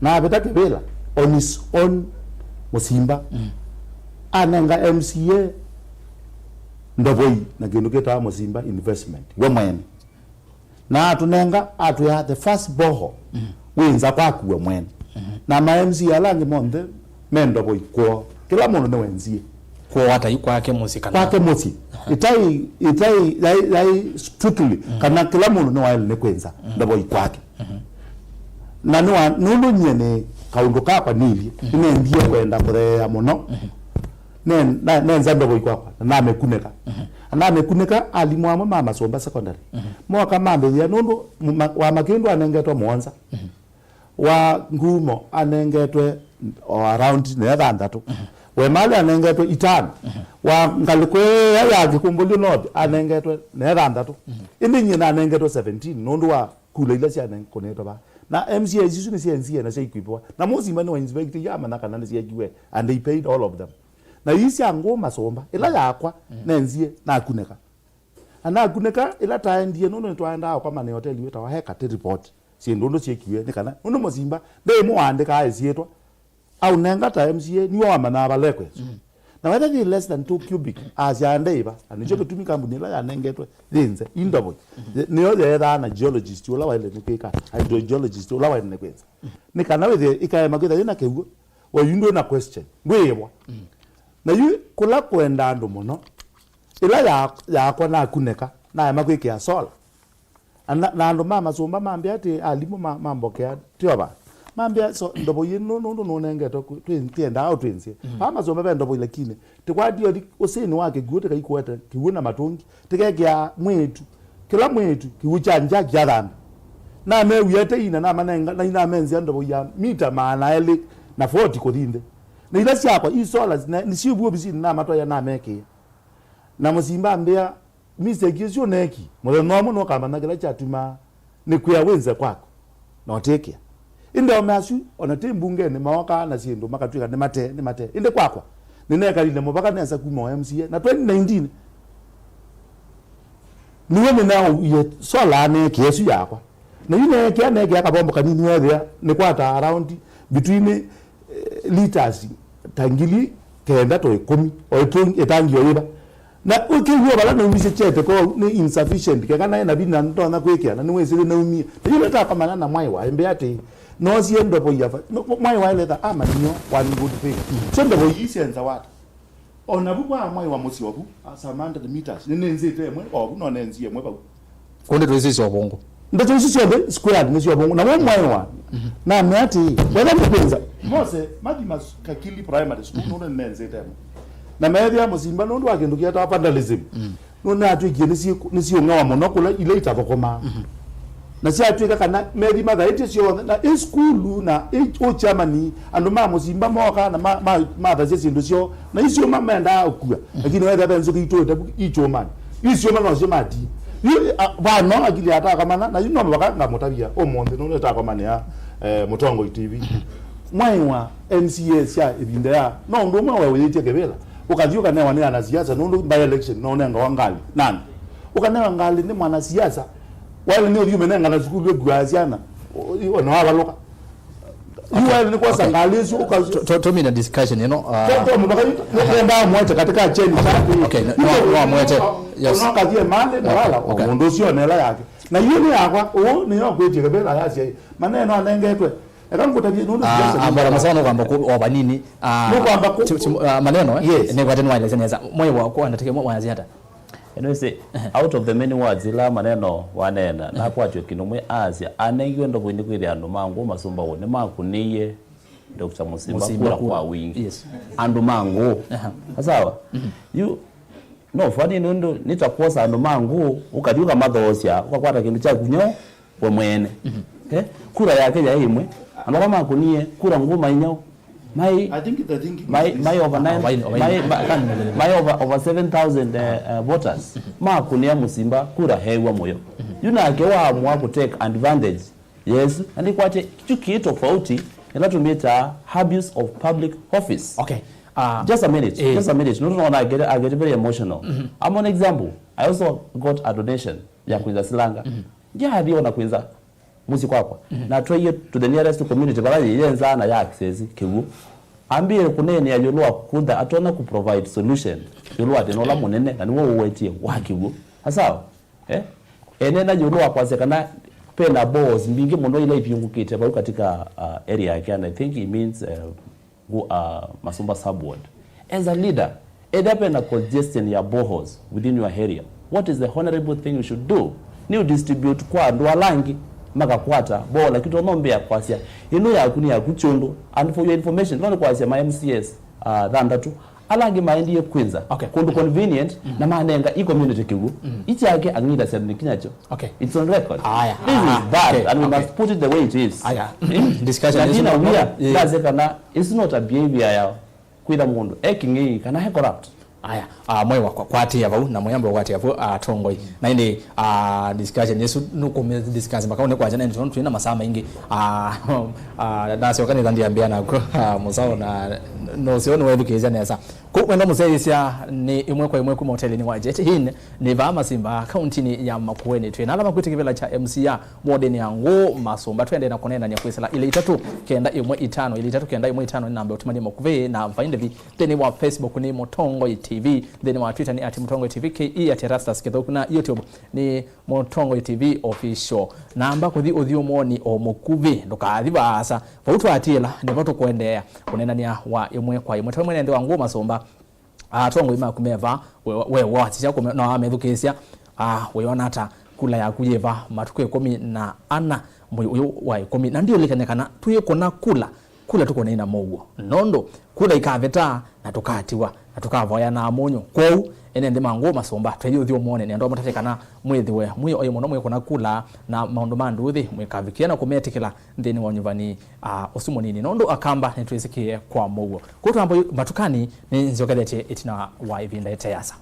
Na avĩta kĩvĩla on his own Mũsimba. Anenga M C A ndovoi na kĩndũ kĩtawa Mũsimba Investment, we mwene. Na atũnenga, atwĩa the first borehole wĩ nza kwaku we mwene. Na ma M C A ala angĩ monthe me ndovoi kwoo. Kĩla mũndũ nĩwenzie. Kwoo ata yu kwake mũsyĩ kana? Kwake mũsyĩ. Ĩtaĩ, ĩtaĩ, yaĩ, yaĩ strictly, kana kĩla mũndũ nĩwaĩle nĩ kwĩnza ndovoi kwake. Na nĩwa, nũndũ nyie nĩ kaũndũ kakwa nilyĩ, nĩnendie kwenda kũtheea mũno. Ne- na- nenza ndovoi kwakwa, na namĩkunĩka. Na namĩkunĩka alimũ amwe ma Masũmba Secondary. Moka mambĩthĩa, nũndũ ma- wa Makĩndũ anengetwe mũonza, wa Ngumo anengetwe o around ne thanthatũ, wa Emale anengetwe itano, wa ngalĩko ĩya ya Kĩkũmbũlyo North anengetwe ne thanthatũ. Ĩndĩ nyie nanengetwe seventeen nũndũ wa kula ila syanengetwe vaa. Na M C A isu nĩ syenzie na syaikwipiwa. Na Mũsimba nĩwainspected amanya kana nĩsyekiwe, and they paid all of them. Na ii sya Ngũũ Masũmba, ĩla yakwa, nenzie, nakunĩka. Na nakunĩka, ĩla taendie, nũndũ nĩtwaendaa ũkomana ĩoteli wĩtawa Heka, tĩ report syĩndũ ũndũ syĩkiwe, nĩ kana, nũndũ Mũsimba, ndĩ mũandĩkaa ĩsyĩtwa, aũnenga ta M C A, nĩwe wamanyaa vala ekwĩswa. Na wetha yĩ less than two cubic, asya ndeiva, na nĩkyo kĩtumi kambuni ĩla yanengetwe yĩ nze, indovoi. Nĩyo yeethaa na geologist ũla waĩle nĩ kwĩka, hydrogeologist ũla waĩle nĩ kwĩnza. Nĩ kana wĩthĩe ĩkaema kwĩtha yĩna kĩw'ũ, we yu ndwĩ na question, ndwĩĩvwa. Na yu kũla kwenda andũ mũno, ĩla ya- yakwa nakunĩka, naema kwĩkĩa solar. Na, na andũ ma Masũmba mambĩa atĩ alimũ ma- mambokea tio va. Mambĩa, "So, ndovo yĩĩ nũ-, nũndũ nũnengetwe kwĩ-, twĩ-, twĩendaa ũtwĩnzĩe." Paa Masũmba ve ndovo ĩla lakini tĩkwati ũthi ũsĩnĩ wa kĩkw'ũ tĩkaikwete kĩw'ũ na matũngi, tĩkekĩa mwĩĩtu, kĩla mwĩĩtu kĩw'ũ kya nja kĩathamba. Namewie ate ina namanenga, na inamenzĩa ndovo ya mita maana elĩ na forty kũthi nthĩ. Na ila syakwa, i sola, na nĩsyĩ vu ovisinĩ namatwaĩa namekĩĩa. Na Mũsimba ambĩa, "Mistake ĩsu ũneekie, mũthenya ũmwe nũkamanya kĩla kyatumaa nĩkwĩa wĩnze kwaku, na ũtĩkĩa." Ĩndĩ aũme asu, o na tĩ mbungenĩ, mookaa na syĩndũ, makatw'ĩka nĩ mate, nĩ mate. Ĩndĩ kwakwa, nĩnekalile mũvaka nesa kuma o M C A, na twenty nineteen, nĩw'o nĩnaũie sola neekĩa ĩsu yakwa. Na yu neekĩa, neekĩa kavombo kanini weethĩa nĩkwataa around between, eh, liters ta ngili kenda to ĩkũmi, o ĩtũ-, ĩtangi o yĩva. Na ũkĩw'a vala naumisye kyete koo nĩ insufficient, keka naĩ na vinya ndonya kwĩkĩa, na nĩwĩsĩ nĩnaumie. Na yu nĩtakomana na mwaĩ wa ĩmbĩ atĩ, noosie ndovo ya va-, no, mwaĩ wa ĩletha amanio one good thing. So ndovo ii syenza wata. O na vu kwa mwaĩ wa mũsyĩ ovu, a, some hundred meters, nĩnĩnzĩte ĩmwe, ovu no nenzie ĩmwe vau. Kũndĩ twĩsĩ syovũngũ. Ndeto isu syonthe squared nĩ syovũngũ. Na we mwaĩ wa, namea atĩ, wetha nĩ kwĩnza, Mose, Mathimas Kakili Primary School, nũndũ nĩnenzĩte ĩmwe. Na meethĩa Mũsimba nũndũ wa kĩndũ kĩetawa vandalism. Nũnatw'ĩkie nĩsyĩ-, nĩsyĩũng'awa mũno kũla ila itathokomaa. Na syatw'ĩka kana methi mathaĩtye syonthe, na ĩ sukulu, na ĩ ũkyamani, andũ ma Mũsimba mookaa na ma-, ma-, mathasya syĩndũ syoo, na isyũma mendaa ũkua. Lakini wethĩa ve nzũkĩ itũĩte vu ikyũmanĩ. Isyũma nosyo matii. Yu, a, vano akili atakamana, na yu no mũvaka ngamũtavya ũmũnthĩ nũndũ ĩtakomanĩa, eh, Mũtongoi T V. Mwaĩ wa M C A sya ĩvinda ya, no ũndũ ũmwe weũyĩtye kĩvĩla, ũkathi ũkanewa nĩ anasiasa, nũndũ by election no ũnengawa ngalĩ. Nani? Ũkanewa ngalĩ nĩ mwanasiasa. Waĩle nĩ ũthi ũmenengana sukulu ĩkuaa syana, o-, o-, na wavalũka. Yu waĩle nĩ kwosa ngalĩ ĩsu ũka- To-, to-, tũmine discussion ĩno, ah. To-, to, mũvaka yu, nĩendaa mwete katika cheni chake. Okay, no, no, no, mwete. Yes. Ũnokathie mali na wala, okay. Mũndũ ũcio onela yake. Na yu nĩ yakwa, ũũ nĩyo kwĩtie kĩvĩla yasya, maneno anengetwe. Eka ngũtavye nũndũ ah, siasa ah, nĩ bora masawa nũkwamba kũ-, o vanini. Ah, nũkwamba kũ-, ti-, ti-, ah, maneno, eh? Yes. Nĩkwate nĩwaelesya nesa. Mwaĩ wa kũanda tike mwa-, wayazi ata? Ĩno ĩsĩ, out of the many words, ila maneno waneena, nakwatw'e kĩndũ mwe aasya, anengiwe ndovo nĩ kwĩthĩa andũ ma ngũ Masũmba ũũ nĩmakũnĩie Doctor Mũsimba Mũsimba kura kura. Kwa wingi. Yes. Andũ ma ngũ. Aha. Sawa? Yu, no funny nũndũ nĩ ta kwosa andũ ma ngũ, ũkathi ũkamathoosya, ũkakwata kĩndũ kyaku nyo, we mwene. Eh? Kura yake yaĩ ĩmwe. Andũ ala makũnie kura ngũ mainyaũ. Mai, I think, I think mai, mai over nine, over nine, mai, ma-, mai over, over seven thousand, eh, eh, voters. Makũnĩa Mũsimba kura heew'a mũyo. Yu nake waamua kũ take advantage. Yes, na ndikwate kyu kĩ tofauti, ĩla tũmĩtaa abuse of public office. Okay. Uh, just a minute, eh. Just a minute. Nũndũ nona agete, agete very emotional. I'm an example. I also got a donation ya kwĩnza silanga. Ndiathi ona kwĩnza mũsyĩ kwakwa. Na twaie to the nearest community vala yĩyenzaa na ya access kĩw'ũ. Ambĩĩe kũneenea ĩũlũ wa kũtha atonya ku provide solution ĩũlũ wa thĩna ũla mũnene na nĩw'o ũwetie wa kĩw'ũ. Sawa? Eh? Enena ĩũlũ wa kwasya kana pena boreholes mbingĩ mũno ila ivyũngũkĩte vau katika, uh, area yake, and I think he means, uh, Gu-, uh, Masũmba sub-ward. As a leader, ethĩa vena congestion ya boreholes within your area, what is the honorable thing you should do? Nĩ ũ distribute kwa andũ ala angĩ makakwata borehole, lakini tonombea kwasya ĩno yaku nĩ yaku kyũndũ. And for your information, no nĩ kwasya ma M C As, uh, thanthatũ ala angĩ maendie kwĩnza, okay, kũndũ convenient, na manenga i community kĩw'ũ. Ikyake ang'ita syandũ nĩ kinya kyo. Okay. It's on record. Aya. This is bad, okay, and we must put it the way it is. Aya. Discussion na is ndina not wia, eh, ndaze kana it's not a behavior ya kwĩtha mũndũ e kĩng'ei kana e corrupt. Aya, ah, mwe wa kwa-, kwatĩa vau, na mũyamba kwatĩa vau, ah, atongoi. Na ĩndĩ, ah, discussion ĩsu nũkũmĩ discuss mpaka ũnĩ kwanja, na ĩndĩ tondũ twĩna masaa maingĩ, ah, ah, ndasyoka nĩtha ndiambĩa naku, ah, mũsao na nũseo nĩwethukĩĩsya nesa. Kũu wendo mũsyaĩĩsya nĩ ĩmwe kwa ĩmwe kuma ũtelenĩ wa Jet Inn, nĩ vaa Masimba, kauntinĩ ya Makueni. Twĩ na ala makwĩtĩ kĩvĩla kya M C A wodinĩ ya Ngũ Masũmba. Twendee na kũneenany'a kwĩsĩla ilĩ itatũ kenda ĩmwe itano, ilĩ itatũ kenda ĩmwe itano nĩ namba ũtũmanie makuvĩ, na mvaindevi nthĩnĩ wa Facebook nĩ Mũtongoi T V, nthĩnĩ wa Twitter nĩ at Mũtongoi T V K E, at Erastus Kĩthũku, na YouTube nĩ Mũtongoi T V Official. Namba kũthi ũthyũmũonĩ o mũkuvĩ, ndũkathi vaasa. Vau twatiĩla, nĩvo tũkũendeea ũneenany'a wa ĩmwe kwa ĩmwe. Twaĩ mwene nthĩ wa Ngũ Masũmba, atongoi maku me va, we, we wasisya kũme-, na wamethukĩĩsya, ah, wĩona ata kula yaku yĩ va matukũ ĩkũmi na ana Mwei ũyũ wa ĩkũmi, na ndiũlikany'a kana twĩkũna kula, kula tũkũneena mũuo, nũndũ kula ikavĩta na tũkatiwa, na tũkavoya na amũnyũ. Kwoou, ene nthĩ ma ngũũ, masũmba, twei ũthyũmũonĩ, nĩenda mũtavye kana mwĩthĩwe mwĩ oĩ mũno mwĩkũna kula na maũndũ ma ndũũthĩ, mũikavikĩe na kũmetĩkĩla nthĩnĩ wa ũnyuvani, a, ũsu mũnini, nũndũ Akamba nĩtwĩsĩkĩe kwa mũuo. Kwoou twamba yu matukani, nĩnzyokethetye ĩtina wa ĩvinda ĩteasa.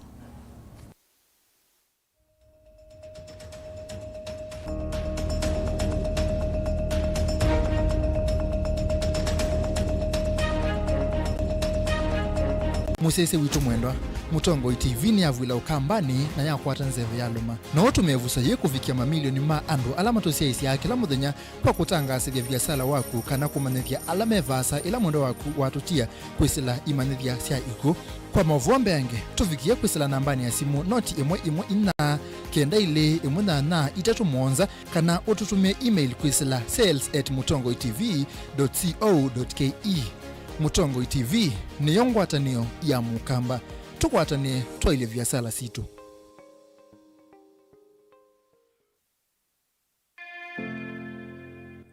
Mũsyaĩĩsya witũ mwendwa, Mũtongoi T V nĩyavw'ĩla Ũkambanĩ na yakwata nzeve yalũma. No ũtũme ĩvuso yĩĩ kũvikĩa mamilioni ma andũ ala matũsyaĩĩsyaa kĩla mũthenya kwa kũtangaasĩthya viasala waku kana kũmanyĩthya ala me vaasa ĩla mwendwa waku watũtia kwĩsĩla imanyĩthya sya ikw'ũ. Kwa maũvoo mbeange, tũvikĩe kwĩsĩla nambanĩ ya simũ noti ĩmwe ĩmwe inya, kenda ilĩ ĩmwe nyanya itatũ mũonza, kana ũtũtũmĩe email kwĩsĩla sales at mũtongoi T V dot co dot K E. Mũtongoi T V nĩyo ngwatanĩo ya Mũkamba. Tũkwatanĩe twaĩlye viasala sitũ.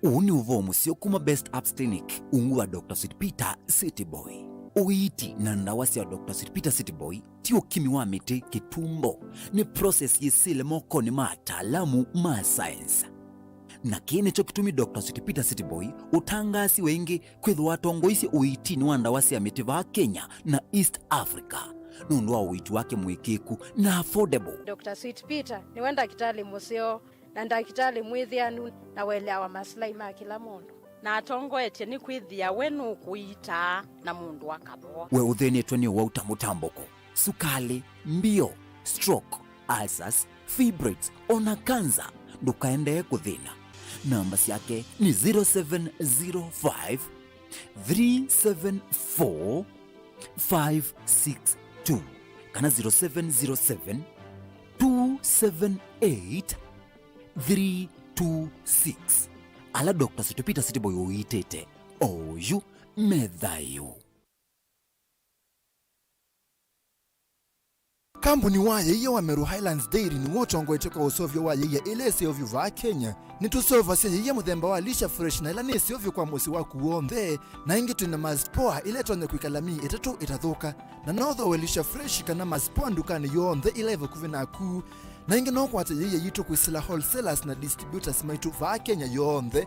Ũũ nĩ ũvoo mũseo kuma Best Apps Clinic, ungu wa Doctor Sweet Peter City Boy. Ũiiti na ndawa sya Doctor Sweet Peter City Boy ti ũkimi wa mĩtĩ kĩtumbo, nĩ process yĩsĩle mokonĩ ma ataalamu ma science. Na kĩĩ nĩkyo kĩtumi Doctor Sweet Peter City Boy ũtangaasiwe ĩngĩ kwĩthĩwa atongoisye ũiitinĩ wa ndawa sya mĩtĩ vaa Kenya na East Africa, nũndũ wa ũiiti wake mũĩkĩĩku na affordable. Doctor Sweet Peter nĩwe ndakĩtalĩ mũseo na ndakĩtalĩ mwĩthĩanu na ũeleawa masilai ma kĩla mũndũ. Na atongoetye nĩ kwĩthĩa we nũkũiitaa na mũndũ akavoa. We ũthĩnĩtwe nĩ ũwau ta mũtambũko, sukalĩ, mbio, stroke, ulcers, fibroids, o na kanza, ndũkaendee kũthĩna. Namba syake nĩ zero seven zero five, three seven four, five six two kana zero seven zero seven, two seven eight, three two six. Ala Doctor Sweet Peter City Boy ũiitĩte oyu me thayũ. Kambuni wa yĩia wa Meru Highlands Dairy nĩw'o ũtongoetye kwa ũseũvyo wa yĩia ĩla ĩseũvyu vaa Kenya. Nĩtũseũvasya yĩia mũthemba wa Lisha Fresh na ĩla nĩ ĩseũvyu kwa mũsyĩ waku w'onthe, na ĩngĩ twĩ na Mars Power ĩla ĩtonya kwĩkala myei ĩtatũ ĩtathũka. Na no ũthooe Lisha Fresh kana Mars Power ndukanĩ yonthe ĩla ĩ vakuvĩ naku. Na ĩngĩ no ũkwate yĩia yitũ kwĩsĩla wholesalers na distributors maitũ vaa Kenya yonthe.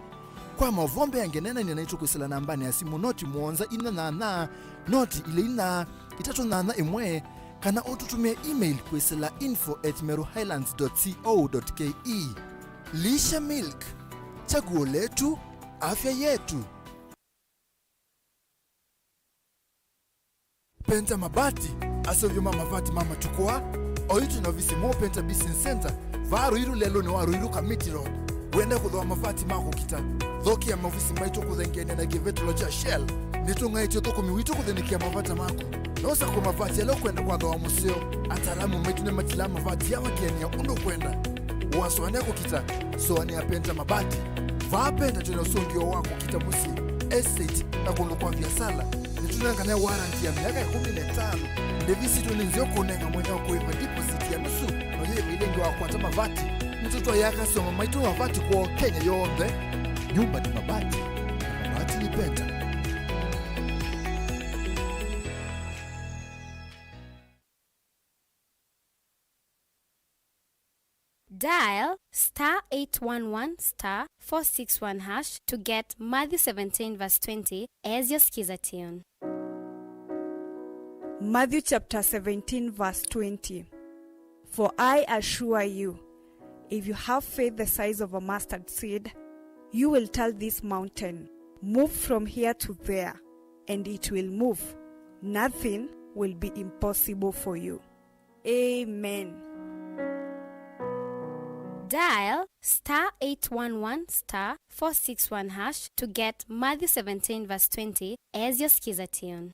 Kwa maũvoo mbeange, neenany'a naitũ kwĩsĩla nambanĩ ya simũ noti mũonza inya nyanya, noti ilĩ inya, itatũ nyanya ĩmwe, kana ũtũtũmĩe email kwĩsĩla info at meru highlands dot co dot K E. Lisha Milk, chaguo letu, afya yetu. Penta Mabati, aseũvyo ma mavati ma matukũ aa. Oyu twĩ na ovisi mweũ Penta Business Center, vaa Ruiru lelũnĩ wa Ruiru Kamiti Road. Wenda kũthooa mavati ma kũkita? Thokea maovisi maitũ kũthengeania na kĩvetelo kya Shell. Nĩtũng'aĩtye ũthũkũmi witũ kũthĩnĩkĩa mavata maku. No ũsakũe mavati ala ũkwenda kwa thooa mũseo. Ataalamu maitũ nĩmatilaa mavati aa makĩanĩa ũndũ ũkwenda. Wasũanĩa kũkita? Sũanĩa Penta Mabati. Vaa Penta twĩ na ũsũngĩo wa kũkita mũsyĩ, estate, na kũndũ kwa viasala. Nĩtũnengane warranty ya myaka ĩkũmi na ĩtano. Ndĩvi sitũ nĩ nzeo kũnenga mwanya wa kũĩva deposit ya nusu, na ũyĩva ĩla ĩngĩ wakwata mavati. Nĩtũtwaĩaa customer maitũ mavati kwoo Kenya yonthe. Nyumba ni mabati, na mabati ni Penta. Dial star eight one one star four six one hash to get Matthew seventeen verse twenty as your Skiza tune. Matthew chapter seventeen verse twenty. For I assure you, if you have faith the size of a mustard seed, you will tell this mountain, "Move from here to there," and it will move. Nothing will be impossible for you. Amen. Dial star eight one one star four six one hash to get Matthew seventeen verse twenty as your Skiza tune.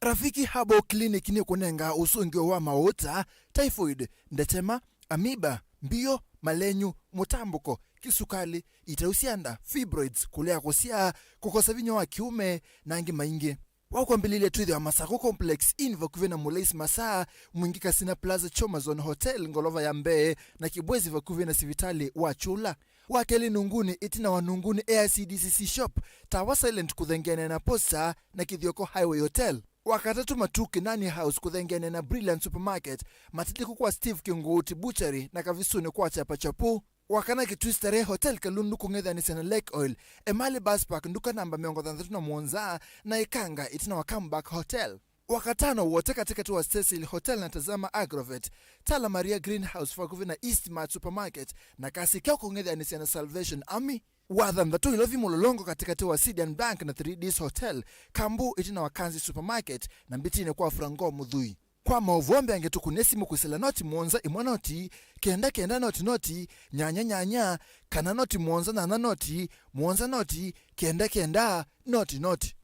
Rafiki Herbal Clinic nĩkũnengaa ũsũngĩo wa maũũ ta typhoid, ndetema, amoeba, mbio, malenyu, mũtambũko, kĩsukalĩ, itau sya nda, fibroids, kũlea kũsyaa, kũkosa vinya wa kĩũme, na angĩ maingĩ. Wakwambĩlĩlya twĩthĩwa Masako Complex Inn vakuvĩ na Mulais Masaa, Mwingi Casino Plaza, Choma Zone Hotel, ngolova ya mbee, na Kibwezi vakuvĩ na sivitalĩ wa Chula. Wa kelĩ Nunguni, ĩtina wa Nunguni A I C D C C Shop, Tower Silent kũthengeanĩa na Posta na Kithioko Highway Hotel. Wa katatũ Matukĩ Nani House kũthengeanĩa na Brilliant Supermarket, Matindĩko kwa Steve Kĩngũũti Butchery na Kavisunĩ kwa Chapa Chapu. Wa kana Kitui Starehe Hotel Kalundu kũng'ethanĩsya na Lake Oil, Emali Bus Park nduka namba mĩongo thanthatũ na mũonza, na Ĩkanga ĩtina wa Comeback Hotel. Wa katano Wote katĩkatĩ wa Cecil Hotel na Tazama Agrovet, Tala Maria Greenhouse vakuvĩ na East Mart Supermarket, na Kasi Kĩo kũng'ethanĩsya na Salvation Army. Wa thanthatũ Ilovi Mũlolongo katĩkatĩ wa Sidian Bank na three Ds Hotel, Kambu ĩtina wa Kanzi Supermarket, na Mbitinĩ kwa Franco Mũthui. Kwa maũvoo mbeange tũkũnĩe simũ kwĩsĩla noti mũonza ĩmwe noti kenda kenda noti noti nyanya nyanya, kana noti mũonza nyanya noti mũonza noti kenda kenda noti noti.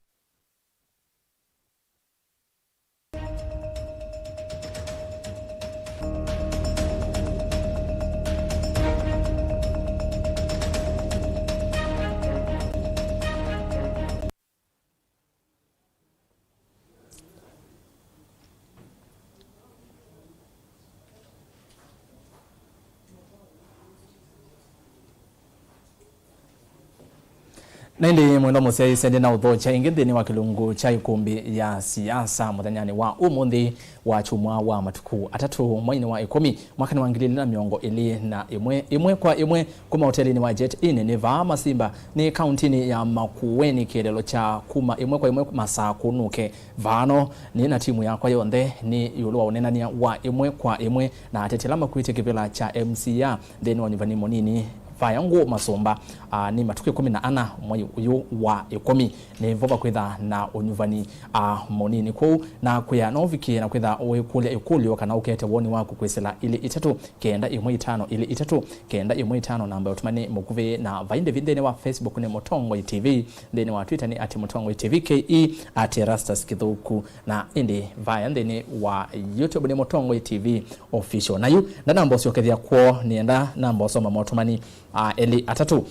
Na ĩndĩ mwendwa mũsyaĩĩsya, ndĩ na ũthokya ĩngĩ nthĩnĩ wa kĩlungu kya ĩkũmbĩ ya siasa mũthenyanĩ wa ũmũnthĩ wa kyumwa wa matukũ atatũ mweinĩ wa ĩkũmi mwakanĩ wa ngili ilĩ na mĩongo ĩlĩ na ĩmwe, ĩmwe kwa ĩmwe kuma ũtelinĩ wa Jet Inn nĩ vaa Masimba, nĩ kauntinĩ ya Makueni, kĩeleelo kya kuma ĩmwe kwa ĩmwe masaa kũnũke. Vaano nĩ na timu yakwa yonthe nĩ ĩũlũ wa ũneenany'a wa ĩmwe kwa ĩmwe na ateti ala makuĩtye kĩvĩla kya M C A nthĩnĩ wa ũnyuvani mũnini Vaya Ngũ Masũmba. Aa, nĩ matukũ ĩkũmi na ana mwei ũyũ wa ĩkũmi. Nĩvo vakwĩtha na ũnyuvani, aa, mũnini kwoou nakwĩa no ũvikĩe na kwĩtha ũikũlya ĩkũlyo kana ũkete woni waku kwĩsĩla ilĩ itatũ kenda ĩmwe itano ilĩ itatũ kenda ĩmwe itano, namba ya ũtũmani mũkuvĩ, na vai ndĩvi nthĩnĩ wa Facebook nĩ Mũtongoi T V, nthĩnĩ wa Twitter nĩ at Mũtongoi T V K E, at Erastus Kĩthũku, na ĩndĩ vaya nthĩnĩ wa YouTube nĩ Mũtongoi T V Official. Na yu ndanamba ũsyokethya kwoo, nĩenda namba ũsoma motũmani, a, elĩ atatũ.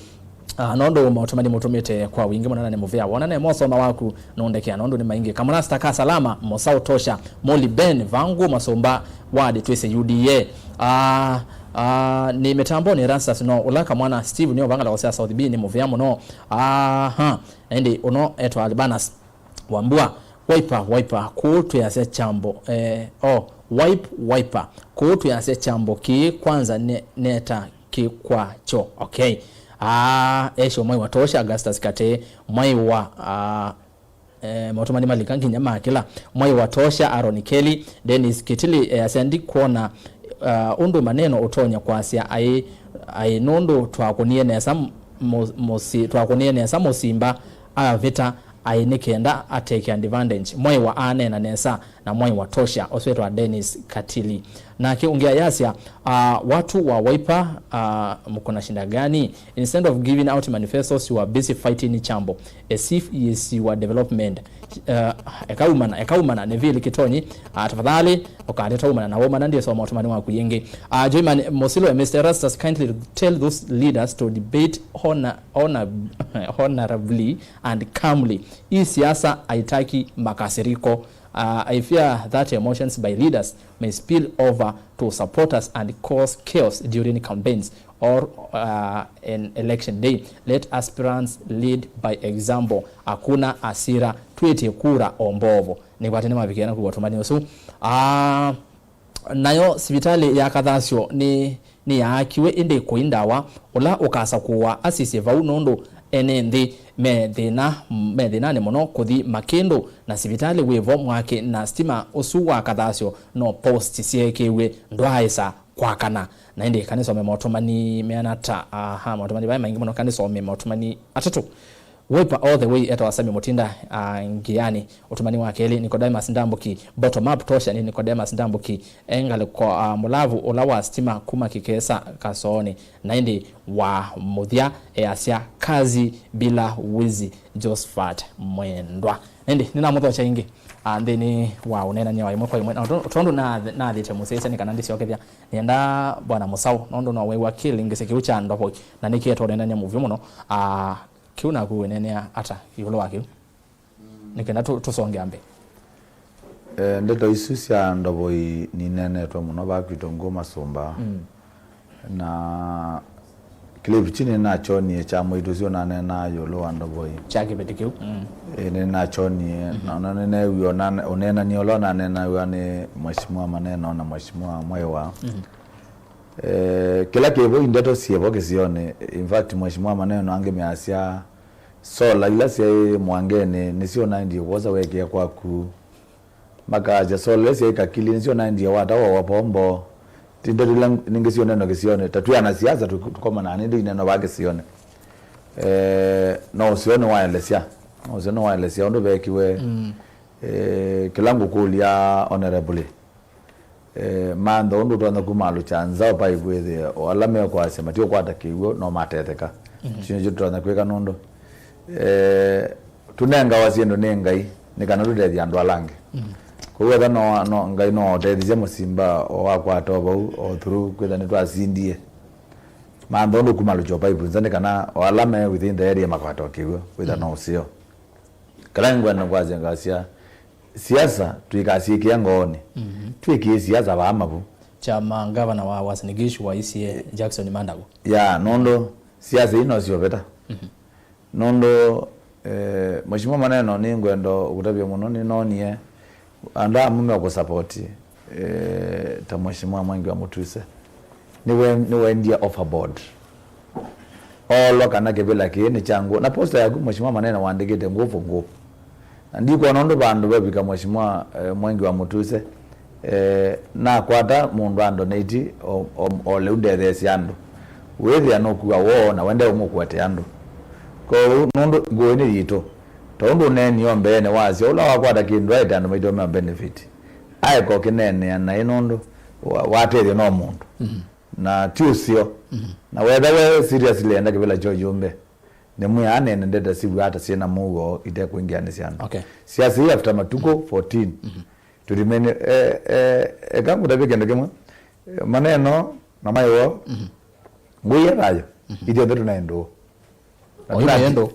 A, nũndũ motũmani mũtũmĩte kwa wingĩ mũno na nĩ mũvea wona ne mosoma waku nũndekea nũndũ nĩ maingĩ. Kamũrasta ka Salama, Mũsaũ Tosha, Molly Ben, Vangu Masũmba, Ward twĩsĩ U D A. A, a, nĩ mĩtamboni Erastus no ũla kamwana Steve nĩ ũvangala ũsya South B nĩ mũvea mũno. Aha, na ĩndĩ ũno etwa Albanas Wambua, Wiper, Wiper, kũũ twĩasya kyambo, eh, oh, Wipe, Wiper, kũũ twĩasya kyambo kĩĩ kwanza ne, neta kĩ kwakyo, okay. Ah, esho mwai wa Tosha, Augustus Kate, mwai wa, ah, eh, maũtũmani malika nginya makĩla, mwai wa Tosha, Aaron Kelly, Dennis Kitili, eh, asya ndikwona, ah, ũndũ maneno ũtonya kwasya aĩ, aĩ nũndũ twakũnie nesa mũ-, mũsi-, twakũnie nesa mũsimba avĩta aĩ nĩ kenda ateke advantage. Mwai wa aneena nesa na mwai wa Tosha, ũsu wĩtwa Dennis Katili. Nake ũngĩ ayasya, uh, watu wa Wiper, uh, mko na shida gani? Instead of giving out manifestos, you are busy fighting Chambo as if he is your development. Uh, ekaumana, ekaumana, Neville Kitonyi, uh, tafadhali, ũkateta umana na umana ndiye soma ũtũmani waku yĩngĩ. Uh, Joyman Mosilo, Mister Erastus, kindly tell those leaders to debate honor, honor, honorably and calmly. Hii siasa haitaki makasiriko. Uh, I fear that emotions by leaders may spill over to supporters and cause chaos during campaigns or, uh, an election day. Let aspirants lead by example. Hakuna hasira, tuitie kura o mbovo. Nĩkwatene mavikie na kuwa tumani ũsu. Uh, Nayo sivitalĩ ya Kathasyo nĩ, nĩyaakiwe, ĩndĩ kũi ndawa. Ũla ũkasakũwa asisye vau, nũndũ ene nthĩ me thĩna, me thĩnanĩ mũno kũthi Makĩndũ, na sivitalĩ wĩvo mwake, na stima ũsu wa Kathasyo no post syeekĩiw'e ndwaaĩsa kwakana. Na ĩndĩ kanĩsome motũmani meana ta, aha, motũmani vaya maingĩ mũno, kanĩsome motũmani atatũ. Wiper all the way, etawa Sami Mutinda, uh, Ngiani. Ũtũmani wa kelĩ, Nicodemus Ndambuki. Bottom up tosha nĩ Nicodemus Ndambuki. Engalĩko, uh, mũlavu ũla wa stima kuma Kĩkesa Kasooni. Na ĩndĩ wa mũthya easya kazi bila wizi, Josephat Mwendwa. Na ĩndĩ nĩnamũthokya ĩngĩ, uh, nthĩnĩ wa ũneenany'a wa ĩmwe kwa ĩmwe. Na tondũ, tondũ na, nathĩte mũsyaĩĩsya nĩ kana ndĩsyokethya, nĩenda Bwana Mũsaũ, nũndũ no wĩw'a kĩlingĩsĩ kĩu kya ndovoi, na nĩkĩete ũneenany'a mũvyũ mũno. Uh, Kĩu naku wĩneenea ata ĩũlũ wa kĩu? Mm, nĩ kenda tũ- tũsonge mbee. Eh, ndeto isu sya ndovoi ninenetwe mũno vaa kwitũ Ngũũ Masũmba. Mm. Na clip kyu nĩnakyonie kya mwĩĩtu ũsu ũnaneenaa ĩũlũ wa ndovoi. Kya kĩveti kĩu. Mm. Ĩĩ, nĩnakyonie. Mhm. Na, na nĩneewie ũnane- ũneenany'a ũla ũnaneenawa nĩ Mheshimiwa Maneno na Mheshimiwa Mwaiwa. Mhm. Eh, kĩla kĩvo, ndeto syĩvo kĩsionĩ. In fact, Mheshimiwa Maneno angĩ measya sola ila syaĩ Mwangenĩ nĩsyo ũnaendie kwosa weekĩa kwaku. Makasya sola ila syaĩ Kakili nĩsyo ũnaendie watawa wa pombo. Ti ndeto ila ningĩ syũnenwa kĩsionĩ. Ta twĩ ana siasa tũ- tũkomanaa nĩ ndĩinenwa vaa kĩsionĩ. Eh, no ũseo nĩwaelesya. No ũseo nĩwaelesya ũndũ veekiwe. Mm. Eh, kĩla ngũkũlya honorably. Eh, mantha ũndũ ũtonya kumaalũkya nza ũpaivwĩthĩe o ala mekwasya matiũkwata kĩw'ũ no matetheka. Mhm. Kyu nĩkyo tũtonya kwĩka nũndũ, eh, tũnengawa syĩndũ nĩ Ngai nĩ kana tũtethye andũ ala angĩ. Mhm. Kwoou etha no, no, Ngai no ũtethisye mũsimba o wakwata o vau o through kwĩtha nĩtwasindie. Mantha ũndũ kumaalũkya ũpaivu nza nĩ kana o ala me within the area makwata o kĩw'ũ kwĩtha no ũseo. Kala ngwenda kwasya ngasya siasa tũikasyĩkĩa ngoonĩ. Mhm. Twĩkĩe siasa vaa mavu. Kyama ngavana wa Uasin Gishu waisye Jackson Mandago. Ya, nũndũ siasa ii no syoveta. Mhm. Nũndũ, eh, Mheshimiwa Maneno nĩngwenda ũkũtavya mũno, nĩnoonie andũ amwe meũkũsapoti, eh, ta Mheshimiwa Mwangi wa Mutuse. Nĩwe- nĩwaendie overboard. Oolwa kana kĩvĩla kĩĩ nĩ kya Ngũũ. Na posta yaku, Mheshimiwa Maneno, waandĩkĩte Ngũũ for Ngũũ. Na ndikwona ũndũ vandũ vevika Mheshimiwa, eh, Mwangi wa Mutuse, eh, nakwata mũndũ andonate o- o- o lĩu ndetheesye andũ. Wĩthĩa nũkua woo na wende ũmũkũete andũ. Kwoou nũndũ Ngũũ nĩ yitũ. Ta ũndũ ũneenie o mbeenĩ wasya, ũla wakwata kĩndũ aete andũ maitũ me benefit. Aeka ũkĩneenea naĩ nũndũ wa- watethyo no mũndũ. Mhm. Na ti ũseo. Mhm. Na wetha we seriously enda kĩvĩla kyo yũmbe, nĩmwĩa aneene ndeto siw'aa ta syĩna mũuo itekwĩngĩanĩsya andũ. Okay. Siasa ii after matukũ fourteen. Mhm. Tũlimene, eh, eh, eka ngũtavye kĩndũ kĩmwe. Eh, Maneno na Maiwa. Mhm. Ngũĩ ya thayũ. Mhm. Ithyonthe tũnaĩ ndũũ. Na oyu tũna- mũyendo.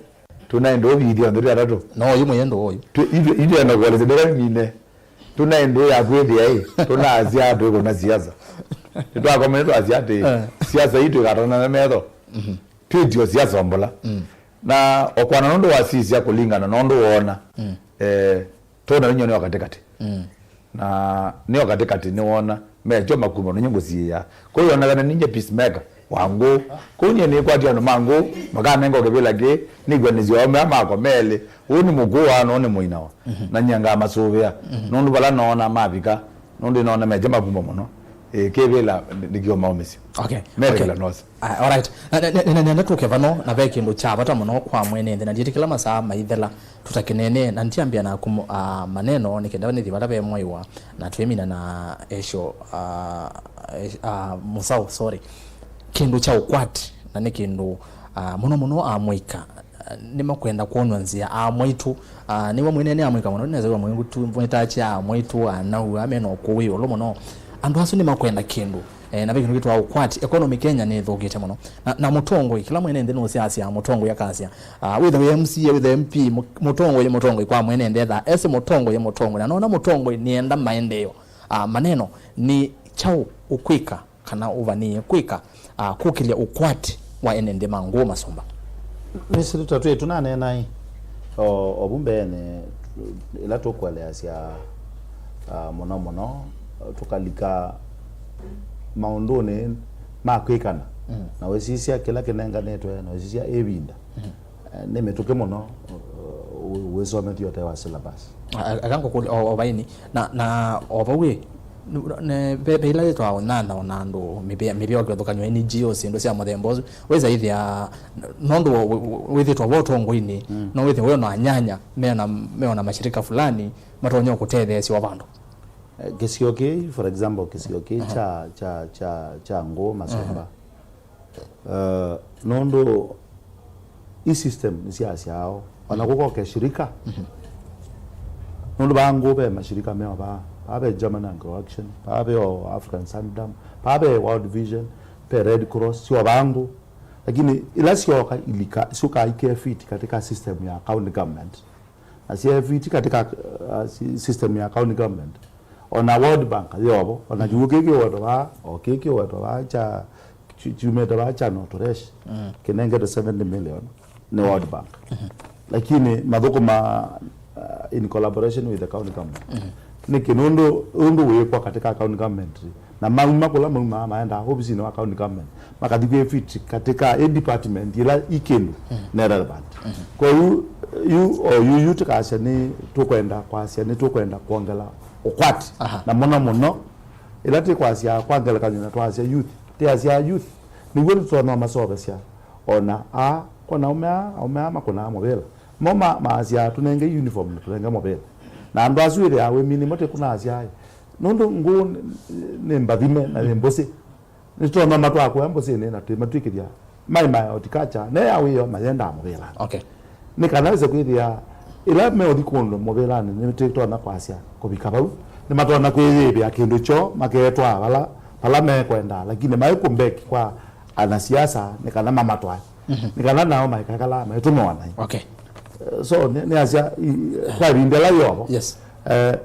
Tũnaĩ ndũũ ithyonthe twĩ atatũ. No, oyu mũyendo oyu. Tũ- ithu- ithuĩ enda kuelesya ndeka mine. Tũnaĩ ndũũ ya kwĩthĩa ĩ. Tũnaasya twĩkũna siasa. Nĩtwakomene twasya atĩ, eh, siasa ii twĩkatana na metho. Mhm. Twĩtio siasa mbola. Mm. Na okwana nũndũ wasisya kũlingana na ũndũ woona. Mm. Eh, tona nĩnyo nĩ wa katĩkatĩ. Mm. Na nĩ wa katĩkatĩ nĩwona mekyo makumba nũnye ngũsiĩĩa. Kũu yonekana ninye peacemaker wa Ngũũ. Kũu nyie nĩkwatya andũ ma Ngũũ, makanenga kĩvĩla kĩĩ, nĩkwanĩsya aũme aa makwa melĩ. Ũũ nĩ mũkũũ wa na ũũ nĩ mũinawa. Mhm. Na nyie ngamasũvĩa. Mhm. Nũndũ vala noona mavika, nũndũ nĩnoona mekyo makumba mũno. Ĩ, kĩvĩla ndĩkĩũmaũmĩsya. Okay. Mekĩla okay. Nosi. Ah, all right. Na- na- na- na- nenda tũke vano na ve kĩndũ kya vata mũno kwa mwene nthĩ, na ndiĩtĩkĩla masaa maithela tũtakĩneenee, na ndiambĩa naku uh, Maneno nĩ kenda nĩthi vala ve Mwaiwa na twĩmina na esho uh, esh- uh, Mũsaũ, sorry. Kĩndũ kya ũkwati na nĩ kĩndũ uh, mũno mũno amũika nĩmakwenda kwonw'a nzĩa aa mwaitũ. Ah, nĩwe mwene nĩ amwĩka mũno, nĩnasaiwa mwĩngũ tu mwĩtakya aa mwaitũ, anau aa mena ũkũũ wĩ ĩũlũ mũno. Andũ asu nĩmakwenda kĩndũ. Eh, na ve kĩndũ kĩtwa ũkwati, economy Kenya nĩthũkĩte mũno. Na, na mũtongoi, kĩla mwene nthĩ nũsyaasya mũtongoi akasya, ah, wĩthe wĩ M C A, wĩthe M P, mũ- mũtongoi nĩ mũtongoi kwa mwene nthĩ ethaa ese mũtongoi nĩ mũtongoi. Na nona mũtongoi nĩenda maendeeo. Ah, Maneno nĩ kyaũ ũkwĩka kana ũvanĩĩe kwĩka, ah, kũkĩlya ũkwati wa ene nthĩ ma Ngũũ Masũmba? Nĩsĩ ta twĩ tũnaneenaĩ o, o vu mbeenĩ, ĩla tũkũeleasya, ah, mũno mũno, tũkalika maũndũnĩ ma kwĩkana, mm, na wĩsisya kĩla kĩnenganĩtwe, na wĩsisya ĩvinda. Mm. Eh, nĩ mĩtũkĩ mũno, uh, wĩ- wĩsomethya ũtee wa syllabus. A- a- aka ngũkũlya o o vaini na na o vau ĩ, nĩ- nĩ- ve ve ila yĩtwa ũnyanya ona andũ mĩvĩa mĩvĩa ũkĩvathũkanywa N G Os, syĩndũ sya mũthemba ũsu wĩsa ĩthĩa nũndũ wĩ- wĩ- wĩthĩtwa vo ũtongoinĩ. Mm. No wĩthĩe wĩ ona anyanya meona meona mashirika fulani matonya kũtetheesya o vandũ. Eh, kĩsio kĩĩ, for example, kĩsio kĩĩ, aha, kya kya kya kya Ngũũ Masũmba. Uh, nũndũ i system nĩsyasyaao ona kũkoke shirika. Mhm. Nũndũ vaa Ngũũ ve mashirika meo vaa, vaa ve German Agro Action, vaa ve o African Sundowns, vaa ve World Vision, ve Red Cross, syo vaa Ngũũ. Lakini ila syoka ilika syũkaa ike fit katika system ya county government. na syĩ fiti katika, uh, si-, system ya county government. Ona World Bank yovo, ona kĩw'ũ kĩĩ kĩwetwa vaa, o kĩĩ kĩwetwa vaa kya, ki-, kiumĩte vaa kya North Resh, kĩnengetwe seventy million nĩ World Bank. Lakini mathũkũma, uh, in collaboration with the county government. Nĩkĩ? Nũndũ ũndũ wĩkwa katika county government, na mauma kũla maumaa maendaa ovisinĩ wa county government, makathi kwĩ fit katika ĩ department ila i kĩndũ ne relevant. Kwoou yu, o yu, yu tũkasya nĩ tũkwenda kwasya nĩ tũkwenda kwongela ũkwati. Aha. Na mũno mũno, ĩla tĩkwasya kwa ngelekany'o na twasya youth, tĩasya youth, nĩw'o tũtonya masovesya. Ona a, kwa naume aa, aume aa makũnaa mũvĩla. Mo ma-, maasya, "Tũnenge uniform na tũnenge mũvĩla." Na andũ asu wĩthĩaa wĩminĩ mo tĩkũnaasya, "Ai, nũndũ ngũũ nĩ, nĩ mbathime na nĩ mbũsĩ. Nĩtũtonya matwaa kũya mbũsĩnĩ na twĩmatw'ĩkĩthya mai ma horticulture, ne ya wĩoo mayendaa mũvĩlanĩ." Okay. Nĩ kana wĩse kwĩthĩa ĩla meũthi kũndũ mũvĩlanĩ nĩtũtonya kwasya kũvika vau, nĩmatonya kwĩyĩvĩa kĩndũ kyoo maketwaa vala, vala mekwendaa, lakini maĩ kũmbeki kwa anasiasa nĩ kana mamatwae, nĩ kana nao maikakala maitũmĩwa naĩ. Okay. Eh, so nĩ, nĩ asya i-, kwa ĩvinda ĩla yovo. Yes. Eh,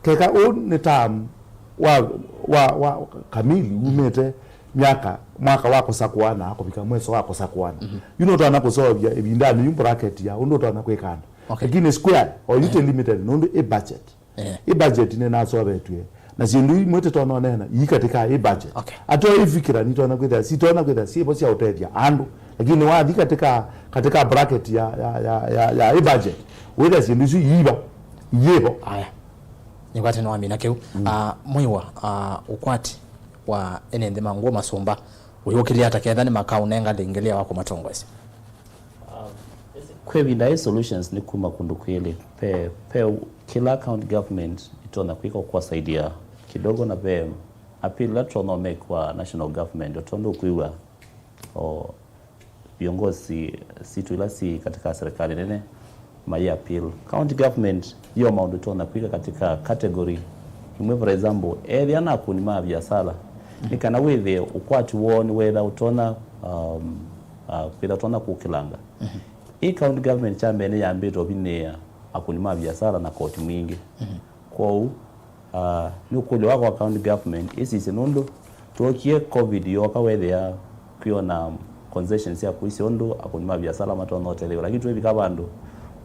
keka ũũ nĩ term wa, wa, wa kamili umĩte myaka, mwaka wa kũsakũana kũvika mweso wa kũsakũana. Yu nũtonya kũseũvya ĩvindanĩ yu bracket ya ũndũ ũtonya kwĩka andũ. Okay. Lakini square, o yu tĩ limited nũndũ ĩ budget. Eh. Ĩ budget nĩnasovetw'e. Na syĩndũ imwe tĩtonya ũneena, ii katika ĩ budget. Okay. Ateo ĩ fikira nitonya kwĩthĩa, sitonya kwĩthĩa syĩvo sya ũtethya andũ. Lakini wathi katika, katika bracket ya, ya, ya, ya, ya ĩ budget, wĩthĩa syĩndũ isu iiva, iyĩvo. Aya. Nĩkwatene wamina kĩu. Ah, Mwĩwa, ah, ũkwati wa ene nthĩ ma ngũũ masũmba, ũyũkĩlya ata ketha nĩmakaũnenga lĩngĩlĩa wa kũmatongoesya? Kwĩ ĩvinda ĩ solutions nĩ kuma kũndũ kwĩlĩ. Pe, pe kĩla county government itonya kwĩka ũkwasaidia kidogo, na pe appeal ĩla tũtonya ũmake kwa national government, o tondũ ũkwĩw'a o viongozi sitũ ila si katika serikali nene mai appeal. County government yo maũndũ itonya kwĩka katika category imwe, for example, ethĩa na akũni ma biasala, nĩ kana wĩthĩe ũkwati woo nĩwetha ũtonya, um, uh, kwĩtha ũtonya kũkĩlanga. Ĩ county government kya mbee nĩyambĩte ũvinĩĩa akũni ma biasala na koti mwingĩ. Kwoou, ah, nĩ ũkũlyo wakwa kwa county government ĩsisye, nũndũ twokie covid yooka, weethĩa kwĩona concessions sya kũisya ũndũ akũni ma biasala matonya ũtethew'a, lakini twĩvika vandũ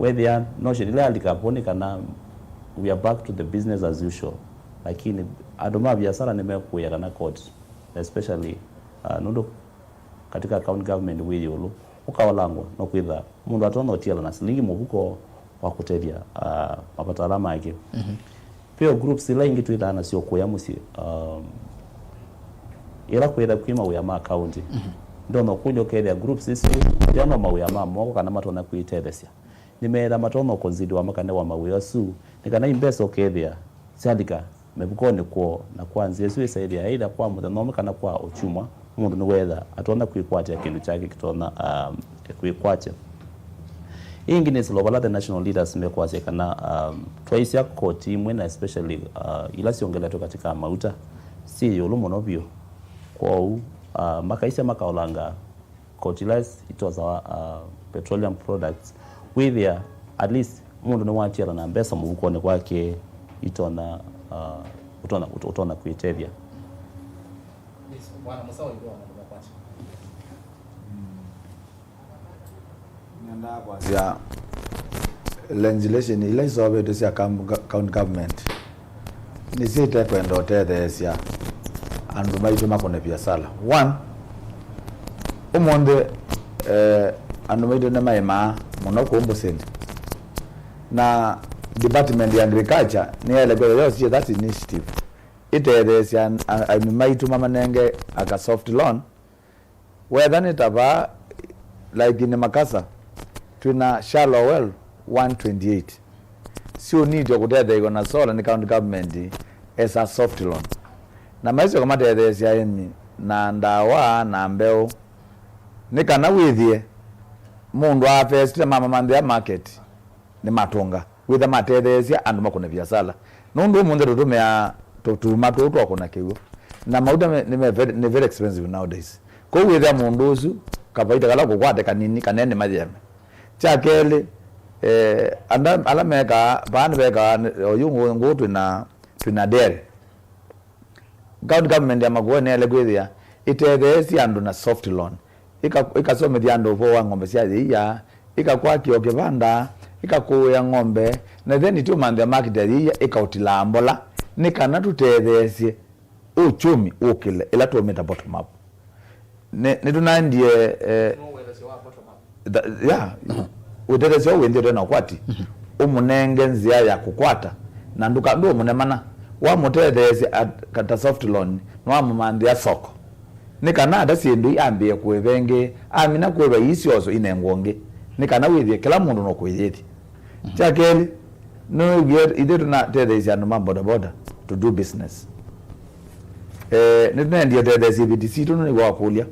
weethĩa notion ĩla yalika vo nĩ kana we are back to the business as usual, lakini andũ ma biasala nĩmekũĩa kana court, especially, ah, nũndũ katika county government wĩ ĩũlũ, ũkaolangwa no kwĩtha mũndũ atonya ũtiala na silingi mũvuko wa kũtethya, ah, mavata ala make. Ve o groups ila ingĩ twĩthaa nasyo kũya mũsyĩ, um, ĩla kwĩtha kwĩ mawĩa ma county. Ndonya ũkũlya ũkethĩa groups isu ila no mawĩa ma moko kana matonya kwĩtethesya. Nĩmeetha matonya ũconsiderwa makanewa mawĩa asu, nĩ kana imbesa ũkethĩa syalika mĩvukonĩ kwoo, na kwa nzĩa ĩsu ĩsaĩthĩa either kwa mũthenya ũmwe kana kwa o kyumwa, mũndũ nĩweetha atonya kwĩkwatya kĩndũ kyake kĩtonya, um, kwĩkwatya. Ĩngĩ nĩ silo vala the national leaders mekwasya kana, um, twaisya koti imwe na especially, uh, ila syongeletwe katika mauta syĩ ĩũlũ mũno vyũ. Kwoou, uh, makaisya makaolanga koti ila itosawa, uh, petroleum products, wĩthĩa at least mũndũ nĩwatiala na mbesa mũvukonĩ kwake itonya, uh, ũtonya, ũtonya kwĩtethya. Bwana Musawa, ĩthĩwa na kũkwatya. Nenda kwasya legislation ila isovetwe sya kam-, ga-, county government nĩsyo itekwenda ũtetheesya andũ maitũ makũne viasala. One, ũmũnthĩ, eh, andũ maitũ nĩmaĩmaa mũno kũu mbũsĩnĩ, na department ya agriculture nĩyaĩle kwĩthwa yosie that initiative ĩtetheesya an-, a-, aĩmi maitũ mamanenge aka soft loan. Wetha nĩ ta vaa, like, in Makasa, twĩna shallow well one twenty-eight. Syũnĩtwe kũtetheew'a na solar nĩ county government as a soft loan. Na maisyoka matetheesya aĩmi na ndawa na mbeũ. Nĩ kana wĩthĩe mũndũ aafesite mamamanthĩa market nĩmatũnga, wĩtha matetheesya andũ makũne viasala. Nũndũ ũmũnthĩ tũtũmĩaa tũtuma tũũ twa kũna kĩw'ũ, na mauta me, nĩ, me very, nĩ very expensive nowadays. Kwoou wĩthĩa mũndũ ũsu kavaita kala kũkwate kanini kana ene mayeme. Kya kelĩ, Eh, andũ ala mekaa vaa nĩvekaa, oyu ngũũ twĩna twĩna dairy. County government ya Makueni nĩyaĩle kwĩthĩa ĩtetheesye andũ na soft loan, ĩka- ĩkasomethya andũ ũvoo wa ng'ombe sya yĩia, ĩkakwakĩa o kĩvanda, ĩkakũĩa ng'ombe, na then ĩtiũmanthĩa market ya yĩia, ĩkaũtilaa mbola, nĩ kana tũtetheesye ũkyũmi ũkĩle ĩla tũũmĩta bottom up. Nĩ- nĩtũnaendie eh, Tha- ya ũtetheesya ũũ wĩnthĩtwe na ũkwati, ũmũnenge nzĩa ya kũkwata, na ndũka- ndũũmũnemana. Wamũtetheesya at- kata soft loan, nĩwamũmanthĩa soko, nĩ kana ata syĩndũ ii ambĩĩe kũĩva ĩngĩ, amina kũĩva ii syosyo inengwa ũngĩ, nĩ kana wĩthĩe kĩla mũndũ nũkwĩyĩthya. Kya kelĩ, nĩwĩw'e ithyĩ tũnatetheesya andũ ma bodaboda to do business. Eh, nĩtũnaendie ũtetheesya ivĩti sitũ nĩwakũlya.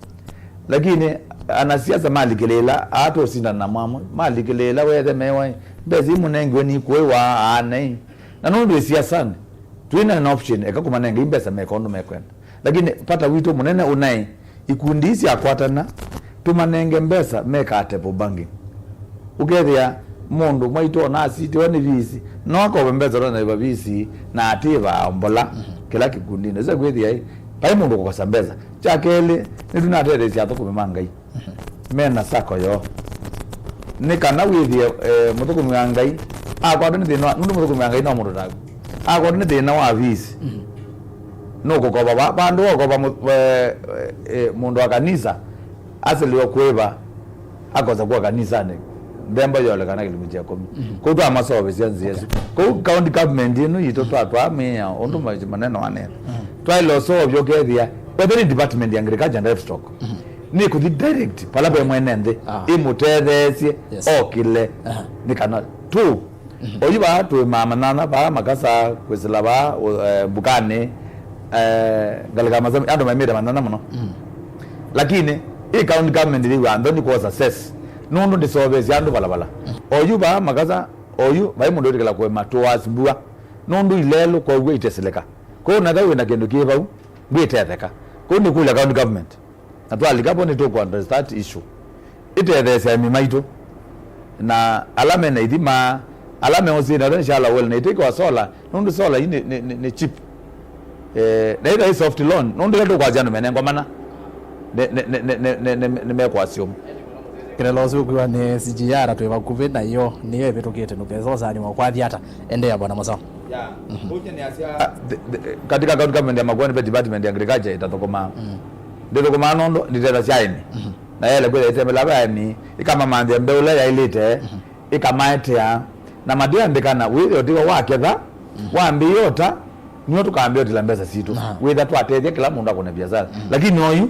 Lakini anasiasa malikĩlĩĩla, aa tũsindana namo amwe, malikĩlĩĩla wethemewa, mbesa imũnengiwe ni kũĩwa aanei. Na nũndũ ĩ siasanĩ, twĩna an option, eka kũmanenga i mbesa meka ũndũ mekwenda. Lakini vata witũ mũnene ũnaĩ ikundi ii syakwatana, tũmanenge mbesa meka table banking. Ũkethĩa mũndũ mwaitũ ona asitiwa nĩ visi, no akove mbesa twanaiva visi na atĩvaa mbola kĩla kĩkundinĩ. Ũsa kwĩthĩa ĩ, vai mũndũ kũkosa mbesa. Kya kelĩ, nĩtũnatetheesya athũkũmi ma Ngai mena sako yoo. Nĩ kana wĩthĩe eh, mũthũkũmi wa Ngai akwatwa nĩ thĩna wa- nũndũ mũthũkũmi wa Ngai no mũndũ taku. Akwatwa nĩ thĩna wa visi, nũkũkova va- vandũ wa ũkova mũ- eh, eh, mũndũ wa kanisa asiliwa kwĩva akosa kuwa kanisanĩ, nthembo yolekana kĩlungu kya ĩkũmi. Kũu twamaseũvĩsya nzĩa ĩsu. Kũu county government ĩno yitũ twatwaa mĩao ũndũ ma- maneno anene. Twaĩle ũseũvya ũkethĩa whether nĩ department ya agriculture and livestock nĩkũthi direct pala ve mwene nthĩ Ah. ĩmũtetheesye Yes. okĩle Aha. nĩ kana tu oyu vaa twĩ ma manyanya vaa makasa kwĩsĩla vaa ũ- eh, mbukanĩ eh, ngalĩka masemi andũ maimĩte manyanya mũno. Lakini ĩ county government yĩw'a nthoni kwosa cess nũndũ ndĩseũvĩsye andũ valavala. Oyu vaa makasa oyu vai mũndũ wĩtĩkĩla kũĩma towards mbua nũndũ ilelũ kwoou itesilĩka. Kwoou natha wĩna kĩndũ kĩ vau ndwĩtetheka. Kwoou nĩkũlya county government. Na twalika vo nĩtũkũ address that issue. Ĩtetheesya aĩmi maitũ na ala mena ithima, ala meũsĩnĩ, ala nĩ shallow well, na ĩtĩkĩwa solar, nũndũ solar ii nĩ, nĩ, nĩ, nĩ cheap. Eh, na ĩla ĩ soft loan, nũndũ ĩla tũkwasya andũ menengwa mana, nĩ, nĩ, nĩ, nĩ, nĩ, nĩ, nĩmekwasya ũmwe. Kĩlelo ũsu ũkwĩwa nĩ S G R twĩ vakuvĩ nayo, nĩyo ĩvĩtũkĩte nũkesa ũsaani wa kwathi ata. Endeea, Bwana Mũseo. Ya. Ũkya nĩ asya Ah, the- the- katika county government ya Makueni ve department ya agriculture ĩtathũkũmaa. Ndĩthũkũmaa nũndũ ndĩtethasya aĩmi. Na yele kwĩtha ĩtembela ve aĩmi, ĩkamamanthĩa mbeũ ĩla yaĩlĩte, ĩkamaetea, na matiandĩkana wĩthĩa ũtiwa waketha, wambĩĩa ũta, nĩo tũkambĩa ũtila mbesa sitũ. Wĩtha twatethya kĩla mũndũ akũne biasara. Lakini oyu,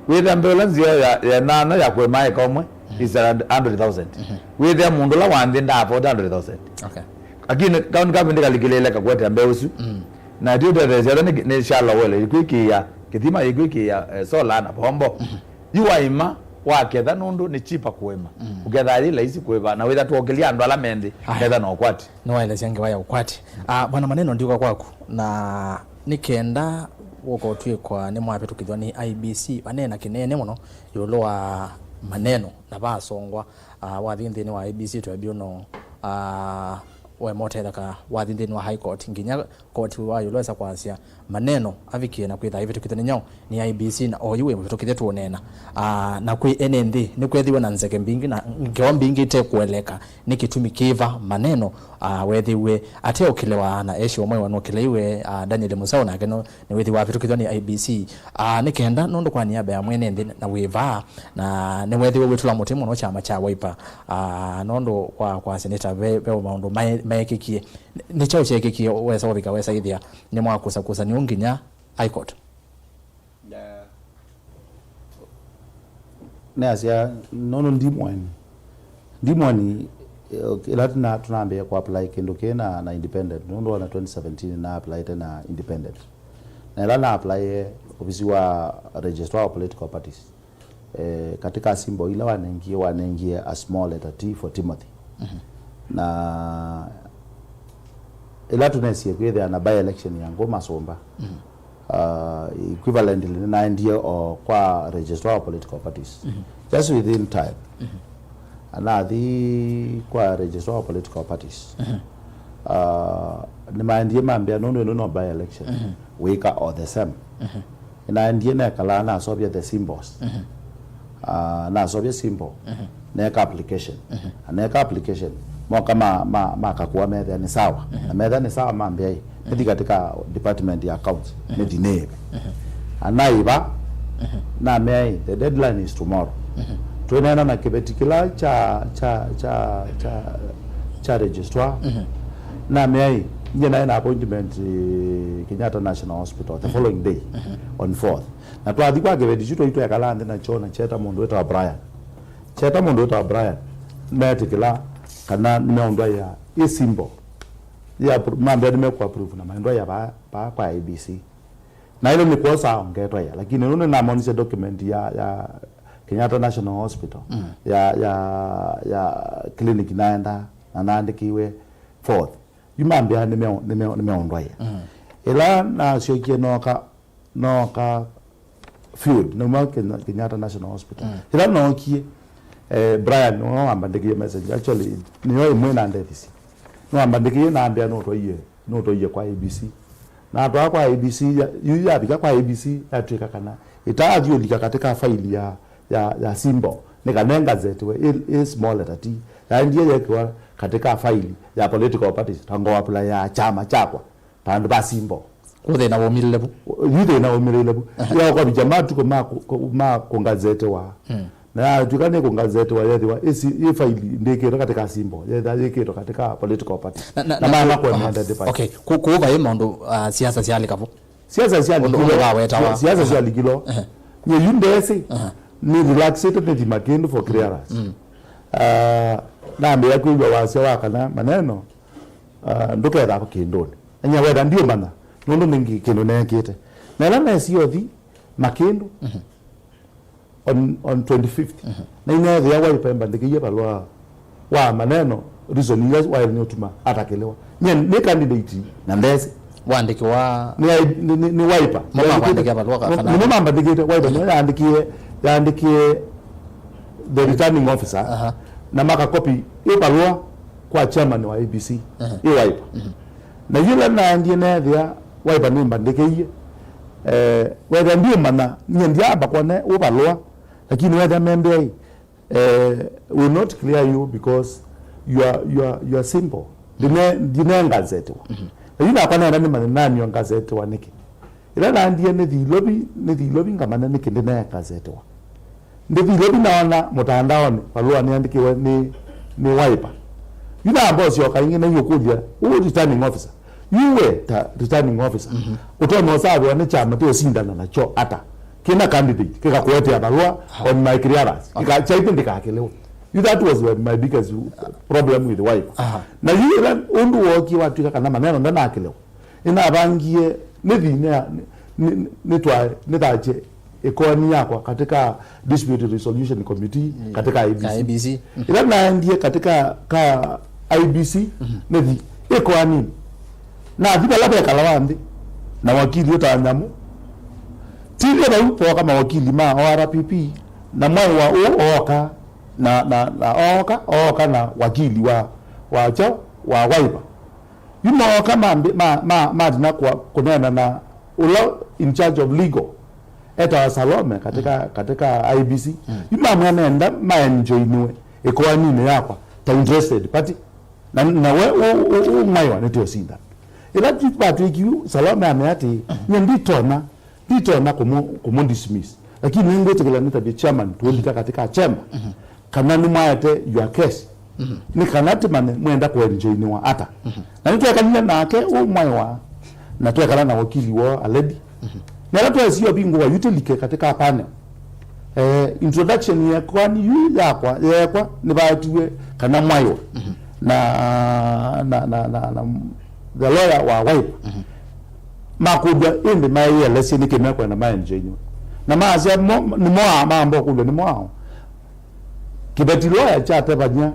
wĩthĩa mbeũ ĩla nzeo ya, ya nana ya kũĩma eka ũmwe, is a hundred thousand. Wĩthĩa mũndũ ũla wa nthĩ ndaafoda hundred thousand. Okay. Lakini county government ĩkalikĩlĩĩla ĩkakwetera mbeũ ĩsu. Na ĩtiũtetheesya ata nĩ, nĩ shallow well, ĩkwĩkĩĩa kĩthima, ĩkwĩkĩĩa eh, solar na bombo. Yu waĩma, waketha nũndũ nĩ cheaper kũĩma. Ũkethaa yĩ laisi kũĩva, na wĩtha twokĩlya andũ ala me nthĩ, Aya. Ketha na ũkwati. Nĩwaelesya ngewa ya ũkwati. Ah, Bwana Maneno, ndiũka kwaku. Na nĩ kenda wũka ũtw'ĩkwa nĩ mwavĩtũkĩthw'a nĩ I B C, vaneena kĩnene mũno ĩũlũ wa maneno na vasongwa. Ah, wathi nthĩnĩ wa I B C tribunal, ah, we motetheka wathi nthĩnĩ wa High Court, nginya koti wa ĩũlũ esa kwasya maneno avikie na kwĩtha ĩvĩtũkĩthw'a nĩ nyaũ nĩ I B C, na oyu wĩ mũvĩtũkĩthye tũũneena. Ah, na kwĩ ene nthĩ nĩkwethiwe na nzeke mbingĩ na ngewa mbingĩ itekũeleka nĩ kĩtumi kĩva maneno ah, wethiwe ateũkĩlewa na esyo mwe wanũkĩleiwe. Ah, Daniel Musau nake no nĩwĩthĩwa avĩtũkĩthwa nĩ I B C. Ah, nĩ kenda nũndũ kwa niaba ya mwene nthĩ na wĩvaa na nĩwethiwe wĩtũla mũtĩ mũno kyama kya Wiper. Ah, nũndũ kwa kwa seneta ve, ve maũndũ mae- meekĩkie. Nĩ kyaũ kyeekĩkie wesa ũvika wesa ĩthĩa nĩmwakusakusanĩwa nginya High Court? Nĩasya nũndũ ndimwani ndimwani eh, ĩla tũna- tũnambĩĩa kũapply kĩndũ kĩĩ na, na independent nũndũ ona twenty seventeen na applyĩte na independent. Na ĩla na applyĩe ovisi wa registrar wa political parties eh, katika symbol ila wanengie wanengie a small letter T for Timothy. Na ĩla tũnesie kwĩthĩa na by election ya Ngũ Masũmba, uh, equivalently nĩnaendie o kwa registrar wa political parties just within time. nathi kwa registrar wa political parties. Uh, nĩmaendie mambĩa nũndũ ĩno no by election. Wĩka o the same. Nĩnaendie nekalaa nasovya the symbols. Uh, nasovya symbol. Neka application. Na neka application. Moka ma, ma, makakua methĩa nĩ sawa. Na methĩa nĩ sawa mambĩa ĩ. Nĩthi katika department ya accounts. Nĩthi nĩĩve. Anaiva. Namea ĩ, the deadline is tomorrow. Twĩneena na kĩveti kĩla cha, cha, cha, cha, cha registrar. Namea ĩ, nyie naĩ na appointment, eh, Kenyatta National Hospital the following day on fourth. Na twathi kwa kĩveti kyu twaĩ twekala nthĩ nakyo na kyeta mũndũ wĩtawa Brian. Kyeta mũndũ wĩtawa Brian. Metĩkĩla kana nĩmeũndwaĩa ĩ symbol. Ya appro-, mambĩa nĩmekũ approve na maendwaĩa vaa, vaa kwa I E B C. Na ĩno nĩ kwosa ongetwa ya, lakini ĩno nĩnamonisye document ya, ya Kenyatta National Hospital, ya, ya, ya clinic naenda, na naandĩkĩiwe fourth. Yu mambĩa nĩmeo-, nĩmeo-, nĩmeũndwaĩa. Ĩla nasyokie nooka, nooka field, nauma Kenya-, Kenyatta National Hospital. Ĩla nookie, eh, Brian, nĩwe wambandĩkĩie message. Actually, nĩyo ĩmwe na ndethisi. Nĩwambandĩkĩie na ambĩa nũtwaie, nũtwaie kwa I E B C. Na atwaa kwa I E B C, ya, yu yavika kwa I E B C, yatwĩka kana ĩtaathyũlika katika faili ya, ya, ya symbol. Nĩ kana ĩngazetiwe, ĩ, ĩ small letter T. Yaendie yekĩwa katika faili ya political parties, ta ngo apply ya kyama kyakwa, ta andũ va symbol. Kũ thĩna waumĩlile vu? Yu thĩna waumĩlile vu. Yaũkavĩkya matukũ ma kũ-, kũ-, ma kũngazetiwa. Na yatw'ĩka nĩ kũngazetiwa, yethĩwa ĩsi, ĩ faili ndĩkĩtwe katika symbol, yethĩwa yĩkĩtwe katika political party. Na, na, na maana na, kwa aha. Mĩenda ndĩpati. Okay, kũ-, kũu vaĩ maũndũ, ah, siasa syalika vo? Siasa syalikilo. Ũndũ, ũndũ wawetawa. Siasa syalikilo. Aha. Nye yu ndesĩ, nĩ relaxĩte, nĩ thima kĩndũ for clearance. Ah, nambĩa kwĩw'a wasya wa kana maneno, ah, ndũketha kĩndũnĩ. Enya wetha ndiũmanya, nũndũ nĩ kĩndũ neekĩte. Na ĩla nesie ũthi, Makĩndũ, on, on twenty-fifth. Na ineethĩa Wiper ĩmbandĩkĩie valũa wa maneno, reason ila waĩle nĩ ũtuma atakĩlĩwa. Nye nĩ candidate na ndesĩ. Waandĩkĩwa nĩ, nĩ, nĩ, nĩ Wiper. Mo makwandĩkĩa valũa ka-, kana nĩmo mambandĩkĩte, Wiper nĩyo yaandĩkie, yaandĩkie the returning officer. Aha. Na makakopi ĩ valũa kwa chairman wa I E B C, ĩ Wiper. Na yĩla naendie neethĩa Wiper nĩmbandĩkĩie, eh, wethĩa ndiũmanya, nyie ndyaamba kwone ũ valũa, lakini wethĩa membea ĩ, eh, will not clear you because you are, you are, you are simple. Ndine-, ndinengazetiwa. Na yu nakwa nenda nĩmanye nanywa ngazetiwa nĩkĩ. Ĩla naendie nĩthi Ilovi, nĩthi Ilovi ngamanya nĩkĩ ndinengazetiwa. Ndĩthile vinaona mũtandaonĩ, valũa nĩandĩkĩwe nĩ, nĩ Wiper. Yu namba ũsyoka ĩngĩ na ĩũkũlya, "Ũ returning officer? Yu we ta returning officer, ũtonya ũsavĩwa nĩ kyama tũũsindana nakyo ata? Kĩna candidate, kĩkakũetea valũa on my clearance. Kĩka-, kyaitũ ndĩkakĩlĩwe." Yu that was my biggest problem with Wiper. Aha. Na yu ĩla ũndũ wookie watw'ĩka kana maneno ndanakĩlĩwa. Nĩnavangie, nĩthi, nĩ, nĩ, nĩ, nĩtwa-, nĩthakye ĩkoani yakwa katika Dispute Resolution Committee, katika I E B C. I E B C. Ĩla naendie katika ka I E B C, nĩthi ĩkoaninĩ. Nathi vala vekalawa nthĩ na wakili ũta Nyamũ. Tithya vau, pooka mawakili ma O R P P, na mwaĩ wa ũũ ooka, na, na, na ooka, ooka na wakili wa, wa kyo, wa Wiper. Yu mooka mambi-, ma, ma, matina kwa kũneena na ũla in charge of legal, etawa Salome katika, katika I E B C. Yu mamwĩa nenda maenjoiniwe ĩkoaninĩ yakwa ta interested party. Na, na we ũ, ũ, ũ, Mwaĩwa nĩtũũsinda. Ĩla tu-, vatwĩkiu, Salome amea atĩ, "Nye nditonya, nditonya kũmũ-, kũmũ dismiss. Lakini nĩngwĩtĩkĩla nĩtavye chairman, tũũlika katika chamber." Kana nĩmwaete your case, nĩ kana tũmanye mwenda kũenjoiniwa ata. Na nĩtwekalile nake ũ Mwaĩwa, na twekala na wakili woo Aledi. Na ĩla twesie ũvingũwa yu tũlike katika panel, eh, introduction ya kwani yu yakwa, yeekwa, nĩvaetiwe kana Mwaĩwa na, na, na, na, na the lawyer wa Wiper. Makũlw'a ĩndĩ maĩelesye nĩkĩ mekwenda maenjoiniwe. Na maasya mo, nĩmo a-, maamba ũkũlw'a nĩmo ao. Kĩveti lawyer kyatavany'a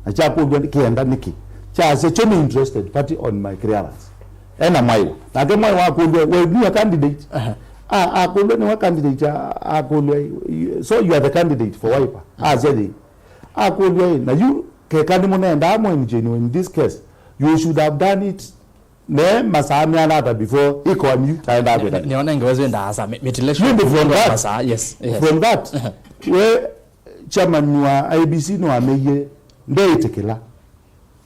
na kyakũlw'a kĩenda nĩkĩ, kyasya kyo nĩ interested party on my clearance. Ena Mwaĩwa. Nake Mwaĩwa akũlw'a, "Well, nĩwe candidate." Aha. A-, akũlw'a nĩwe candidate, a-, akũlw'a, "So you are the candidate for Wiper?" Asya, "Yĩ." Akũlw'a ĩ, na yu keka nĩmũnendaa mwe engine in this case, you should have done it ne masaa meana ata before ĩkoani yu taendaa kwĩka nĩ- nĩona ngewa zĩendaasa mutilation. Maybe from that, masaa, yes, yes. From that, we chairman wa I E B C nĩwameie ndeĩtĩkĩla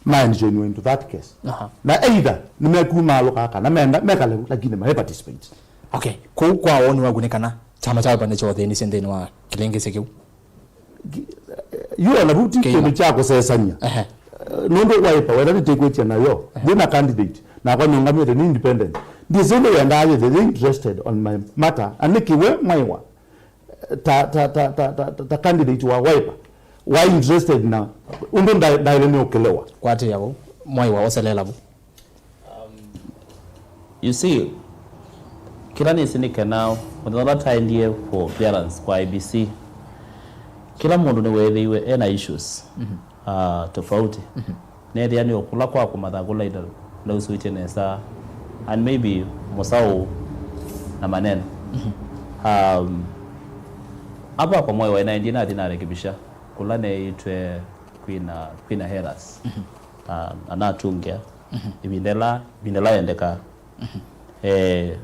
ma engine into that case. Aha. Na either nĩmekumaalũka kana menda mekale lakini mae participate. Okay, kũu kwa woni waku nĩ kana kyama kya Wiper nĩkyo thĩnisye nthĩnĩ wa kĩlĩngĩsĩ kĩu? Yu ona vu ti kĩndũ kya kũsesany'a. Ehe. Eh, nũndũ Wiper wenda nĩtĩkwĩtya nayo, ndĩ na candidate, nakwa nĩũngamĩte nĩ independent. Ndĩsĩ ũndũ wendaa yĩthĩ yĩ interested on my matter, na nĩkĩ we Mwaiwa, ta, ta, ta candidate wa Wiper, wa interested na ũndũ nda- ndaĩle nĩ ũkelewa. Kwatĩĩa vau, Mwaiwa ũseleela vu. Um, you see, kĩla nĩsĩ nĩ kana mũthenya ũla twaendie for clearance kwa I E B C, kĩla mũndũ nĩweethĩiwe ena issues, mhm, uh, tofauti. Mhm. Neethĩa nĩ ũkũla kwa kũmatha kũla ita- ndausũĩtye nesa, and maybe mũsaũ na maneno. Mhm. Um, apa kwa Mwaiwa naendie nathi narekebisha kũla neĩtwe kwĩna, kwĩna errors. Mhm. Uh, na natungĩa, mhm, ĩvinda ĩla, ĩvinda ĩla yendekaa. Mhm. Eh,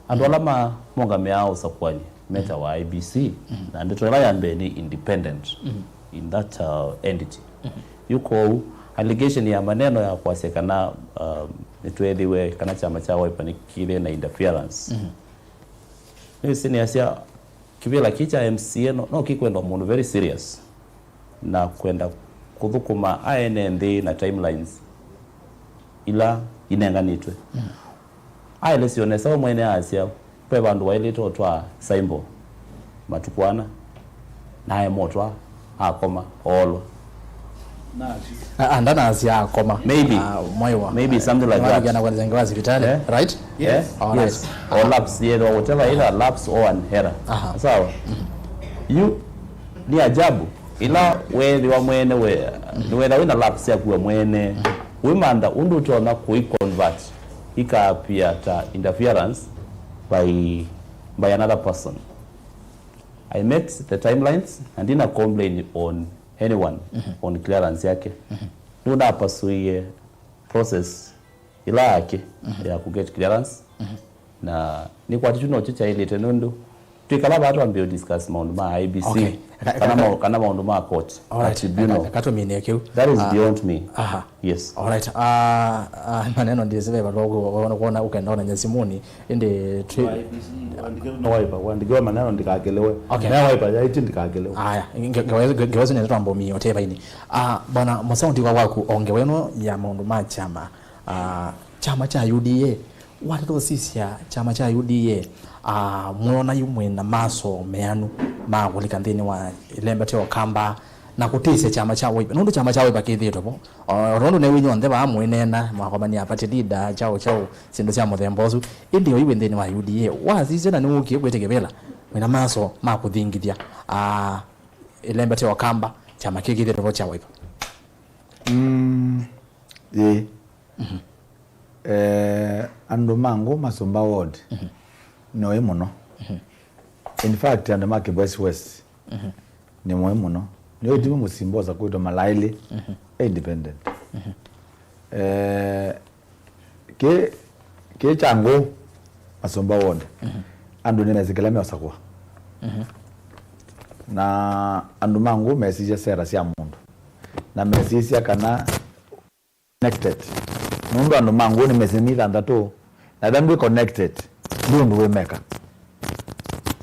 andũ ala ma- mongamĩaa ũsakũani metawa I E B C, mhm, na ndeto ĩla ya mbee nĩ independent, mhm, in that, uh, entity. Mhm. Yu kwoou, allegation ya maneno ya kwasya kana, um, nĩtweethiwe kana kyama kya Wiper nĩkĩthĩe na interference. Mhm. Nĩsĩ nĩasya kĩvĩla kĩ kya M C A no, no kĩkwendwa mũndũ very serious na kwenda kũthũkũma aene nthĩ na timelines ila inenganĩtwe. Mm. Aelesyo nesa we mwene asya, ve vandũ waĩlĩte ũtwaa Saimbo matukũ ana, na aema ũtwaa, akoma, oolwa. Ah, ah, ndanasya akoma. Maybe. Ah, Mwaiwa. Maybe something like that. Nĩwatũkia na kwenda ngewa sivitali, eh? Right? Eh? Yes. All right. Yes. Or lapse, yeah, or whatever, either lapse or an error. Aha. Sawa? Mm-hmm. Yu, ni ajabu. Ila weethĩwa mwene we, nĩwetha wĩna lapse yaku we mwene, wĩmantha ũndũ ũtonya kũi convert ikaapia ta interference by, by another person. I met the timelines and didn't complain on anyone, mhm, on clearance yake. Mhm. Nĩũnapasũie process ĩla yake, mhm, ya kũget clearance. Mhm. Na nĩkwatĩtwe nokyo kyaĩlĩte nũndũ twĩkala vaa twambĩe discuss maũndũ ma I E B C, okay, kana, kana, ma- kana maũndũ ma court, all right, na tribunal. Eka, eka tũmine kĩu. That is, ah, beyond me. Aha. Yes. All right. Ah, ah, maneno ndĩsĩ veva loko kuona ukenda ona nyasimuni indi twi- Wa I E B C, wandĩke na Wiper, wandĩke wa maneno ndikakelewe. Okay. Na Wiper yaiti ndikakelewe. Aya, nge- nge- nge- ngewa isu nĩ twambomie ũtevaini. Ah, bwana Mũseo, ndiwa waku ongewa ĩno ya maũndũ ma kyama. Ah, kyama kya U D A, watata ũsisya kyama kya U D A, ah, mwona yu mwĩ na maso meanu ma kũlika nthĩnĩ wa ĩlembete ũkamba na kũtĩsya kyama kya Wiper? Nũndũ kyama kya Wiper kĩthĩĩtwe vo. O tondũ newe inyonthe vaa mũineena, mwakomania party leader, kyaũ kyaũ, syĩndũ sya mũthemba ũsu. Ĩndĩ oyu wĩ nthĩnĩ wa U D A, wasisye na nĩwũkie kwĩtĩkĩvĩla, mwĩ na maso ma kũthingithya, ah, ĩlembete ũkamba, kyama kĩkĩthĩĩtwe vo kya Wiper. Mm, ĩĩ. Mhm. Eh, andũ ma ngũ Masũmba ward, mhm, nĩ oĩ mũno. Mhm. In fact, andũ ma Kibwezi West, mhm, nĩ moĩ mũno. Nĩ oĩ timu Mũsimba ũsa kwĩtwa Malaili, mhm, e independent. Mhm. Eh, kĩ, kĩ kya ngũ Masũmba ward, mhm, andũ nĩmesĩ kĩla meũsakũa. Mhm. Na andũ ma ngũ mesisya sera sya mũndũ. Na mesisya kana connected. Nũndũ andũ ma ngũ nĩmesĩ nĩ thanthatũ, na ĩla ndwĩ connected, ndwĩ ũndũ wĩmeka.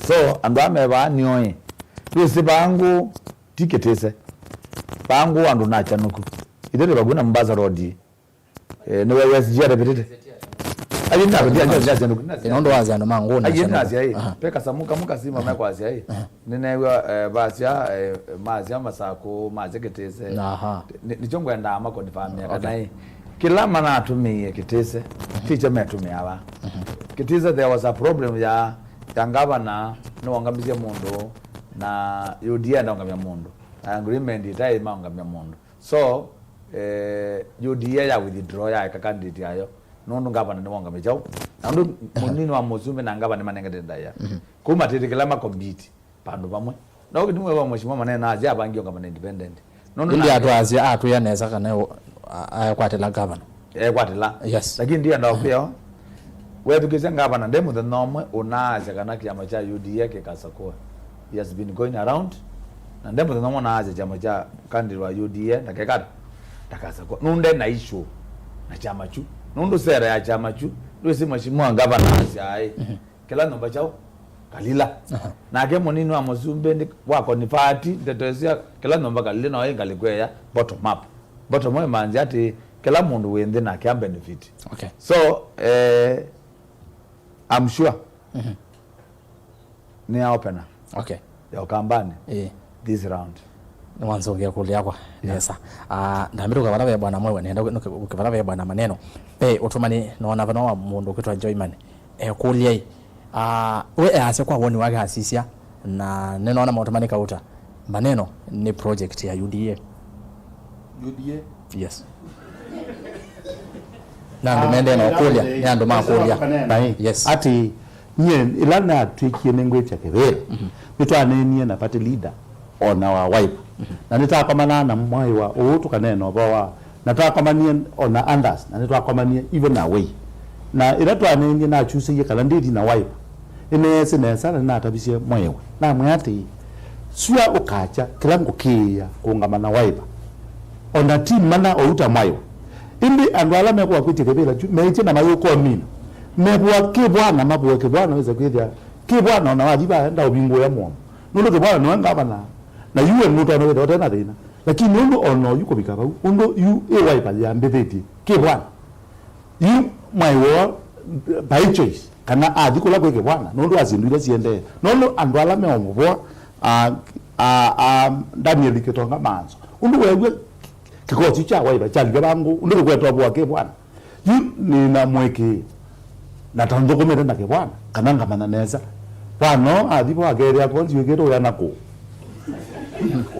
So, andũ aa me vaa nĩoĩ. Ndwĩsĩ vaa ngũ ti Kĩtĩse. Vaa ngũ andũ nakyanũku. Ithyĩ twĩ vakuvĩ na Mombasa Road. Eh, nĩwe S G arepetete. Ayi nĩ nũndũ wa andũ ma ngũ na ayi nĩ asya ĩ. Aha. Pe kasamu kamwe kasima mekwasya ĩ. Aha. Nĩneew'a, eh, vasya, eh, masya Masakũ, masya Kĩtĩse. Aha. Nĩ- nĩkyo ngwendaa makonifamia kana ĩ, kĩla manatũmĩie Kĩtĩse, tikyo metũmĩaa vaa. Mhm. Kĩtĩse, there was a problem ya, ya ngavana nĩwaũngamisye mũndũ, na U D A ndaũngamya mũndũ, na agreement ĩtaĩ maũngamya mũndũ. So, eh, U D A ya withdraw, yaeka candidate yayo, nũndũ ngavana nĩwaũngamya kyaũ. Na ũndũ mũnini wa mũsumbĩ na ngavana nĩmanengete ndaĩa. Mhm. Kũu matĩtĩkĩla makompiti vandũ vamwe. Na ũkĩti mwĩwa Mheshimiwa Maneno asya avangie ũngama na independent. Nũndũ ĩndĩ na atwaasya atwĩa nesa kana ũ-, a-, aekwatĩla gavana. Ekwatĩla. Yes. Lakini ndienda ũkwĩa. Wethukĩsya gavana nde mũthenya ũmwe ũnaasya kana kyama kya U D A kĩkasakũa. He has been going around. Na nde mũthenya ũmwe ũnaasya kyama kya candidate wa U D A ndakekata. Ndakasakũa. Nũndũ nde na issue na kyama kyu. Nũndũ sera ya kyama kyu. Ndwĩsĩ Mheshimiwa gavana asya aĩ. Kĩla nyũmba kyaũ kalila. Aha. Nake mũnini wa mũsumbĩ nĩ wa konivati ndeto sya kĩla nyũmba kalila no ĩ ngalĩko ya bottom up. Bottom up ĩmanzĩa atĩ kĩla mũndũ wĩ nthĩ nake a benefit. Okay. So, eh, I'm sure. Mhm. Nĩ ya opener. Okay. Ya Ũkambanĩ. Ĩĩ. This round. Nĩwansũngĩa kũlya yakwa. Yeah. Nesa. Ah, ndambĩtũka vala ve bwana mwewe, nenda nũke vala ve bwana Maneno. Ve ũtũmani nona vano wa mũndũ ũkwĩtwa Joyman. Ekũlya ĩ. Ah, we easya kwa woni wake asisya, na nĩnona maũtũmani kauta. Maneno nĩ project ya U D A. U D A? Yes. Na andũ mendee na ũkũlya, nĩ andũ ma kũlya. Yes. Atĩ nyie ĩla natwĩkie nĩngwĩtya kĩvĩla, nĩtwaneenie na party leader ona wa Wiper. Na nĩtakomana na Mwaĩwa ũũ tũkaneena ũvoo wa, na twakomanie ona others, na nĩtwakomanie even away. Na ĩla twaneenie nakyusĩie kana ndĩthi na Wiper. Nĩneesĩ nesa na nĩnatavisye Mwaĩwa. Namwĩa atĩĩ, sua ũkakya kĩla ngũkĩĩa kũũngama na Wiper. Ona ti mana ũu ta Mwaĩwa. Ĩndĩ andũ ala mekũakwĩtya kĩvĩla kyu meĩtye na mayũkomina. Mevũa kĩvwana, mavũe kĩvwana wĩse kwĩthĩa kĩvwana ona wathi vaya ndaũvingũĩa mũomo. Nũndũ kĩvwana nĩwe ngavana. Na yu we nũtonya wĩthĩa ũte na thĩna. Lakini ũndũ ona oyu kũvika vau, ũndũ yu ĩ Wiper yambĩthĩtye kĩvwana. Yu Mwaĩwa by choice, kana athi kũla kwĩ kĩvwana, nũndũ wa syĩndũ ila siendee. Nũndũ andũ ala meũmũvũa, a, a, a, Daniel Kitonga Manzo. Ũndũ weew'a kĩkosi kya Wiper kyalika vangũ, ũndũ kĩkwetwa vũa kĩvwana. Yu nĩna mwĩkĩĩ, na ta nthũkũmĩte na kĩvwana, kana ngamanya nesa. Vano athi vo akeethĩa konzi wĩkĩte ũya na kũũ.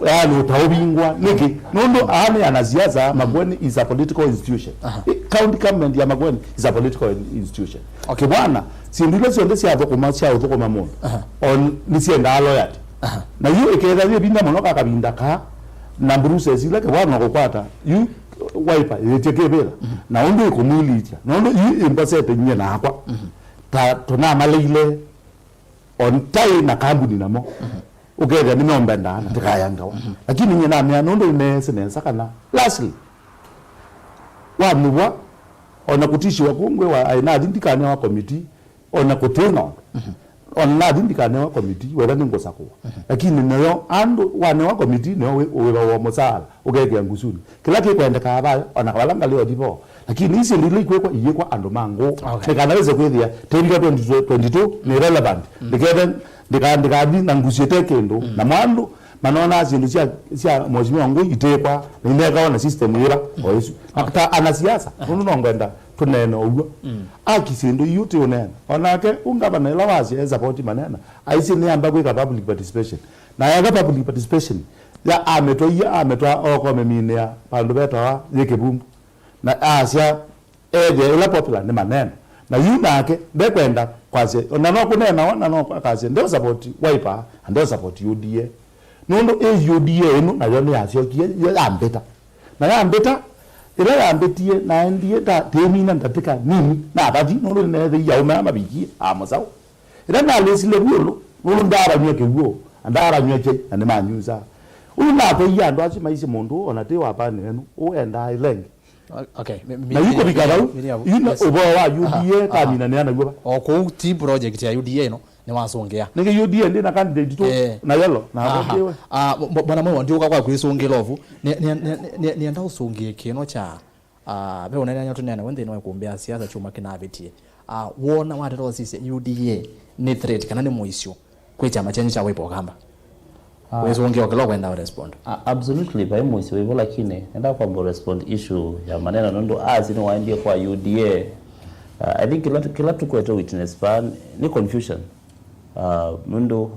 Yaani ũtaũvingwa nĩkĩ? Nũndũ aa nĩ anasiasa, Makueni is a political institution. Aha. I-, county government ya Makueni is a political in-, institution. Okay. Kĩvwana, syĩndũ ila syonthe syathũkũma, sya ũthũkũma mũndũ, aha, o n-, nĩsyendaa loyalty. Aha. Na yu ĩkethĩa yĩvinda mũno ka kavinda kaa, na bruises ila kĩvwana ũkũkwata, yu Wiper yĩtye kĩvĩla, mhm, na ũndũ ĩkũmwilĩtya, na ũndũ yu ĩmbosete nyie nakwa, mhm, ta tũnamaleile, o ntaĩ na kambuni namo, mhm, ũkethĩa nĩmeũmbendaa na tĩkayangawa. Mhm. Lakini nyie namea nũndũ nĩneesĩ nesa kana lastly, wamĩvwa, ona kũtishiwa kũngwĩwa aĩ nathi ndikanewa committee, ona kũtĩ ng'ondo. Mhm. Ona nathi ndikanewa committee, wetha nĩngũsakũwa. Mhm. Lakini nĩyo andũ wanewa committee, nĩyo wĩ-, ũĩvawa mũsaala, ũkekĩa ngusunĩ. Kĩla kĩkwendekaa vayo, ona vala ngalĩ ũthi vo. Lakini isi syĩndũ ila ikwĩkwa, iyĩkwa andũ ma ngũũ. Okay. Ndĩkanawĩse kwĩthĩa, tĩvika twenty twenty-two, nĩ relevant. Mm. Ndĩkethe, ndĩka-, ndĩkathi na ngusu ĩte kĩndũ. Mm. Na mwa andũ, manonaa syĩndũ sya, sya Mheshimiwa Ngũi itĩkwa, na inekawa na system yĩva, o ĩsu. Na ta anasiasa, nũndũ no ngwenda tũneene ũw'o. Mm. Aki syĩndũ iu ti ũneena. Onake, ũ ngavana ĩla wasya e support Maneno, aisye nĩamba kwĩka public participation. Na eka public participation, ya amĩtwaie, amĩtwaa okome minĩa, vandũ vetawa yĩ kĩvumbu. Na asya, ethĩa ĩla popular nĩ Maneno. Na yu nake, ndekwenda kwasya, ona no kũneenawa, na no akasya, ndeo support Wiper, na ndeo support U D A. Nũndũ ĩ U D A ĩno, nayo nĩyasyokie, yo yambĩta. Na yambĩta, ĩla yambĩtie, naendie, nda-, ndĩmina ndatĩka nini, navathi, nũndũ nĩneethĩie aũme aa mavikie, a mũsaũ. Ĩla nalĩsile vu ĩũlũ, nũndũ ndaavany'a kĩw'ũ, na ndaavany'a kyai, na nĩmanyusaa. Ũu natwaie andũ asu maisye mũndũ ũũ, ona tĩ wa pani ĩno, ũũ endaa ĩlengĩ. O-, okay, mi-, mi-, na yu kũvika vau, yu na ũvoo wa U D A, aha, aha, kaminanĩa naw'o va. O kũu ti project ya U D A ĩno, nĩwasũngĩa. Nĩkĩ U D A ndĩ na candidate tu, eh, na yellow, na, aha, avotiwe. Ah, bo-, bo-, bwana Mwewa, ndiũka kwa kwĩsũngĩla ovu. Nĩ-, nĩ-, nĩ-, nĩ-, nĩenda ũsũngĩe kĩno kya, ah, ve ũneenany'a tũneene we nthĩnĩ wa ĩkũmbĩ ya siasa kyumwa kĩnavĩtie. Ah, wona wateta ũsisya U D A nĩ threat kana nĩ mũisyo kwĩ kyama kyenyu kya Wiper Ũkamba? Ah. Wĩsũngĩa o kĩla ũkwenda ũrespond. Ah, absolutely, vai mũisyo wĩvo, lakini nenda kwamba ũrespond issue ya Maneno, nũndũ asi nĩwaendie kwa U D A. Ah, I think kĩla, kĩla tũkwete witness vaa nĩ confusion. Ah, nũndũ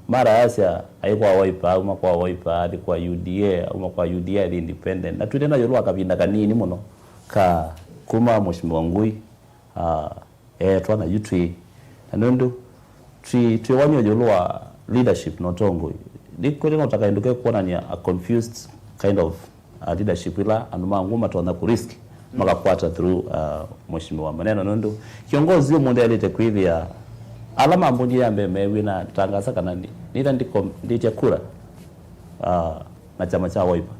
mara yasya aĩ kwa Wiper, auma kwa Wiper, athi kwa U D A, auma kwa U D A, athi independent. Na twĩnena ĩũlũ wa kavinda kanini mũno ka kuma Mheshimiwa Ngũi, ah, eetwa na yu twĩ. Na nũndũ twĩ, twĩ wany'o ĩũlũ wa leadership na ũtongoi, ndikwĩte no ta kaĩndũ ke kuonania a confused kind of uh, leadership ila andũ ma ngũ matonya kũ risk makakwata through uh, Mheshimiwa Maneno, nũndũ kĩongozi ũmũnthĩ aĩlĩte kwĩthĩa ala mambungie ya mbee meewie na tangasa kana nĩ- nĩtha ndiko- ndĩtya kura uh, na kyama kya Wiper,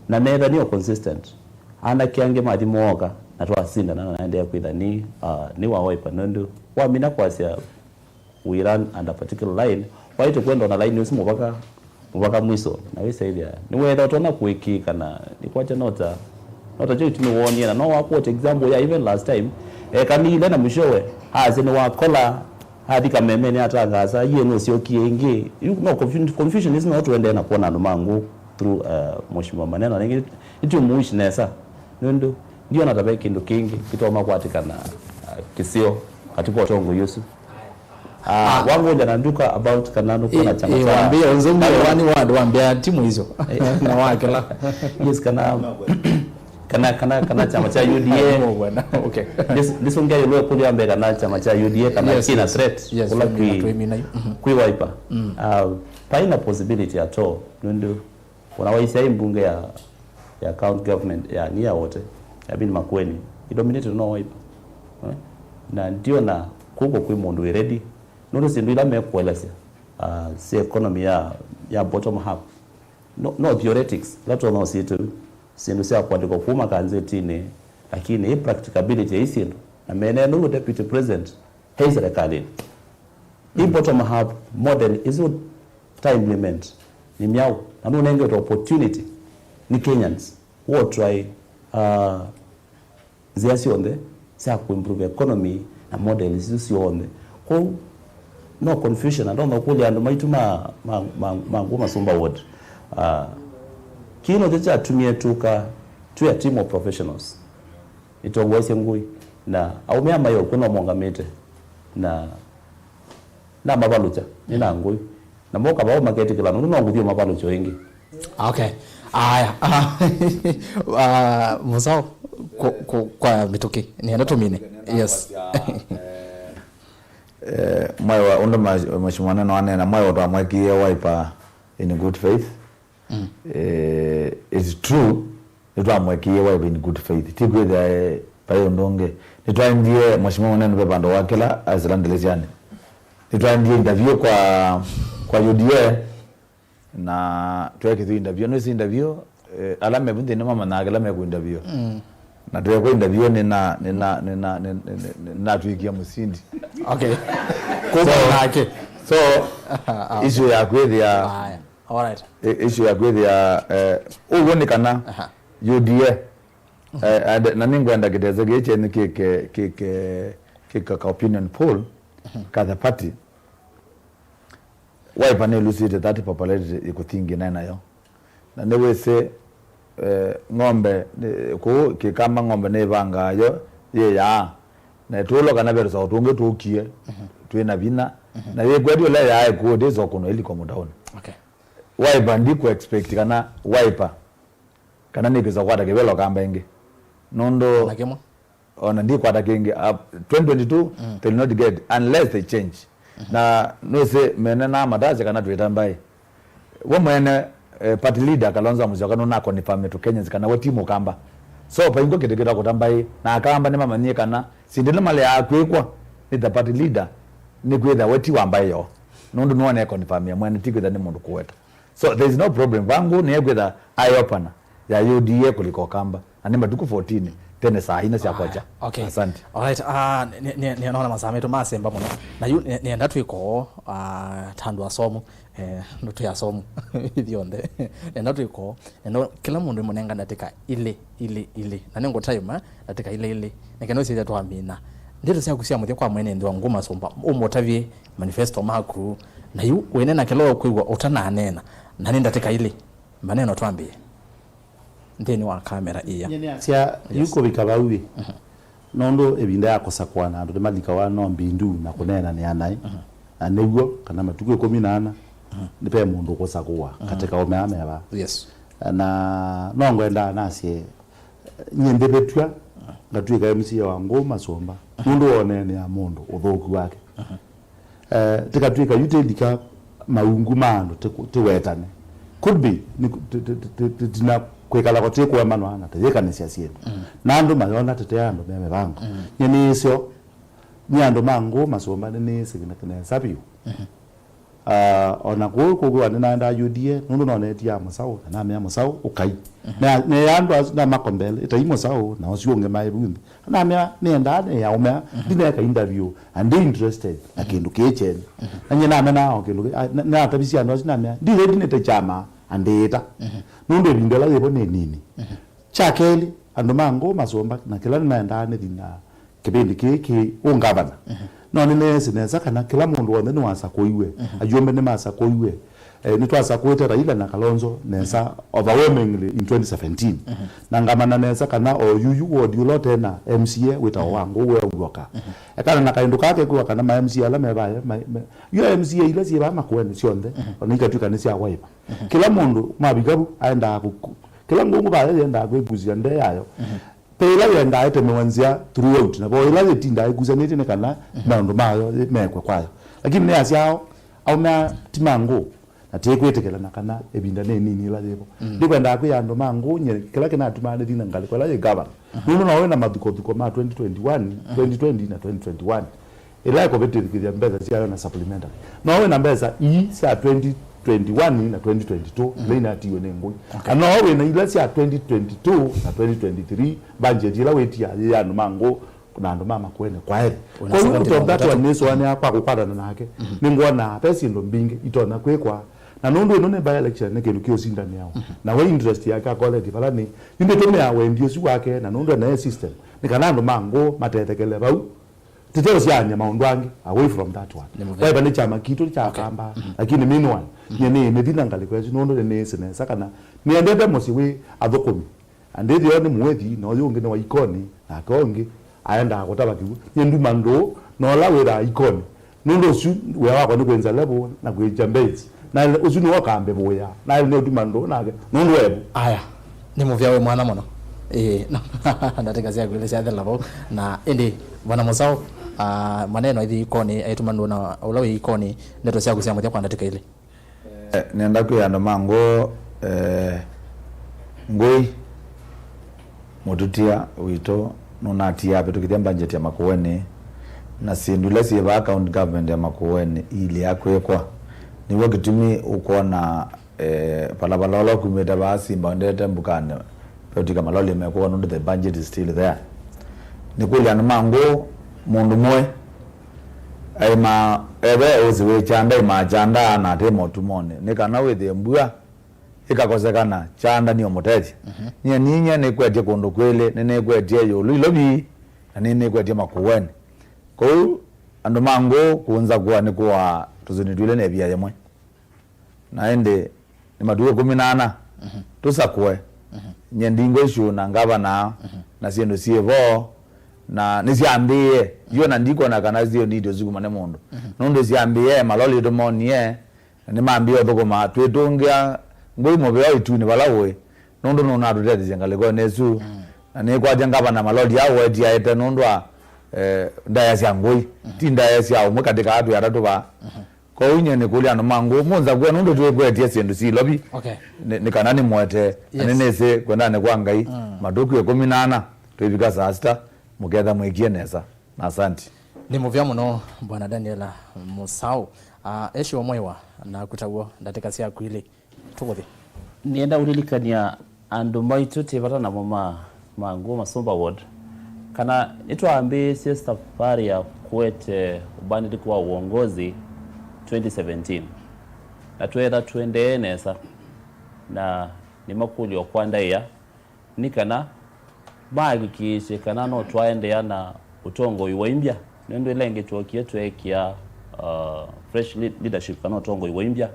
na netha nĩo consistent. Anake angĩ mathi mooka na twasindana na naendeea kwĩtha nĩ uh, nĩ wa Wiper, nũndũ wamina kwasya we run under particular line, waĩ tũkwenda ona line ũsu mũvaka mũvaka mwiso, na wĩsaĩthya nĩwetha ũtonya kũĩkĩĩka na nĩkwakya nota nota kyo itumi woonie, na no wakwota example ya even last time ekanile na mwishowe asya nĩwakola athi kamemeni atangaasa yie nũsyokie ĩngĩ. You know, confusion, confusion is not, tũendee na kuona andũ ma ngũ through uh, Mheshimiwa Maneno, na ĩngĩ nĩtũmũwish nesa nũndũ ndiona ta ve kĩndũ kĩngĩ kĩtonya kwatĩkana uh, kĩseo katika ũtongoi ũsu. Ah, wangũlya na nduka about kana nũkwona kyama kya wambia unzungire wani ward wambia timu hizo na wakela. Yes, kana kana kana kana kyama kya U D A. Mwana, okay. This this ongea yule kuli ambe kana kyama kya U D A kana Yes, kina yes. Threat Yes, kula we mean kwi that, we mean that. Mhm. Kwi Wiper. Ah, paina possibility at all nundu kuna waisya mbunge ya ya county government ya ni ya wote ya bin Makueni idominated no Wiper. Eh? Na ndiona kuko kwi mundu wĩ ready nũndũ syĩndũ ila mekũelesya uh, syĩ economy ya, ya bottom up. No, no theoretics ila tũno syĩtũ syĩndũ sya kũandĩkwa kuma kanzetinĩ, lakini ĩ practicability ya syĩndũ na mene nũu deputy president hei serikalini. Ĩ bottom up model is what time implement ni myaũ na nũnengetwe opportunity ni Kenyans who try uh, nzĩa syonthe sya kũimprove economy na models isu syonthe. Kwoou no confusion, na ndonya ũkũlya andũ maitũ ma, ma, ma, ma ngũ masũmba ward. Uh, kĩĩ nokyo kyatumie tũka twĩ a team of professionals. Nĩtongoesye ngũi na aũme aa maĩ ũkw'o no mongamĩte na namavalũkya nĩ na ngũi na moka vau maketĩkĩla nũndũ no ngũthi ũmavalũkya ĩngĩ. Okay. Aya. Ah, Musau, ku- ku- kwa mĩtũkĩ nĩenda tũmine. Yes. Eh, mwaĩ wa ũndũ ma- Mheshimiwa Neno anena, mwaĩ wa twamwekie Wiper in good faith. Eh, it's true, nĩtwamwekie Wiper in good faith, ti kwĩthĩa eh, vai ũndũ ũngĩ. Nĩtwaendie Mheshimiwa Neno ve vandũ wakĩla asila ndelesyani. Nĩtwaendie interview kwa kwa U D A. Na twekĩthwa interview, nĩsĩ interview eh, ala mevu nthĩnĩ mamanyaa kĩla mekũ interview. Na twekwa interview nĩna nĩna nĩna nĩnatwĩkie mũsindi. Okay. Kuma nake. So issue ya kwĩthĩa Aya. All right. I- issue ya kwĩthĩa eh, ũw'o nĩ kana Aha. U D A eh, and- na nĩngwenda kĩtese kĩĩ kyenyu kĩke kĩke kĩke ka opinion poll ka the party. Wiper nĩlusĩte that popularity ĩkũthingi naĩ nayo. Na nĩwĩsĩ eh, ng'ombe nĩ- kũu kĩkamba ng'ombe nĩĩvangaa yo yĩyaa na ĩtũlo kana ve tũsaũ tũngĩ tũkie twĩ na vinya na yĩkwetĩ ũla ĩyaa ĩkũũ ndĩsokũnwa ĩliko mũtaũnĩ. Okay. Wiper ndikũ expect kana Wiper kana nĩkwĩsa kũkwata kĩvelo kamba ĩngĩ nũndũ Na kĩmwe. Ona ndikwata kĩngĩ. Uh, twenty twenty-two, they will not get unless they change. Na nũsĩ mene na matasya kana twĩta mbaĩ. We mwene eh, party leader Kalonzo Musyoka nũna confirm to Kenyans kana we ti mũkamba. So paingwa kĩndũ kĩta kũta mbaĩ na akamba nĩmamanyie kana sindĩle maleaa kwĩkwa nĩ the party leader nĩ kwĩthĩa we ti wa mbaĩ yoo. Nũndũ nũone confirm ya mwene ti kwĩthĩa nĩ mũndũ kũweta. So there is no problem. Vangu nĩekwĩtha eye opener ya U D A kũlika Ũkamba. Na nĩ matukũ fourteen tene saa ina sya kwakya. Okay. Asante. Alright, ah, nĩ- nĩ- nĩ- nĩnaona masaa maitũ masemba mũno. Na yu nĩ- nĩenda twĩkoo ah, ta andũ asomu eh, nũtwĩ asomu ithyonthe. Nĩenda twĩkoo nĩenda kĩla mũndũ ĩmũnenga ndatĩka ilĩ ilĩ ilĩ na nĩngũtaima ndatĩka ilĩ ilĩ nĩkenda ũsĩthya twamina ndeto syaku sya mũthya kwa mwene nthĩ wa ngũ masũmba ũmũtavye manifesto maku na yu wĩnena kĩla ũkwĩw'a ũtananena na nĩ ndatĩka ilĩ maneno twambĩe nthĩnĩ wa kamera ĩya. Sya yu kũvika vau ĩ nũndũ ĩvinda ya kũsakũa na andũ nĩmalikawa no mbindu na kũneenanĩa naĩ na nĩw'o kana matukũ ĩkũmi na ana nĩ ve mũndũ ũkũsakũwa katĩ ka ũme aa meva. Yes. Na no ngwendaa nasye nyie ndĩvĩtw'a ngatw'ĩka M C A wa ngũ masũmba nũndũ woneenea mũndũ ũthũku wake. Eh, tĩkatw'ĩka yu tĩlika maungu ma andũ tĩku- tĩwetane. Could be nĩ tĩna kwĩkala ko tĩkũemanwa na tũyĩkanĩsya syĩndũ. Na andũ mayona tũte andũ me mĩvango. Nye nĩĩsyo, nye andũ ma ngũ masũmba nĩnĩĩsĩ nesa vyũ. Ah, ona kũu kũkwĩwa nĩnaendaa U D A, nũndũ nonetie ya mũsaũ, na namea mũsaũ ũkai. Na neya andũ asu na makombele, ĩtai mũsaũ, na ũsu ũngĩ maĩ vunthi. Namea nĩendaa nĩyaũmea, ndineka interview, and they interested na kĩndũ kĩĩ kyenyu. Na nye namenaa o kĩndũ kĩ- a- na- natavisye andũ asu namea, ndi ready nĩte kyama, andĩĩta. Nũndũ ĩvinda ĩla yĩvo nĩ nini. Kya kelĩ, andũ ma ngũ masũmba, na kĩla nĩmaendaa nĩthi na kĩvĩndĩ kĩĩ kĩ ũngavana. No nĩneesĩ nesa kana kĩla mũndũ w'onthe nĩwasakũiwe, ajumbe nĩmasakũiwe. Eh, nĩtwasakũĩte Raila na Kalonzo nesa overwhelmingly in twenty seventeen. Na ngamana nesa kana o yuyu ward ũla ũte na M C A wĩtawa wa ngũ weũw'oka. Ekana na kaĩndũ kake kwĩwa kana ma M C A ala mevae, ma- ma- yo M C A ila syĩvaa Makueni syonthe, ona ikatw'ĩka nĩ sya Wiper. Kĩla mũndũ mavika vu aendaa kũ- kũ- kĩla ngũngũ vaya yendaa kwĩkusya ndee yayo. Ve ĩla yendaa ĩtemewa nzĩa throughout, na vo ĩla yĩtindaa ĩkusanĩtye nĩ kana maũndũ mayo mekwe kwayo. Lakini nĩ asyaao, aũme aa ti ma ngũ, na tĩkwĩtĩkĩlana kana ĩvinda nĩ nini ĩla yĩvo. Ndĩkwendaa kwĩa andũ ma ngũ nye kĩla kĩnatumaa nĩthi na ngalĩko ĩla yĩ gavana. Nũndũ no wĩ na mathukothuko ma twenty twenty-one, twenty twenty na twenty twenty-one. Ĩla ĩkũvĩtĩkĩthya mbesa syayo na supplementary. No wĩ na mbesa ii sya twenty twenty-one na twenty twenty-two ila inatiiwe nĩ ngũi. Na no wĩ na ila sya twenty twenty-two na twenty twenty-three, budget ĩla wĩtia yĩ ya andũ ma ngũ na andũ ma Makueni kwaĩle. Kwoou out of that one nĩsũanĩa kwa kũkwatana nake, nĩngwonaa ve syĩndũ mbingĩ itonya kwĩkwa. Na nũndũ ĩno nĩ by election, nĩ kĩndũ kĩũsindanĩawa. Na we interest yake akoleti vala nĩ, yu nĩtũmĩaa wendi ũsu wake, na nũndũ enaye system, nĩ kana andũ ma ngũ matethekele vau. Tũteũsyaany'a maũndũ angĩ away from that one. Nĩ mũvea. Wiper nĩ kyama kitũ kya Kamba, lakini meanwhile, nyie nĩĩmĩthi na ngalĩko ĩsu nũndũ nĩnĩĩsĩ nesa kana nĩendete mũsyĩ wĩ athũkũmi. Na ndĩthĩo nĩ mũĩthi, na ũyũ ũngĩ nĩ wa Ikoni, nake ũngĩ aendaa kũtava kĩw'ũ. Nyie nduma ndũũ na ũla wĩthaa Ikoni. Nũndũ ũsu wĩa wakwa nĩ kwĩnza level na kwĩkya base. Na ũsu nĩwe ũkambĩvũĩa. Na nĩ ũtuma ndũũ nake nũndũ evu. Aya, nĩ mũvea wĩ mwanya mũno. Ĩĩ, ndatĩka syaku ilĩ syathela vau. Na ĩndĩ, Bwana Mũsaũ, ah, maneno aithi Ikoni aituma ndũũ na ũla wĩ Ikoni, ndeto syaku sya mũthya kwa ndatĩka ilĩ. Eh, nenda kwĩa andũ ma ngũ, eh, ngũi mũtũtia witũ nũnatia avĩtũkĩthya budget ya Makueni, na syĩndũ ila syĩ vaa county government ya Makueni iilea kwĩkwa. Nĩw'o kĩtumi ũkwona, eh, valavola ũla ũkumĩte vaa Simba ũendete Mbukanĩ, veũtw'ĩka maloli mekũwa nũndũ the budget is still there. Nĩkũlya andũ ma ngũ, mũndũ mũĩ aima eve ũsĩ wĩ kyanda, aimaa kyanda na atĩ motumonĩ, nĩ kana wĩthĩe mbua ĩkakosekana, kyanda nĩũmũtethya. Nyie ninyie nĩkwetye kũndũ kwĩlĩ, nĩnĩkwetye ĩũlũ Ilovi, na nĩnĩkwetye Makueni. Kwoou andũ ma ngũ kũnza kũa nĩ kũaa tũsũni twĩlĩ na ĩvia yĩmwe. Na ĩndĩ nĩ matukũ ĩkũmi na ana tũsakũe. Nyie ndingwa issue na ngavana na syĩndũ syĩ vo, na nĩsyambĩĩe. Yu ona ndikwona kana syĩ need ũsukumane mũndũ. Nũndũ syambĩĩe, maloli tũmonie, na nĩmambĩĩe ũthũkũma. Twĩtũngĩa ngũi mũvea ĩtunĩ vala ũĩ, nũndũ nũnatũtethesya ngalĩkonĩ ĩsu. Na nĩkwatya ngavana maloli aa ũwetie aete nũndũ wa, eh, ndaĩa sya ngũi. Ti ndaĩa sya ũmwe katĩ ka atwĩ atatũ vaa. Kwoou nyie nĩkũlya andũ ma ngũ, mũnza kũa nũndũ twĩkwetye syĩndũ syĩ Ilovi. Okay. Nĩ, nĩ kana nĩmũete, na nĩnĩsĩ kwendanĩ kwa Ngai, matukũ ĩkũmi na ana, twĩvika saa sita, mũketha mwĩkie nesa. Na asanti. Nĩ mũvea mũno, Bwana Daniel Mũsaũ. Ah, Eshiwa Mwaiwa, naku taw'o, ndatĩka syaku ilĩ. Tũkũthi. Nĩenda ũlilikany'a andũ maitũ twĩ vata namo ma, ma ngũ Masũmba Ward, kana nĩtwambĩĩsye safari ya kũete ũbanĩlĩku wa uongozi twenty seventeen, na tweetha tũendee nesa, na nĩmakũlya kwa ndaĩa, nĩ kana mahakikishe kana no twaendeea na ũtongoi wa imbya, nũndũ ĩla ĩngĩ twookie tweekĩa, uh, fresh lead-, leadership kana ũtongoi wa imbya,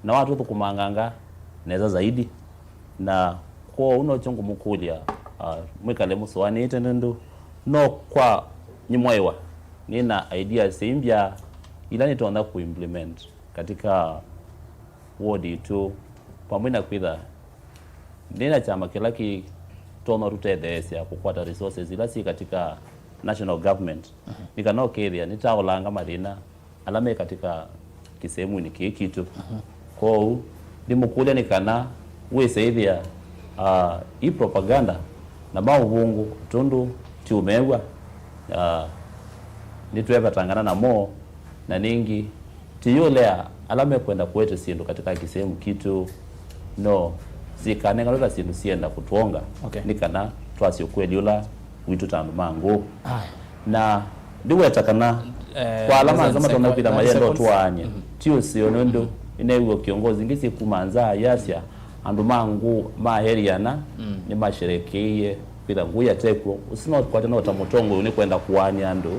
na watũthũkũmanganga nesa zaidi. Na kwoou nokyo ngũmũkũlya, uh, mwĩkale mũsũanĩĩte, nũndũ no kwa nyie Mwaiwa nĩ na ideas sya imbya ila nĩtonya kũimplement katika ward itũ, vamwe na kwĩtha nĩ na kyama kĩla kĩtonya ũtũtetheesya kũkwata resources ila syĩ katika national government, nĩ kana ũkethĩa nĩtaolanga mathĩna ala me katika kĩsemunĩ kĩĩ kitũ. Kwoou, ndimũkũlya nĩ kana wĩse ĩthĩa, ah, i propaganda na maũvũngũ, tũndũ ti ũmew'a, ah, nĩtweevatangana namo, na nĩngĩ tũyũlea ala mekwenda kũete syĩndũ katĩ ka kĩsehemu kitũ, no sikanenganwe ta syĩndũ sienda kũtwonga, okay, nĩ kana twasye ũkweli ũla witũ ta andũ ma ngũũ. Aya. Na ndiweta kana, eh, kwa ala manza matonya kwĩtha mayenda ũtwaany'a, ti ũseo nũndũ nĩneew'a kĩongozi ingĩ syĩkuma nza yasya andũ ma ngũũ ma area ana nĩmasherekeie kwĩtha ngũĩ yatekw'o. Ũsu no kwate no ta mũtongoi nĩkwenda kũaany'a andũ,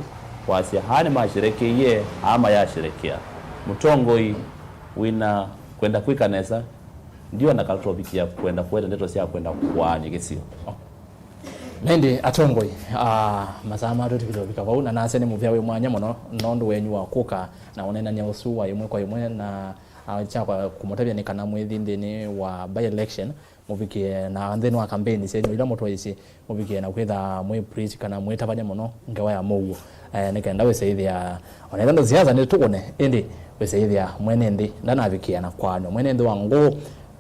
wasya aa nĩmasherekeie, aa mayasherekea. Mũtongoi wĩna kwenda kwĩka nesa, ndiona kana tũvikĩa kwenda kũete ndeto sya kwenda kũaany'a kĩsio. Na ĩndĩ atongoi, ah, masaa matũ tũkĩte ũvika vau, na nasya nĩ mũvea wĩ mwanya mũno nũndũ wenyu wa kũka na ũneenany'a ũsu wa ĩmwe kwa ĩmwe, na, ah, kyakwa kũmũtavya nĩ kana mwĩthi nthĩnĩ wa by election, mũvikĩe na nthĩnĩ wa kampeni syenyu ila mũtwaisye, mũvikĩe na kwĩtha mwĩ preach kana mwĩtavany'a mũno ngewa ya mũuo. Eh, nĩ kenda wĩse ĩthĩa, ona ĩla ndũ siasa nĩ tũkũne, ĩndĩ wĩse ĩthĩa mwene nthĩ ndanavikĩa na kũaany'a mwene nthĩ wa ngũũ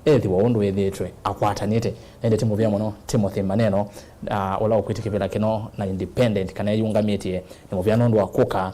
ethĩwa ũndũ wĩthĩĩtwe akwatanĩte. Na ĩndĩ ti mũvea mũno Timothy Maneno, ah, ũla ũkwĩtĩ kĩvĩla kĩno na independent kana eyũngamĩtye, nĩ mũvea nũndũ wa kũka.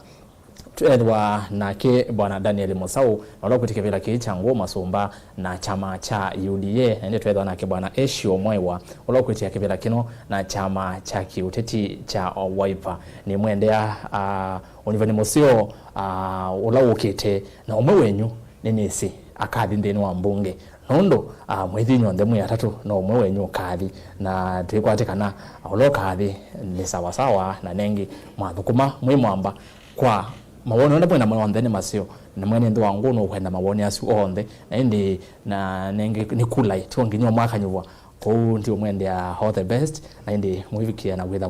Twethĩwa nake Bwana Daniel Mũsaũ, na ũla ũkwĩtĩ kĩvĩla kĩĩ kya ngũũ masũmba na kyama kya U D A, na ĩndĩ twethĩwa nake Bwana Esio Mwaĩwa, ũla ũkwĩtĩa kĩvĩla kĩno na kyama kya kĩũteti kya Wiper. Nĩmwendea, ah, ũnyuvani mũseo, ah, ũla wũkĩte, na ũmwe wenyu nĩnĩsĩ akathi nthĩnĩ wa mbunge, nũndũ, ah, mwĩthi inyw'onthe mwĩ atatũ, no ũmwe wenyu ũkathi, na twĩkwatĩ kana ũla ũkathi nĩ sawasawa, na nengĩ mwathũkũma mwĩ mwamba kwa mawoni ona mwĩna monthe nĩ maseo, na mwene nthĩ wa ngũũ nũkwenda mawoni asu onthe, na ĩndĩ na nengĩ nĩ kulai, to nginya ũmwakanyũvwa. Kwoou ndiũmwendea all the best, na ĩndĩ mwĩvikĩa na kwĩtha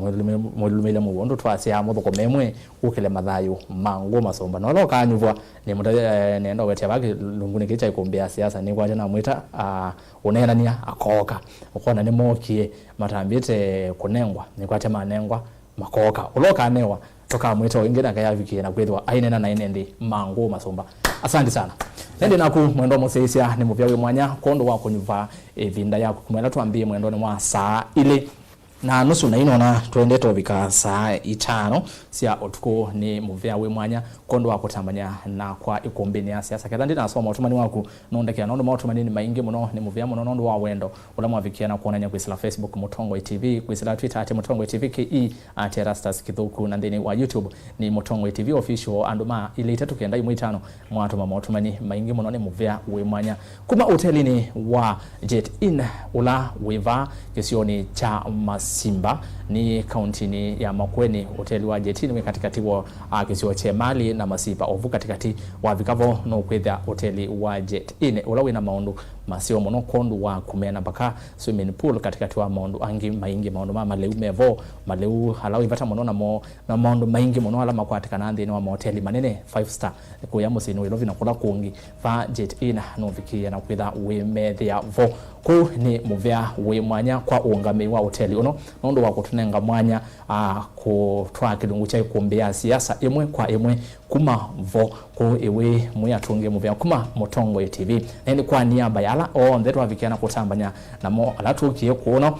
mwĩlũlũmĩile mũuo ũndũ twasyaa mũthũkũme ĩmwe ũkĩle mathayũ ma ngũũ masũmba. Na ũla ũkaanyuvwa, nĩ mũta-, eh, nenda ũwetya vaa kĩlungunĩ kĩĩ kya ĩkũmbĩ ya siasa, nĩkwatya namwĩta, ah, ũneenany'a akooka. Ũkona nĩmookie matambĩte kũnengwa, nĩkwatya manengwa makooka. Ũla ũkanewa, tũkamwĩta o ĩngĩ nake yavikĩe na kwĩthĩwa aineena na ene nthĩ ma ngũũ masũmba. Asante sana. Nendi naku mwendwa mũsyaĩĩsya nĩ mũvea wĩ mwanya kwondũ wa kũnyuva ĩvinda yaku kuma ĩla twambĩĩe mwendonĩ wa saa ilĩ na nusu, na inona tũendete ũvika saa itano sya ũtukũ. Nĩ mũvea wĩ mwanya kwondũ wa kũtambany'a nakwa ĩkũmbĩnĩ ya siasa. Ketha ndinasoma ũtũmani waku, nũndekea nũndũ maũtũmani nĩ maingĩ mũno. Nĩ mũvea mũno nũndũ wa wendo ũla mwavikĩa na kwonany'a kwĩsĩla Facebook Mũtongoi T V, kwĩsĩla Twitter at Mũtongoi T V K E, at Erastus Kĩthũku, na nthĩnĩ wa YouTube nĩ Mũtongoi T V Official. Andũ ma ilĩ itatũ kenda imwe itano mwatũma maũtũmani maingĩ mũno. Nĩ mũvea wĩ mwanya. Kuma ũtelinĩ wa Jet Inn ũla wĩ vaa kĩsionĩ kya Masimba nĩ kauntinĩ ya Makueni, ũteli wa Jet Inn wĩ katĩkatĩ wa, a, kĩsio kya Emali na Masimba, ovu katĩkatĩ. Wavika vo nũkwĩthĩa ũteli wa Jet Inn ũla wĩna maũndũ maseo mũno kwondũ wa kũmea na mbaka swimming pool, katĩkatĩ wa maũndũ angĩ maingĩ. Maũndũ ma malĩu me vo, malĩu ala wĩ vata mũno namo, na maũndũ maingĩ mũno ala makwatĩkanaa nthĩnĩ wa maoteli manene five star kũya mũsyĩnĩ wa Nairobi na kũla kũngĩ. Vaa Jet Inn nũvikĩĩe na kwĩtha wĩmethĩa vo. Kũu nĩ mũvea wĩ mwanya kwa ũũngamĩi wa ũteli ũno nũndũ wa kũtũnenga mwanya, a, kũtwaa kĩlungu kya ĩkũmbĩ ya siasa ĩmwe kwa ĩmwe kuma vo. Kũu ĩwĩ mwĩ atũngĩe mũvea kuma Mũtongoi T V. Na ĩndĩ kwa niaba ya ala onthe twavikĩa na kũtambany'a namo ala tũkie kũno,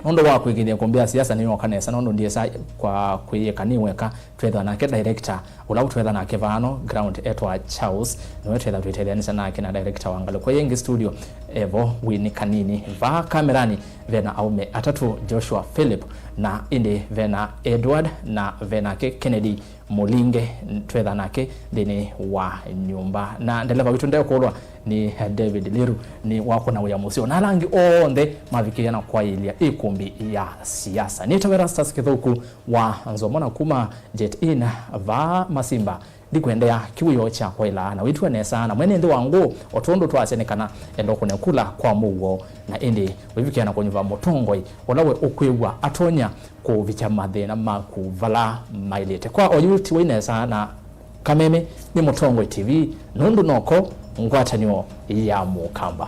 nũndũ wa kwĩkĩthya ĩkũmbĩ ya siasa nĩyoka nesa, nũndũ ndiesa kwa kwĩyĩka nĩ weka. Twethwa nake director ũla ũtwetha nake vaano ground etwa Charles, nĩwe twetha twĩtetheanĩsya nake na director wa ngalĩko ĩngĩ studio evo Winnie Kanini. Vaa kamerani vena aume atatũ, Joshua, Philip, na ĩndĩ vena Edward na venake Kennedy Mũlinge, twetha nake nthĩnĩ wa nyũmba. Na ndeleva witũ ndekũlwa nĩ David Liru, nĩ wakũna wĩa mũseo. Na ala angĩ onthe mavikĩĩa na kwaĩlya ĩkũmbĩ ya siasa. Nĩtawa Erastus Kĩthũku wa Nzomona kuma Jet Inn vaa Masimba. Ndikwendea kĩwĩoo kya kwaĩla na wĩtw'a nesa na mwene nthĩ wa ngũũ, o tondũ twasya nĩ kana enda ũkũne kula kwa mũuo, na ĩndĩ wĩvikĩa na kũnyuva mũtongoi ũla we ũkwĩw'a atonya kũvikya mathĩna maku vala maĩlĩte. Kwa oyu ti wai nesa na kameme nĩ Mũtongoi T V, nũndũ noko ngwatanĩo ya Mũkamba.